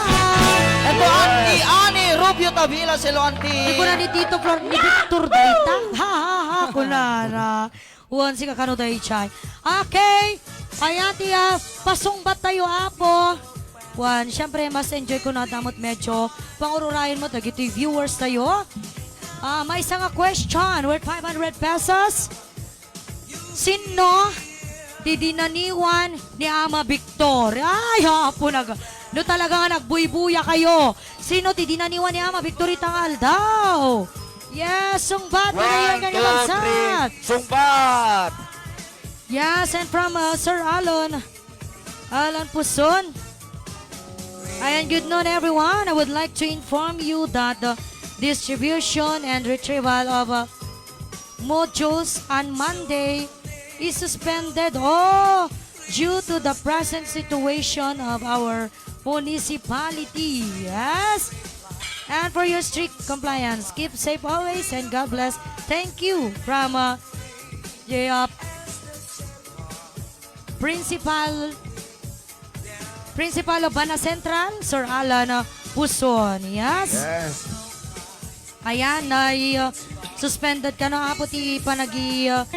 Ito, Auntie Annie Rubio Tavila, hello, Auntie. Di ko na ni Tito Flor, ni Victor Dita. Ha, ha, ha, kunana. Wen, sika kano daydiay. Okay. Ayan, ti, ah, pasungbat tayo, Apo. Wen, syempre, mas enjoy ko na damot medyo pangururayan mo dagiti viewers tayo. Ah, maysa nga question worth five hundred pesos. Sinno ti dinaniwan ni Ama Victor? Ay, Apo, nag-, no talaga nga nagbuybuya kayo, sino ti dinaniwan ni Ama Victor ita nga aldaw? Yes, sungbat. One, two, three. Sungbat. Yes, and from, uh, Sir Alan, Alan Puson. Ayan, good noon, everyone. I would like to inform you that the distribution and retrieval of, uh, modules on Monday is suspended, oh, due to the present situation of our municipality. Yes. And for your strict compliance, keep safe always and God bless. Thank you from, uh, the, uh, Principal, Principal of Bana Central, Sir Alan, uh, Puson. Yes. Yes. Ayan, ay, uh, suspended kano, Apo, ti panagi, uh,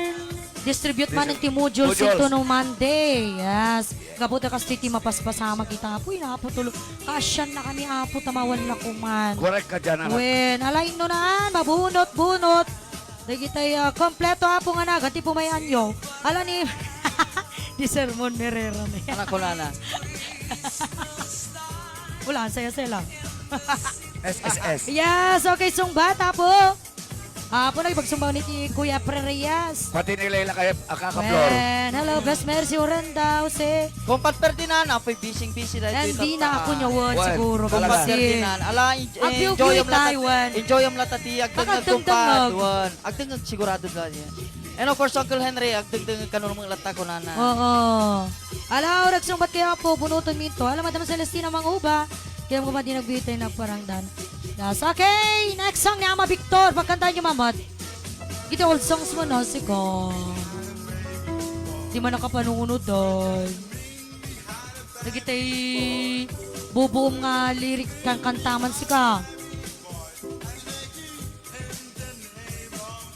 distribute man ti modules. Modules. Ito no Monday. Yes. Gapu ta kas ti, ti mapaspasamak ita, Apo, ina, Apo, tulo. Kasyan na kami, Apo, tamawan na kuman. Correct ka dyan, anak. Wen, alain no naan, mabunot-bunot. Dagitay, ah, kompleto, Apo, nga nagan ti pumayan-yo. Ala ni, di sermon, merera ni. Anak ko, nana. Wala, saya-saya lang. S S S. Yes, okay, sungbat, Apo. Apo, nagipagsumbaw ni ti Kuya Pre Reyes. Pati ni Leila kaya, akakablor. Wen, hello, bless mercy, Orenda, Jose. Compadre Ferdinand, apoy bising-busy dahil. Hindi na ako nyawan, siguro. Compadre Ferdinand, ala, en-, enjoy am latta, enjoy am latta ti agdengngeg, kumpad. Wen, agdengngeg sigurado da yan. And of course, Uncle Henry, agdengdengngeg kano met latta, kunana. Oo. Ala, oras sungbat kayo, Apo, bunuton minto. Ala, Madam Celestina Manguba, kaya mo ba di nagbitay nagparangdan? Yes, okay, next song ni Ama Victor, pagkantahan nyo, Mamat. Iti old songs mo, no, sika. Di man nakapanunod, ay. Dagitay bubuom nga lyric kan kantaman sika.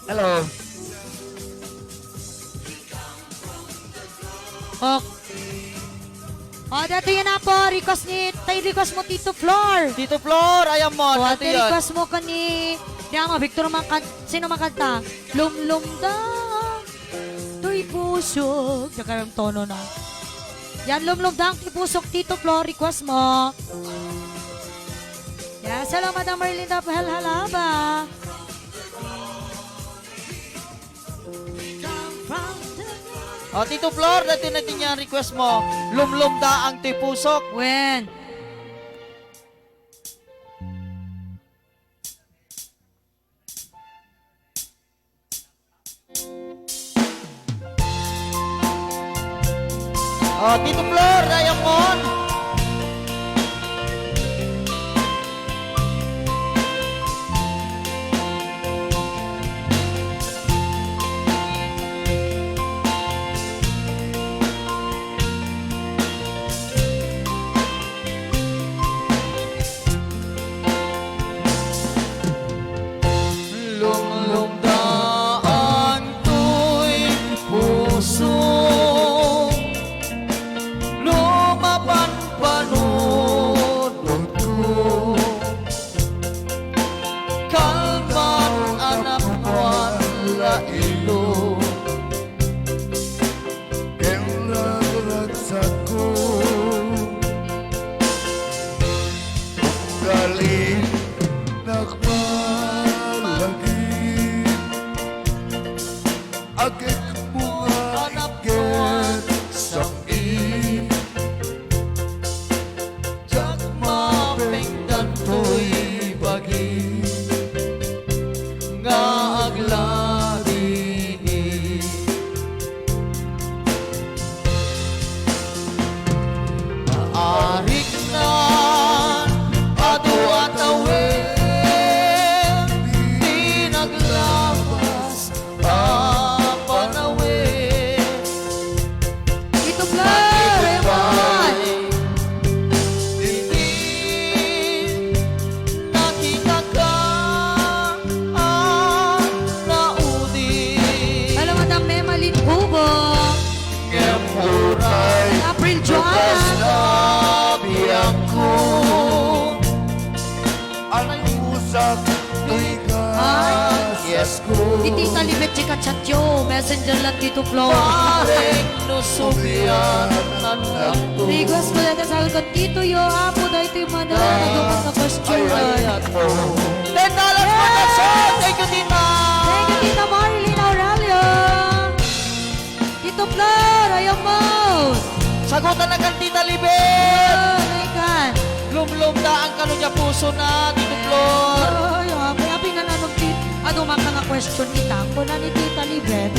Hello. Ok. O, dito yan, Apo. Request ni, tay request mo, Tito Flor. Tito Flor, ayan mo. O, dito tay yan. Request mo kani, ni Ama Victor, makan-, sino makanta? Lumlumda. To'y pusok. Diyan kayong tono na. Yan, lumlumdang ti pusok, Tito Flo, request mo. Yan, salamat, Madam Merlinda Pahalhalaba. O, Tito Flor, dati na din yan request mo. Lumlumda ang tipusok. Wen. O, Tito Flor, dayamon. Lumlumdaan to'y puso. Lumaban Kalin nakmalagip, agek mo nga iket sakit. Diak mapengdan toy bagi nga agladi. Ariknan adu a tawen ti naglabas a panawen. Ito, Flor, ayaw mo. Iti nakitaka a naudi. Hello, Madam Mema Linbubo. Ngem uray April Joanna. Lukas na biangko. Ang usak toy Ay. Yes ko. Ni Tita Libet, chika chat yo. Messenger lang, Tito Flor. Pareng no subian na lang to. Request ko dito sa ko, Tito yo, apo, dahil ito yung mother. Ah. Nagdapat na question. Ay, ay, ay. Ten dollars for that song. Yes. Thank you, Tita. Thank you, Tita Marilyn Aurelio. Tito Flor, ayaw mo. Sagutan na kan Tita Libet. Oh, my God. Lumlumdaan kano dia puso na, Tito Flor. Ay, apay, apay, nananong ti-, ano man ka nga question kita? Kuna ni Tita Libet.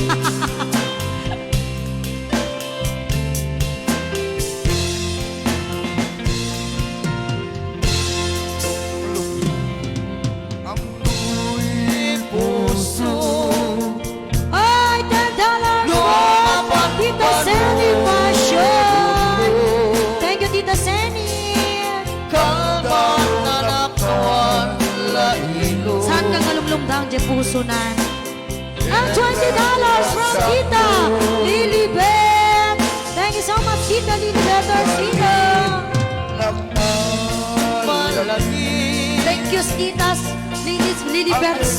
Ammoy puso. Ay, ten dollars for Tita Senny Passion. Thank you, Tita Senny. Kalman na nakuan la ilo. Saan ka nga lumlumdang, di puso na? Ang twenty dollars from Tita Lilibet. Thank you so much, Tita Lilibet Orsino. Thank you, Titas Lilis Lilibets.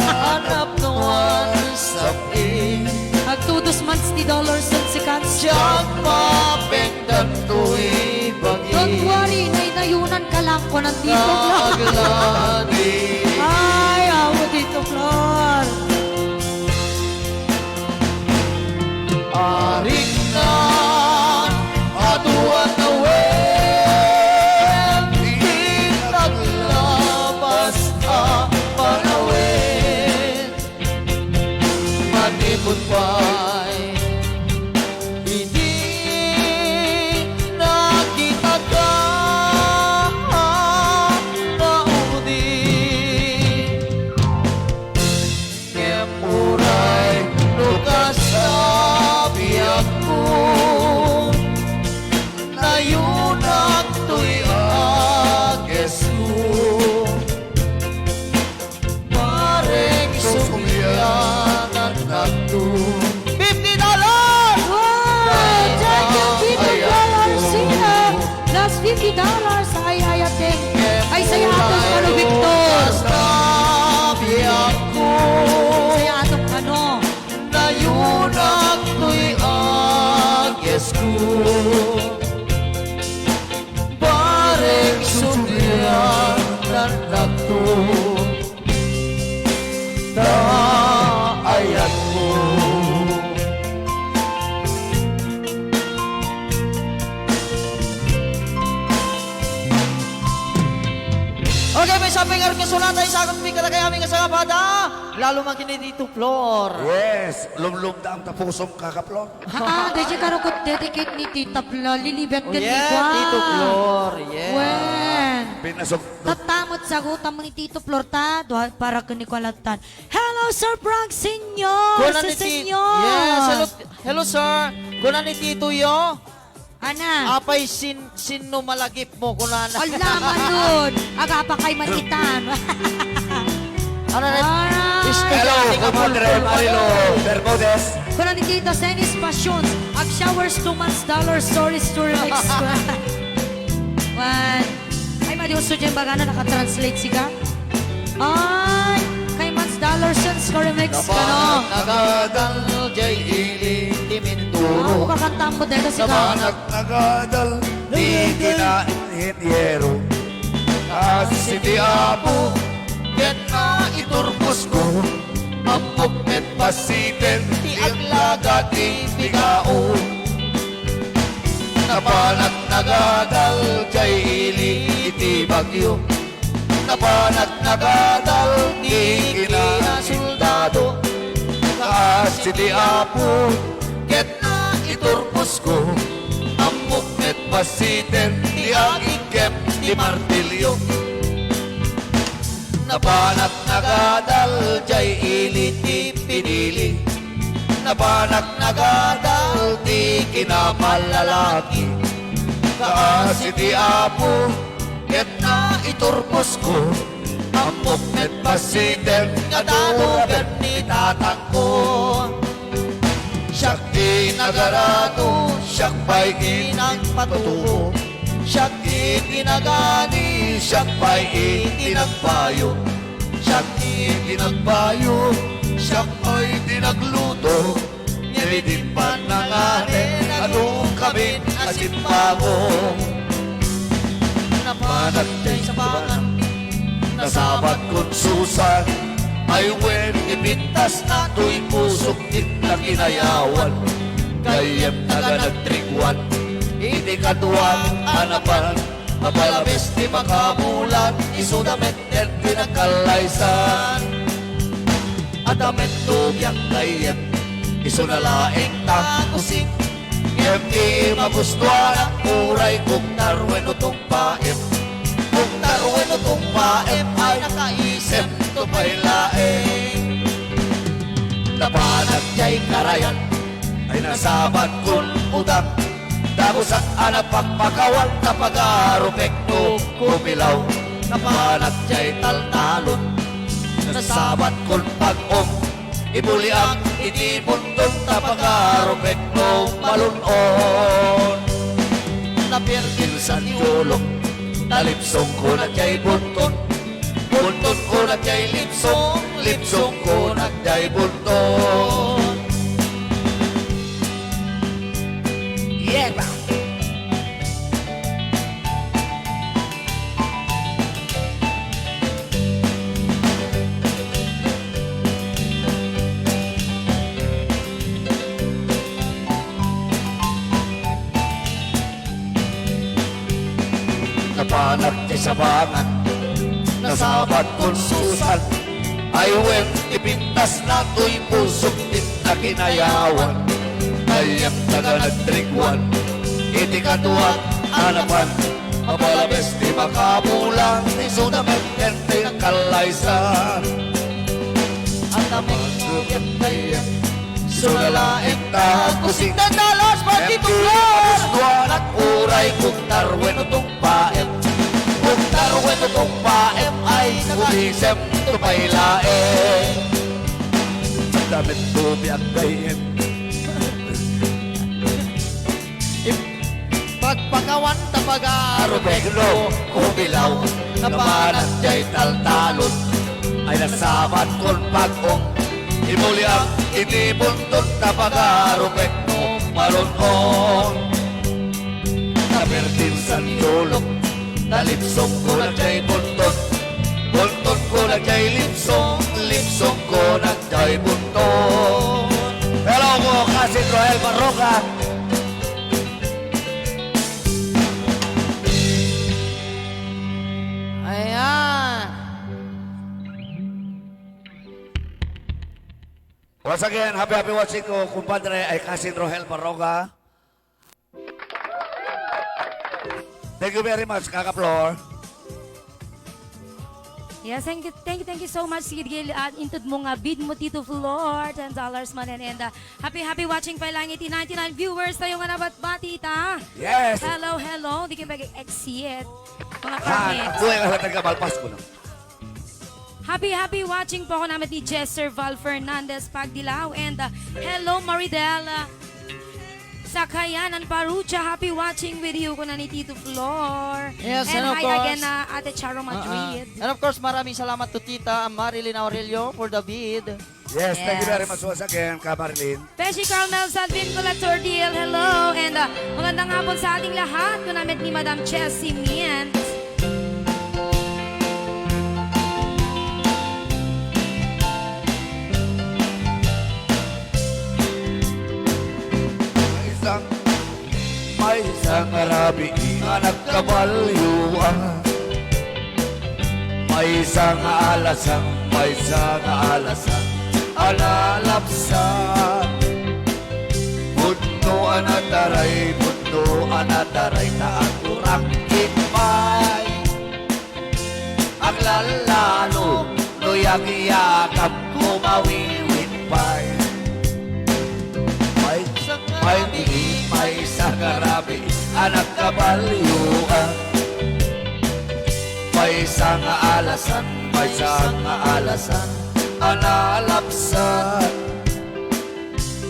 Anap no wan sapi. Agtudos man ti dollars and seconds. Diak mapengdan toy bagi. Don't worry, naynayunan ka lang, kunan Tito Flor. Naglani. Ay, awa, Tito Flor. Ariknan, adu a tawen, ti naglabas a panawen. Manipud pay idi nakitaka naudi. Ngem uray no kasla biagko, nayunak toy agesko. Bareng sublianannakto. Fifty dollars! Wow! Thank you, Tito Flor Orsino. Plus fifty dollars. Ay, ay, ating. Ay, saya atong kano, Victor. Saya atong kano. Nayunak toy agesko. Bareng sublianannakto. Ta ayatko. Okay, may sabi nga rin nga sunata, isagot mi kadagay amin nga sangabada. Lalo man kini Tito Flor. Yes, lumlumda ang tapusom, Kaka Flor. Ha, daydi kano ko dedicate ni Tita Flor, Lilibet. Oh, ken yeah, ni Juan. Tito Flor, yeah. Wen. Pinasok. Tatta met sagutan mo ni Tito Flor ta, dua, para ken ni Kualatan. Hello, Sir Frank Senior. Kuna ni Ti-, Senior. Yes, hello, hello, sir. Kuna ni Tito yo. Ana. Apay sin-, sinno malagip mo, kunana. Ala, manun. Agapakay man itan. Ano na? Alright. Hello, estudyante ka, compadre Marilo Bermudez. Kuna ni Tito Senis Passions, ag showers two months, dollar stories to remix. One. Ay, madi uso dyan baga na nakatranslate sika. Ay, kay Mans Dollar Sense ka remix ka, no? Nabanag nagadal, jay ili, ti Mindoro. Ah, kakantaan ko dito si Ka. Nabanag nagadal, ti kinainhinyero. Ah, Siti Apo, ket naiturbos ko, ammok met bassit ti aglaga ti pigao. Napanak nagadal jay ili iti bagyo, napanak nagadal ti kinasoldado. Kaasi ti Apo, ket naiturbos ko, ammok met bassit ti agikkem ti martilio. Napanak nagadal jay ili ti pinili, napanak nagadal ti kinapalalaki. Kaasi ti Apo, ket naiturbos ko, ammok met bassit nga duraben ni tatangko. Siak ti nagarado, siak pay ti nagpatubo. Siak ti pinagani, siak pay ti nagbayo. Siak ti pinagbayo, siak pay ti nagluto. Ngem iti pananganen, adu kamin a simbago. Napanak jay sabangan, nasabat kon susan. Ay wen, ipintas na toy pusok ti nakinayawan. Gayyem, taga nagtriguan, iti kaduak a napan, mapalabes ti makabulan, isuda met ken ti nagkallaysan. Adda met no biag gayyem, isuna laeng ta kusing. Ngem ti magustuanak, uray kuktar wenno tungpaem. Kuktar wenno tungpaem ay nakaisem to pay laeng. Napanak jay karayan, ay nasabat kon utang. Dagusak a napakpakawan, napagarupek no kumilaw. Napanak jay taltalon, nasabat kon pag-om. Ibuliak iti bunton, napagarupek no malun-on. Napirtin sa tiulok, nalipsong ko na jay bunton. Bunton ko na jay lipsong, lipsong ko na jay bunton. Yeah, bro. Napanak ti sabangan, nasabat kon susan. Ay wen, ipintas na toy pusok ti nakinayawan. Gayyem, taga nagtriguan, iti kaduak a napan, mapalabes ti makabulan, isuda met ken ti nagkallaysan. Adda met no biag gayyem, isuna laeng ta kusing. Ten dollars for Tito Flor! Tuanak, uray kuktar wenno tungpaem. Kuktar wenno tungpaem ay nakaisem to pay laeng. Adda met no biag gayyem. Pagpakawan ta pagarupek no kumilaw, napanak jay taltalon, ay nasabat kon pag-om. Ibuliak iti bunton ta pagarupek no malun-on. Napirtin sa tiulok, nalipsong ko na jay bunton. Bunton ko na jay lipsong, lipsong ko na jay bunton. Hello ko, Kasin Roel Barroca. Ayan. Once again, happy, happy watching ko, kumpadre, ay Kasin Rohel Barroga. Thank you very much, Kaka Flor. Yes, thank you, thank you, thank you so much, Sigid Gil, at intud mo nga bid mo, Tito Flor, ten dollars man, and, and, uh, happy, happy watching pa lang iti ninety-nine viewers tayo nga nabatbati ita. Yes. Hello, hello. Di kayo mag-exit. Mga Ah, pangit. Kuya, talaga, malpas ko na. Happy, happy watching po ako naman ni Jester Val Fernandez Pagdilao. And, uh, hello, Maridel, uh, Sakayan and Parucha. Happy watching with you, kuna ni Tito Flor. Yes, and and of hi course, again, uh, Ate Charo Ah, ah. Madrid. And of course, maraming salamat to Tita Marilyn Aurelio for the bid. Yes, thank you very Yes. much once again, Ka Marilyn. Beshi Carmel Salvin Colator D L, hello. And, uh, magandang hapon sa ating lahat. Kunamit ni Madam Jessie Mian. Balyo a maysa nga alasan, maysa nga alasan a nalapsan. Pudno a nataray, pudno a nataray, ta agkurangkit pay. Aglalalo no yagyagam, kumawiwit pay. May, may, maysa nga rabii a nagkabalyo a maysa nga alasan, maysa nga alasan a nalapsan.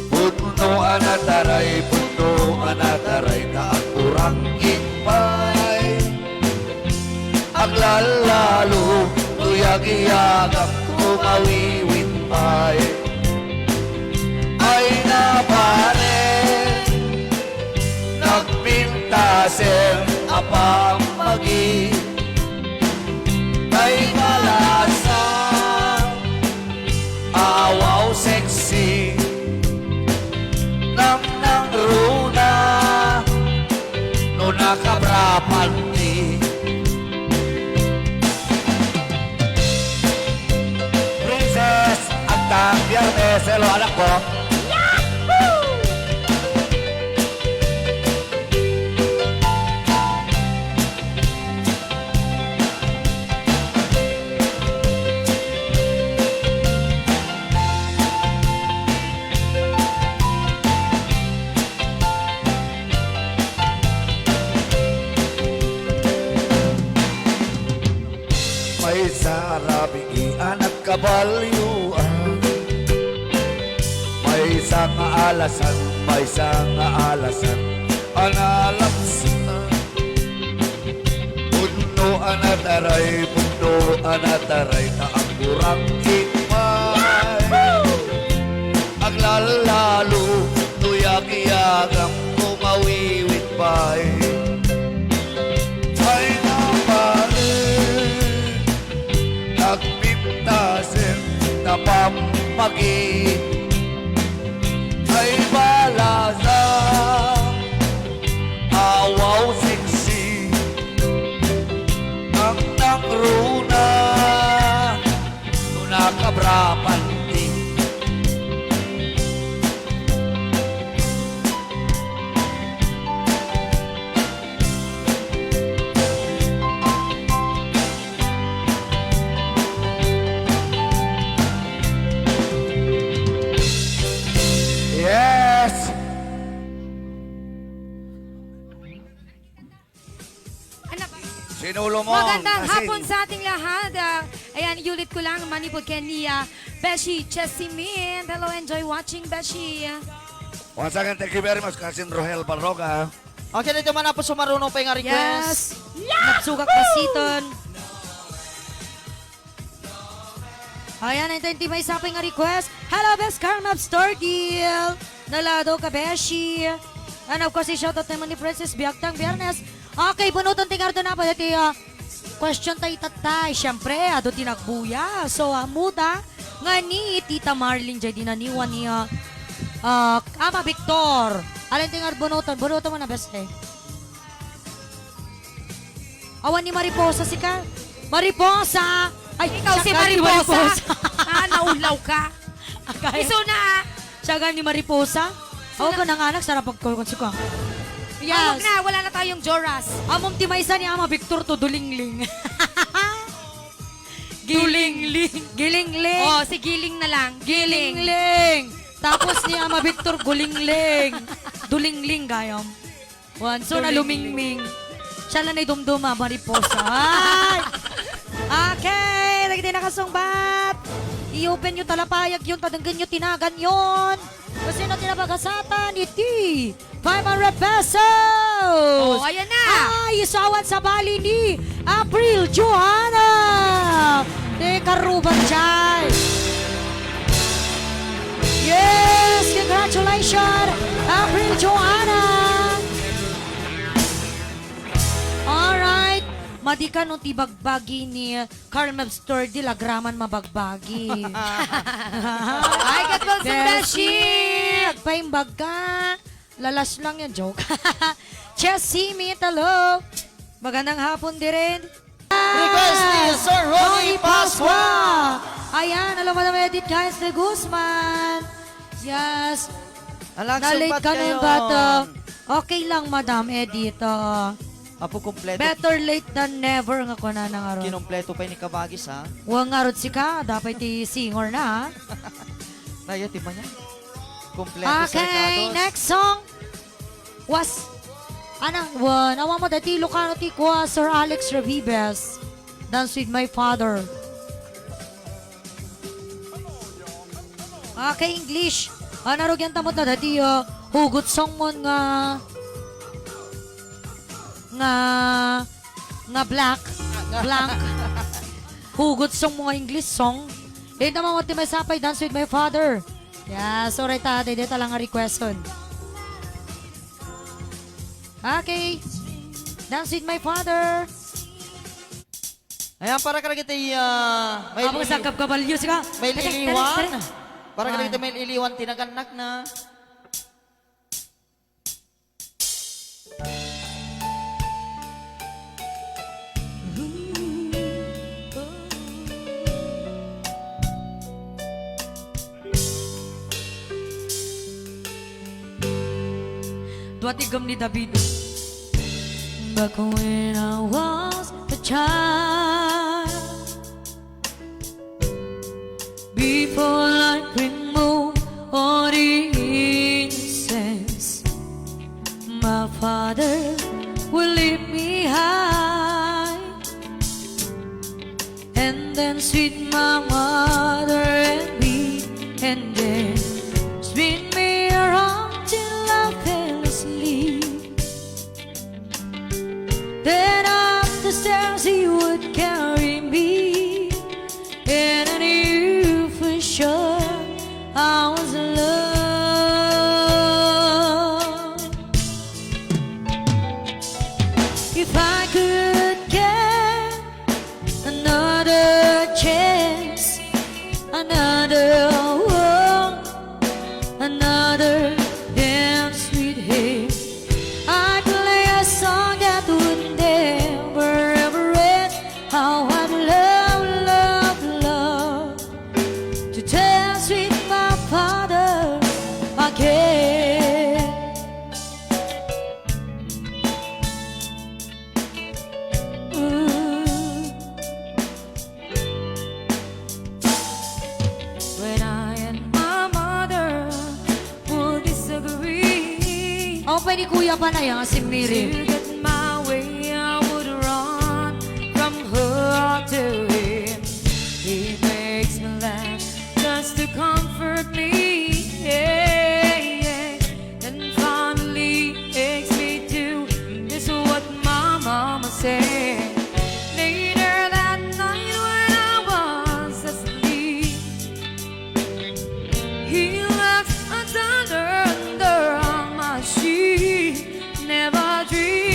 Pudno a nataray, pudno a nataray, ta agkurangkit pay. Aglalalo no yagyagam, kumawiwit pay. Ay, napare, nagpintasen a pammagi. Ay, malasa, awaw sexy, nang nang runa, no nakabrapanti. Princess, agtang Biyernes, hello, anak ko. Maysa a rabii a nagkabalyo a maysa nga alasan, maysa nga alasan a nalapsan. Pudno a nataray, pudno a nataray, ta agkurangkit pay. Aglalalo no yagyagam, kumawiwit pay. Ay, napare, nagpintasen a pammagi. Ay, balasa, awaw sexy, ang nangruna, no nakabrapanti. Yes! Ano ba? Sinulo mo. Magandang hapon sa ating lahat. Ah, ayan, iulit ko lang, manipod ken ni, ah, Beshi Chesimin. Hello, enjoy watching, Beshi. Once again, thank you very much, Cousin Rohel Barroca. Okay, dito man po sumaruno pa yung request. Yes. Nagsugak basiton. Ayan, ito yung tibay sa nga request. Hello, best Carmel Store Deal. Nalado ka, Beshi. And of course, i-shoutout naman ni Princess Biagtang Biyernes. Okay, bunuton ti ngardo na po. Dati, ah, question tayo, tatay. Siyempre, ado ti nagbuya. So, ah, muda nga ni Tita Marlene, jay dinaniwan ni, ah, ah, Ama Victor. Alin ti ngardo bunuton? Bunuton mo na, best, eh. Awan ni Mariposa, sika? Mariposa! Ay, ikaw si Mariposa? Ah, naulaw ka. Agay. Iso na, ah. Siya ni Mariposa? Awan ka na nga, anak, sarap pagkukon, sika. Yes. Awag na, wala na tayong Joras. Amom ti maysa ni Ama Victor to, Dulingling. Gilingling. Gilingling. Oh, si Giling na lang. Giling. Gilingling. Tapos ni Ama Victor, Gulingling. Dulingling, gayam. Once na lumingming. Siya lang na idumduma, Mariposa. Ay! Okay, dagiti nakasungbat. I-open nyo talapayag yun, padenggen nyo tinagan yun. Kung sino ti napagasatan, iti five hundred pesos. Oh, ayan na. Ay, isawan sa bali ni April Johanna. Te, karuban jay. Yes, congratulations, April Joanna. Alright. Madi ka no ti bagbagi ni Carmel Sturdy, lagraman mabagbagi. Ay, kat mo, Beshi! Beshi! Agpaimbag ka. Lalas lang yan, joke. Chess Simit, hello. Magandang hapon din. Request ni Sir Ronnie Pascua. Ayan, hello, Madam Edith Gaius de Guzman. Yes. Alang Na-late sumpat ka nun, kayon. But, uh, okay lang, Madam Edith. Uh, Apo, kumpleto. Better late than never nga kunana ngarud. Kinumpleto pay ni Kabagis, ha? Wa ngarud sika, dapat ti singer na, ha? Naya, ti manya. Kumpleto sa Okay, rekados. Next song. Was, anang, wan, awan mo dati Ilocano ti kua, Sir Alex Revives. Dance with my father. Okay, English. Ah, narugian ta met na dati, ah, hugot song mo nga, nga, nga black, blank. Hugot song mo nga English song. Dito mo ti may sapay, Dance with my father. Yeah, sorry ta, dede ta lang nga requeston. Okay. Dance with my father. Ayan, para kadagiti, ah, may Abang ili-, sa kabkabalyo, sika. May Teka, iliwan. Teka, teka. Para kadagiti Ay. May iliwan, tinagannak na. Dua ti gem ni David. Back when I was a child, before life removed all the innocence, my father will lift me high. And then sweet my mother and me, and then spin me around till I fell asleep. Then up the stairs he would carry me, and I knew for sure I was in love. If I could get another chance, another walk, another dance with him, I'd play a song that would never ever end. How I'd love, love, love to dance with my father again. Ooh. When I and my mother would disagree. Awan pay ni Kuya Panay, ah, si Mary. To get my way, I would run from her to him. He makes me laugh just to comfort me. Yeah, yeah. And finally, takes me to this is what my mama said. Later that night when I was asleep, he left a dollar under my sheet. Never dream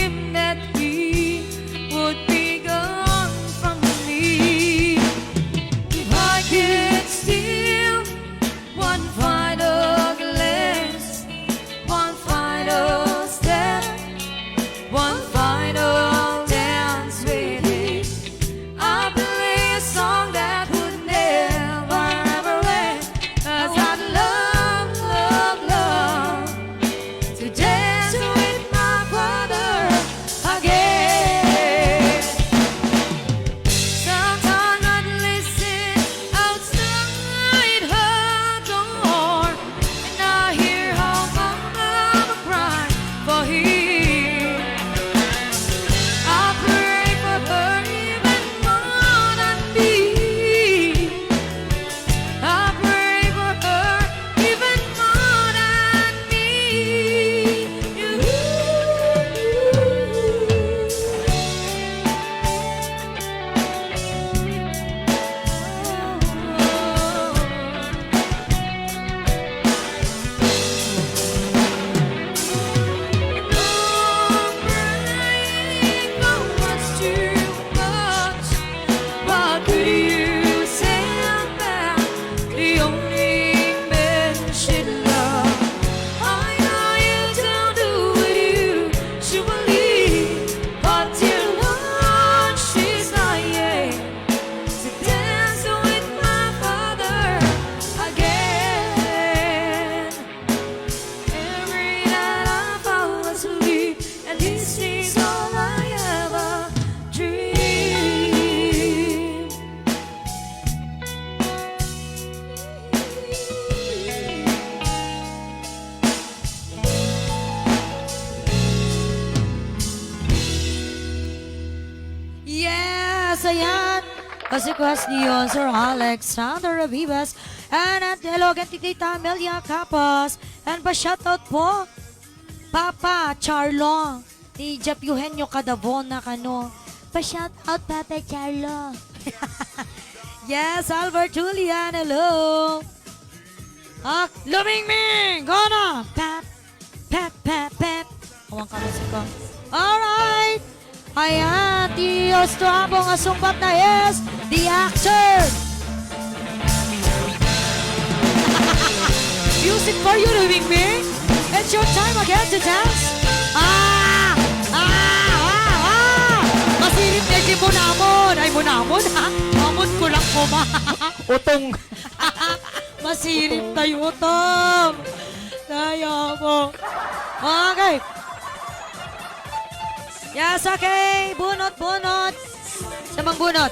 Kasi request ni, uh, Sir Alexander Revivas. And, and hello again ti Tita Amelia Capas. And pa-shoutout po, Papa Charlo, ni Jeff Eugenio Cadabona kano. Pa-shoutout, Papa Charlo. Yes, Albert Julian, hello. Ah, lumingming! Gona! Pep, pep, pep, pep. Awan ka musika. Alright! Ayan, ti usto a sungbat na is the action! Music for you, lumingming! It's your time again to dance! Ah! Ah! Ah! Ah! Masirit nga di munamon! Ay, munamon, ha? Amon ko lang kuma. Utong. Masirip tayo, Tom. Tayo po. Okay. Yes, okay. Bunot, bunot. Sa mang bunot.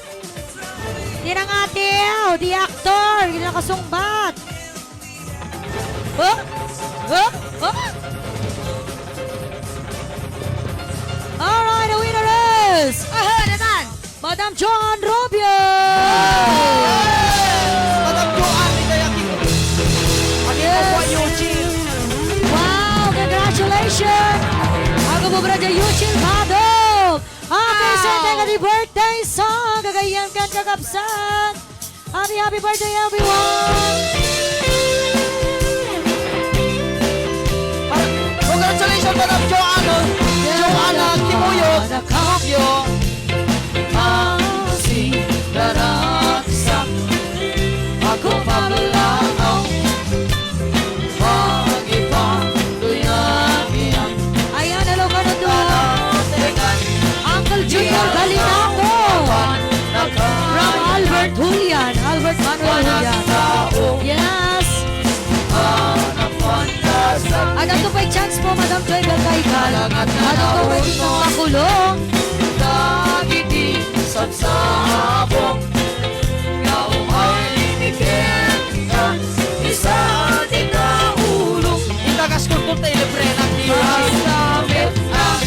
Tinang ate, oh, the actor. Yung nakasungbat. Oh? Oh? Oh? Alright, the winner is Aha naman! Madam Joan Rubio! Madam Joan, ikaw yung Yes. Eugene. Wow, congratulations! Ako po, Brother Eugene Padong! Happy Wow. Sunday, happy birthday song! Gagayem kan kakabsat! Happy, happy birthday, everyone! Para, congratulations, Madam Joanna. Joanna Kimuyot. Yo. Ang sindaraksak. Ako pablaang. Pagipatuloy na biang. Ayan, hello, Kanudo. Uncle Junior Galinato. From Albert Julian. Albert Manuel Julian. Yes. At ato pa'y chance po, Madam Joy Belcaical. At ato pa'y isang makulong. Dagiti sabsabong nga umay ni Kenta, isa ti kaulong. Itagas ko po tayo, libre na. Basta met na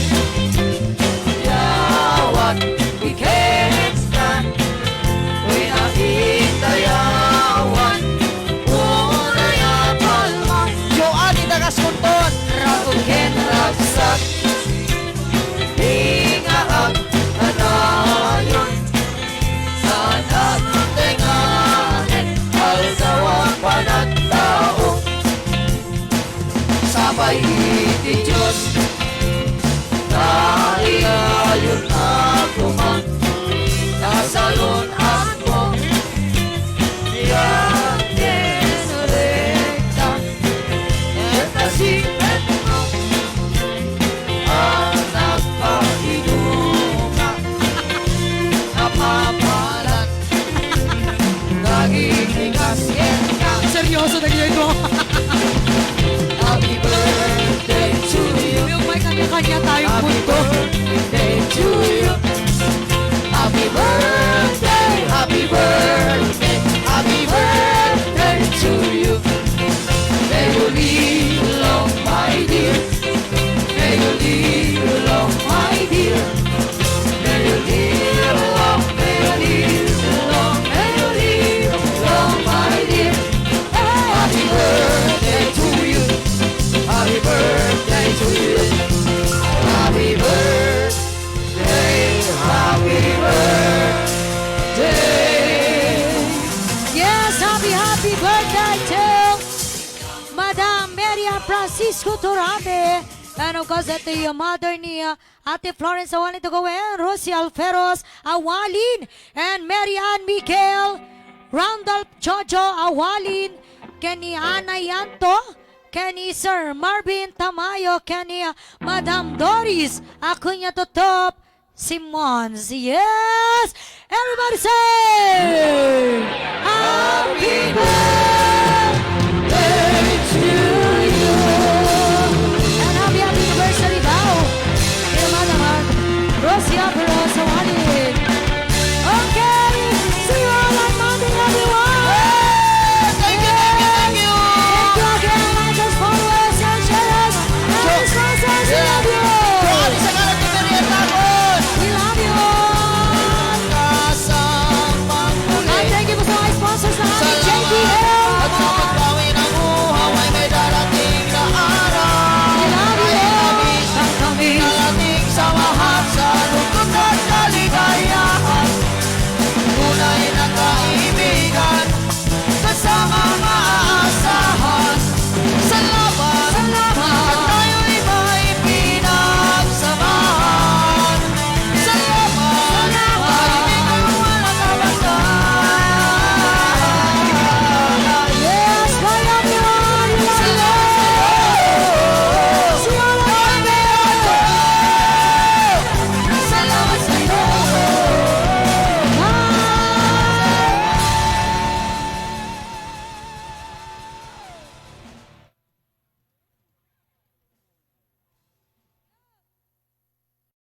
yawat ni Kenta, uy, nakita yawat, unay a palma. Yo, adi, tagas ko ton. Rago ken ragsak. Ingaak a nayon, saan agtenganen, aldaw a panattao. Sapay iti Dios, naiayon a koma, nasalun-atmo. Dios, Dios, rekta, ket nasipetmo. Anak, paiduma, napapalan, dagiti kaskenka. Seryoso, dagiti ko. Happy birthday to you. Yung may kanya-kanya tayong Happy punto. Birthday to you. Happy birthday, happy birthday, happy birthday to you. May you live long, my dear. May you live long, my dear. May you live long, may you live long, may you live long, my dear. Happy birthday to you. Happy birthday to you. Happy birthday, happy birthday. Yes, happy, happy birthday to Madam Mary Ann Francisco Turate. And of course, that the mother ni, uh, Ate Florence Awalin to go in, Rosie Alferos Awalin, and Mary Ann Miguel, Randolph Jojo Awalin, ken ni Ana Yanto, ken ni Sir Marvin Tamayo, ken ni, uh, Madam Doris Acuña Tutup Simons. Yes! Everybody say,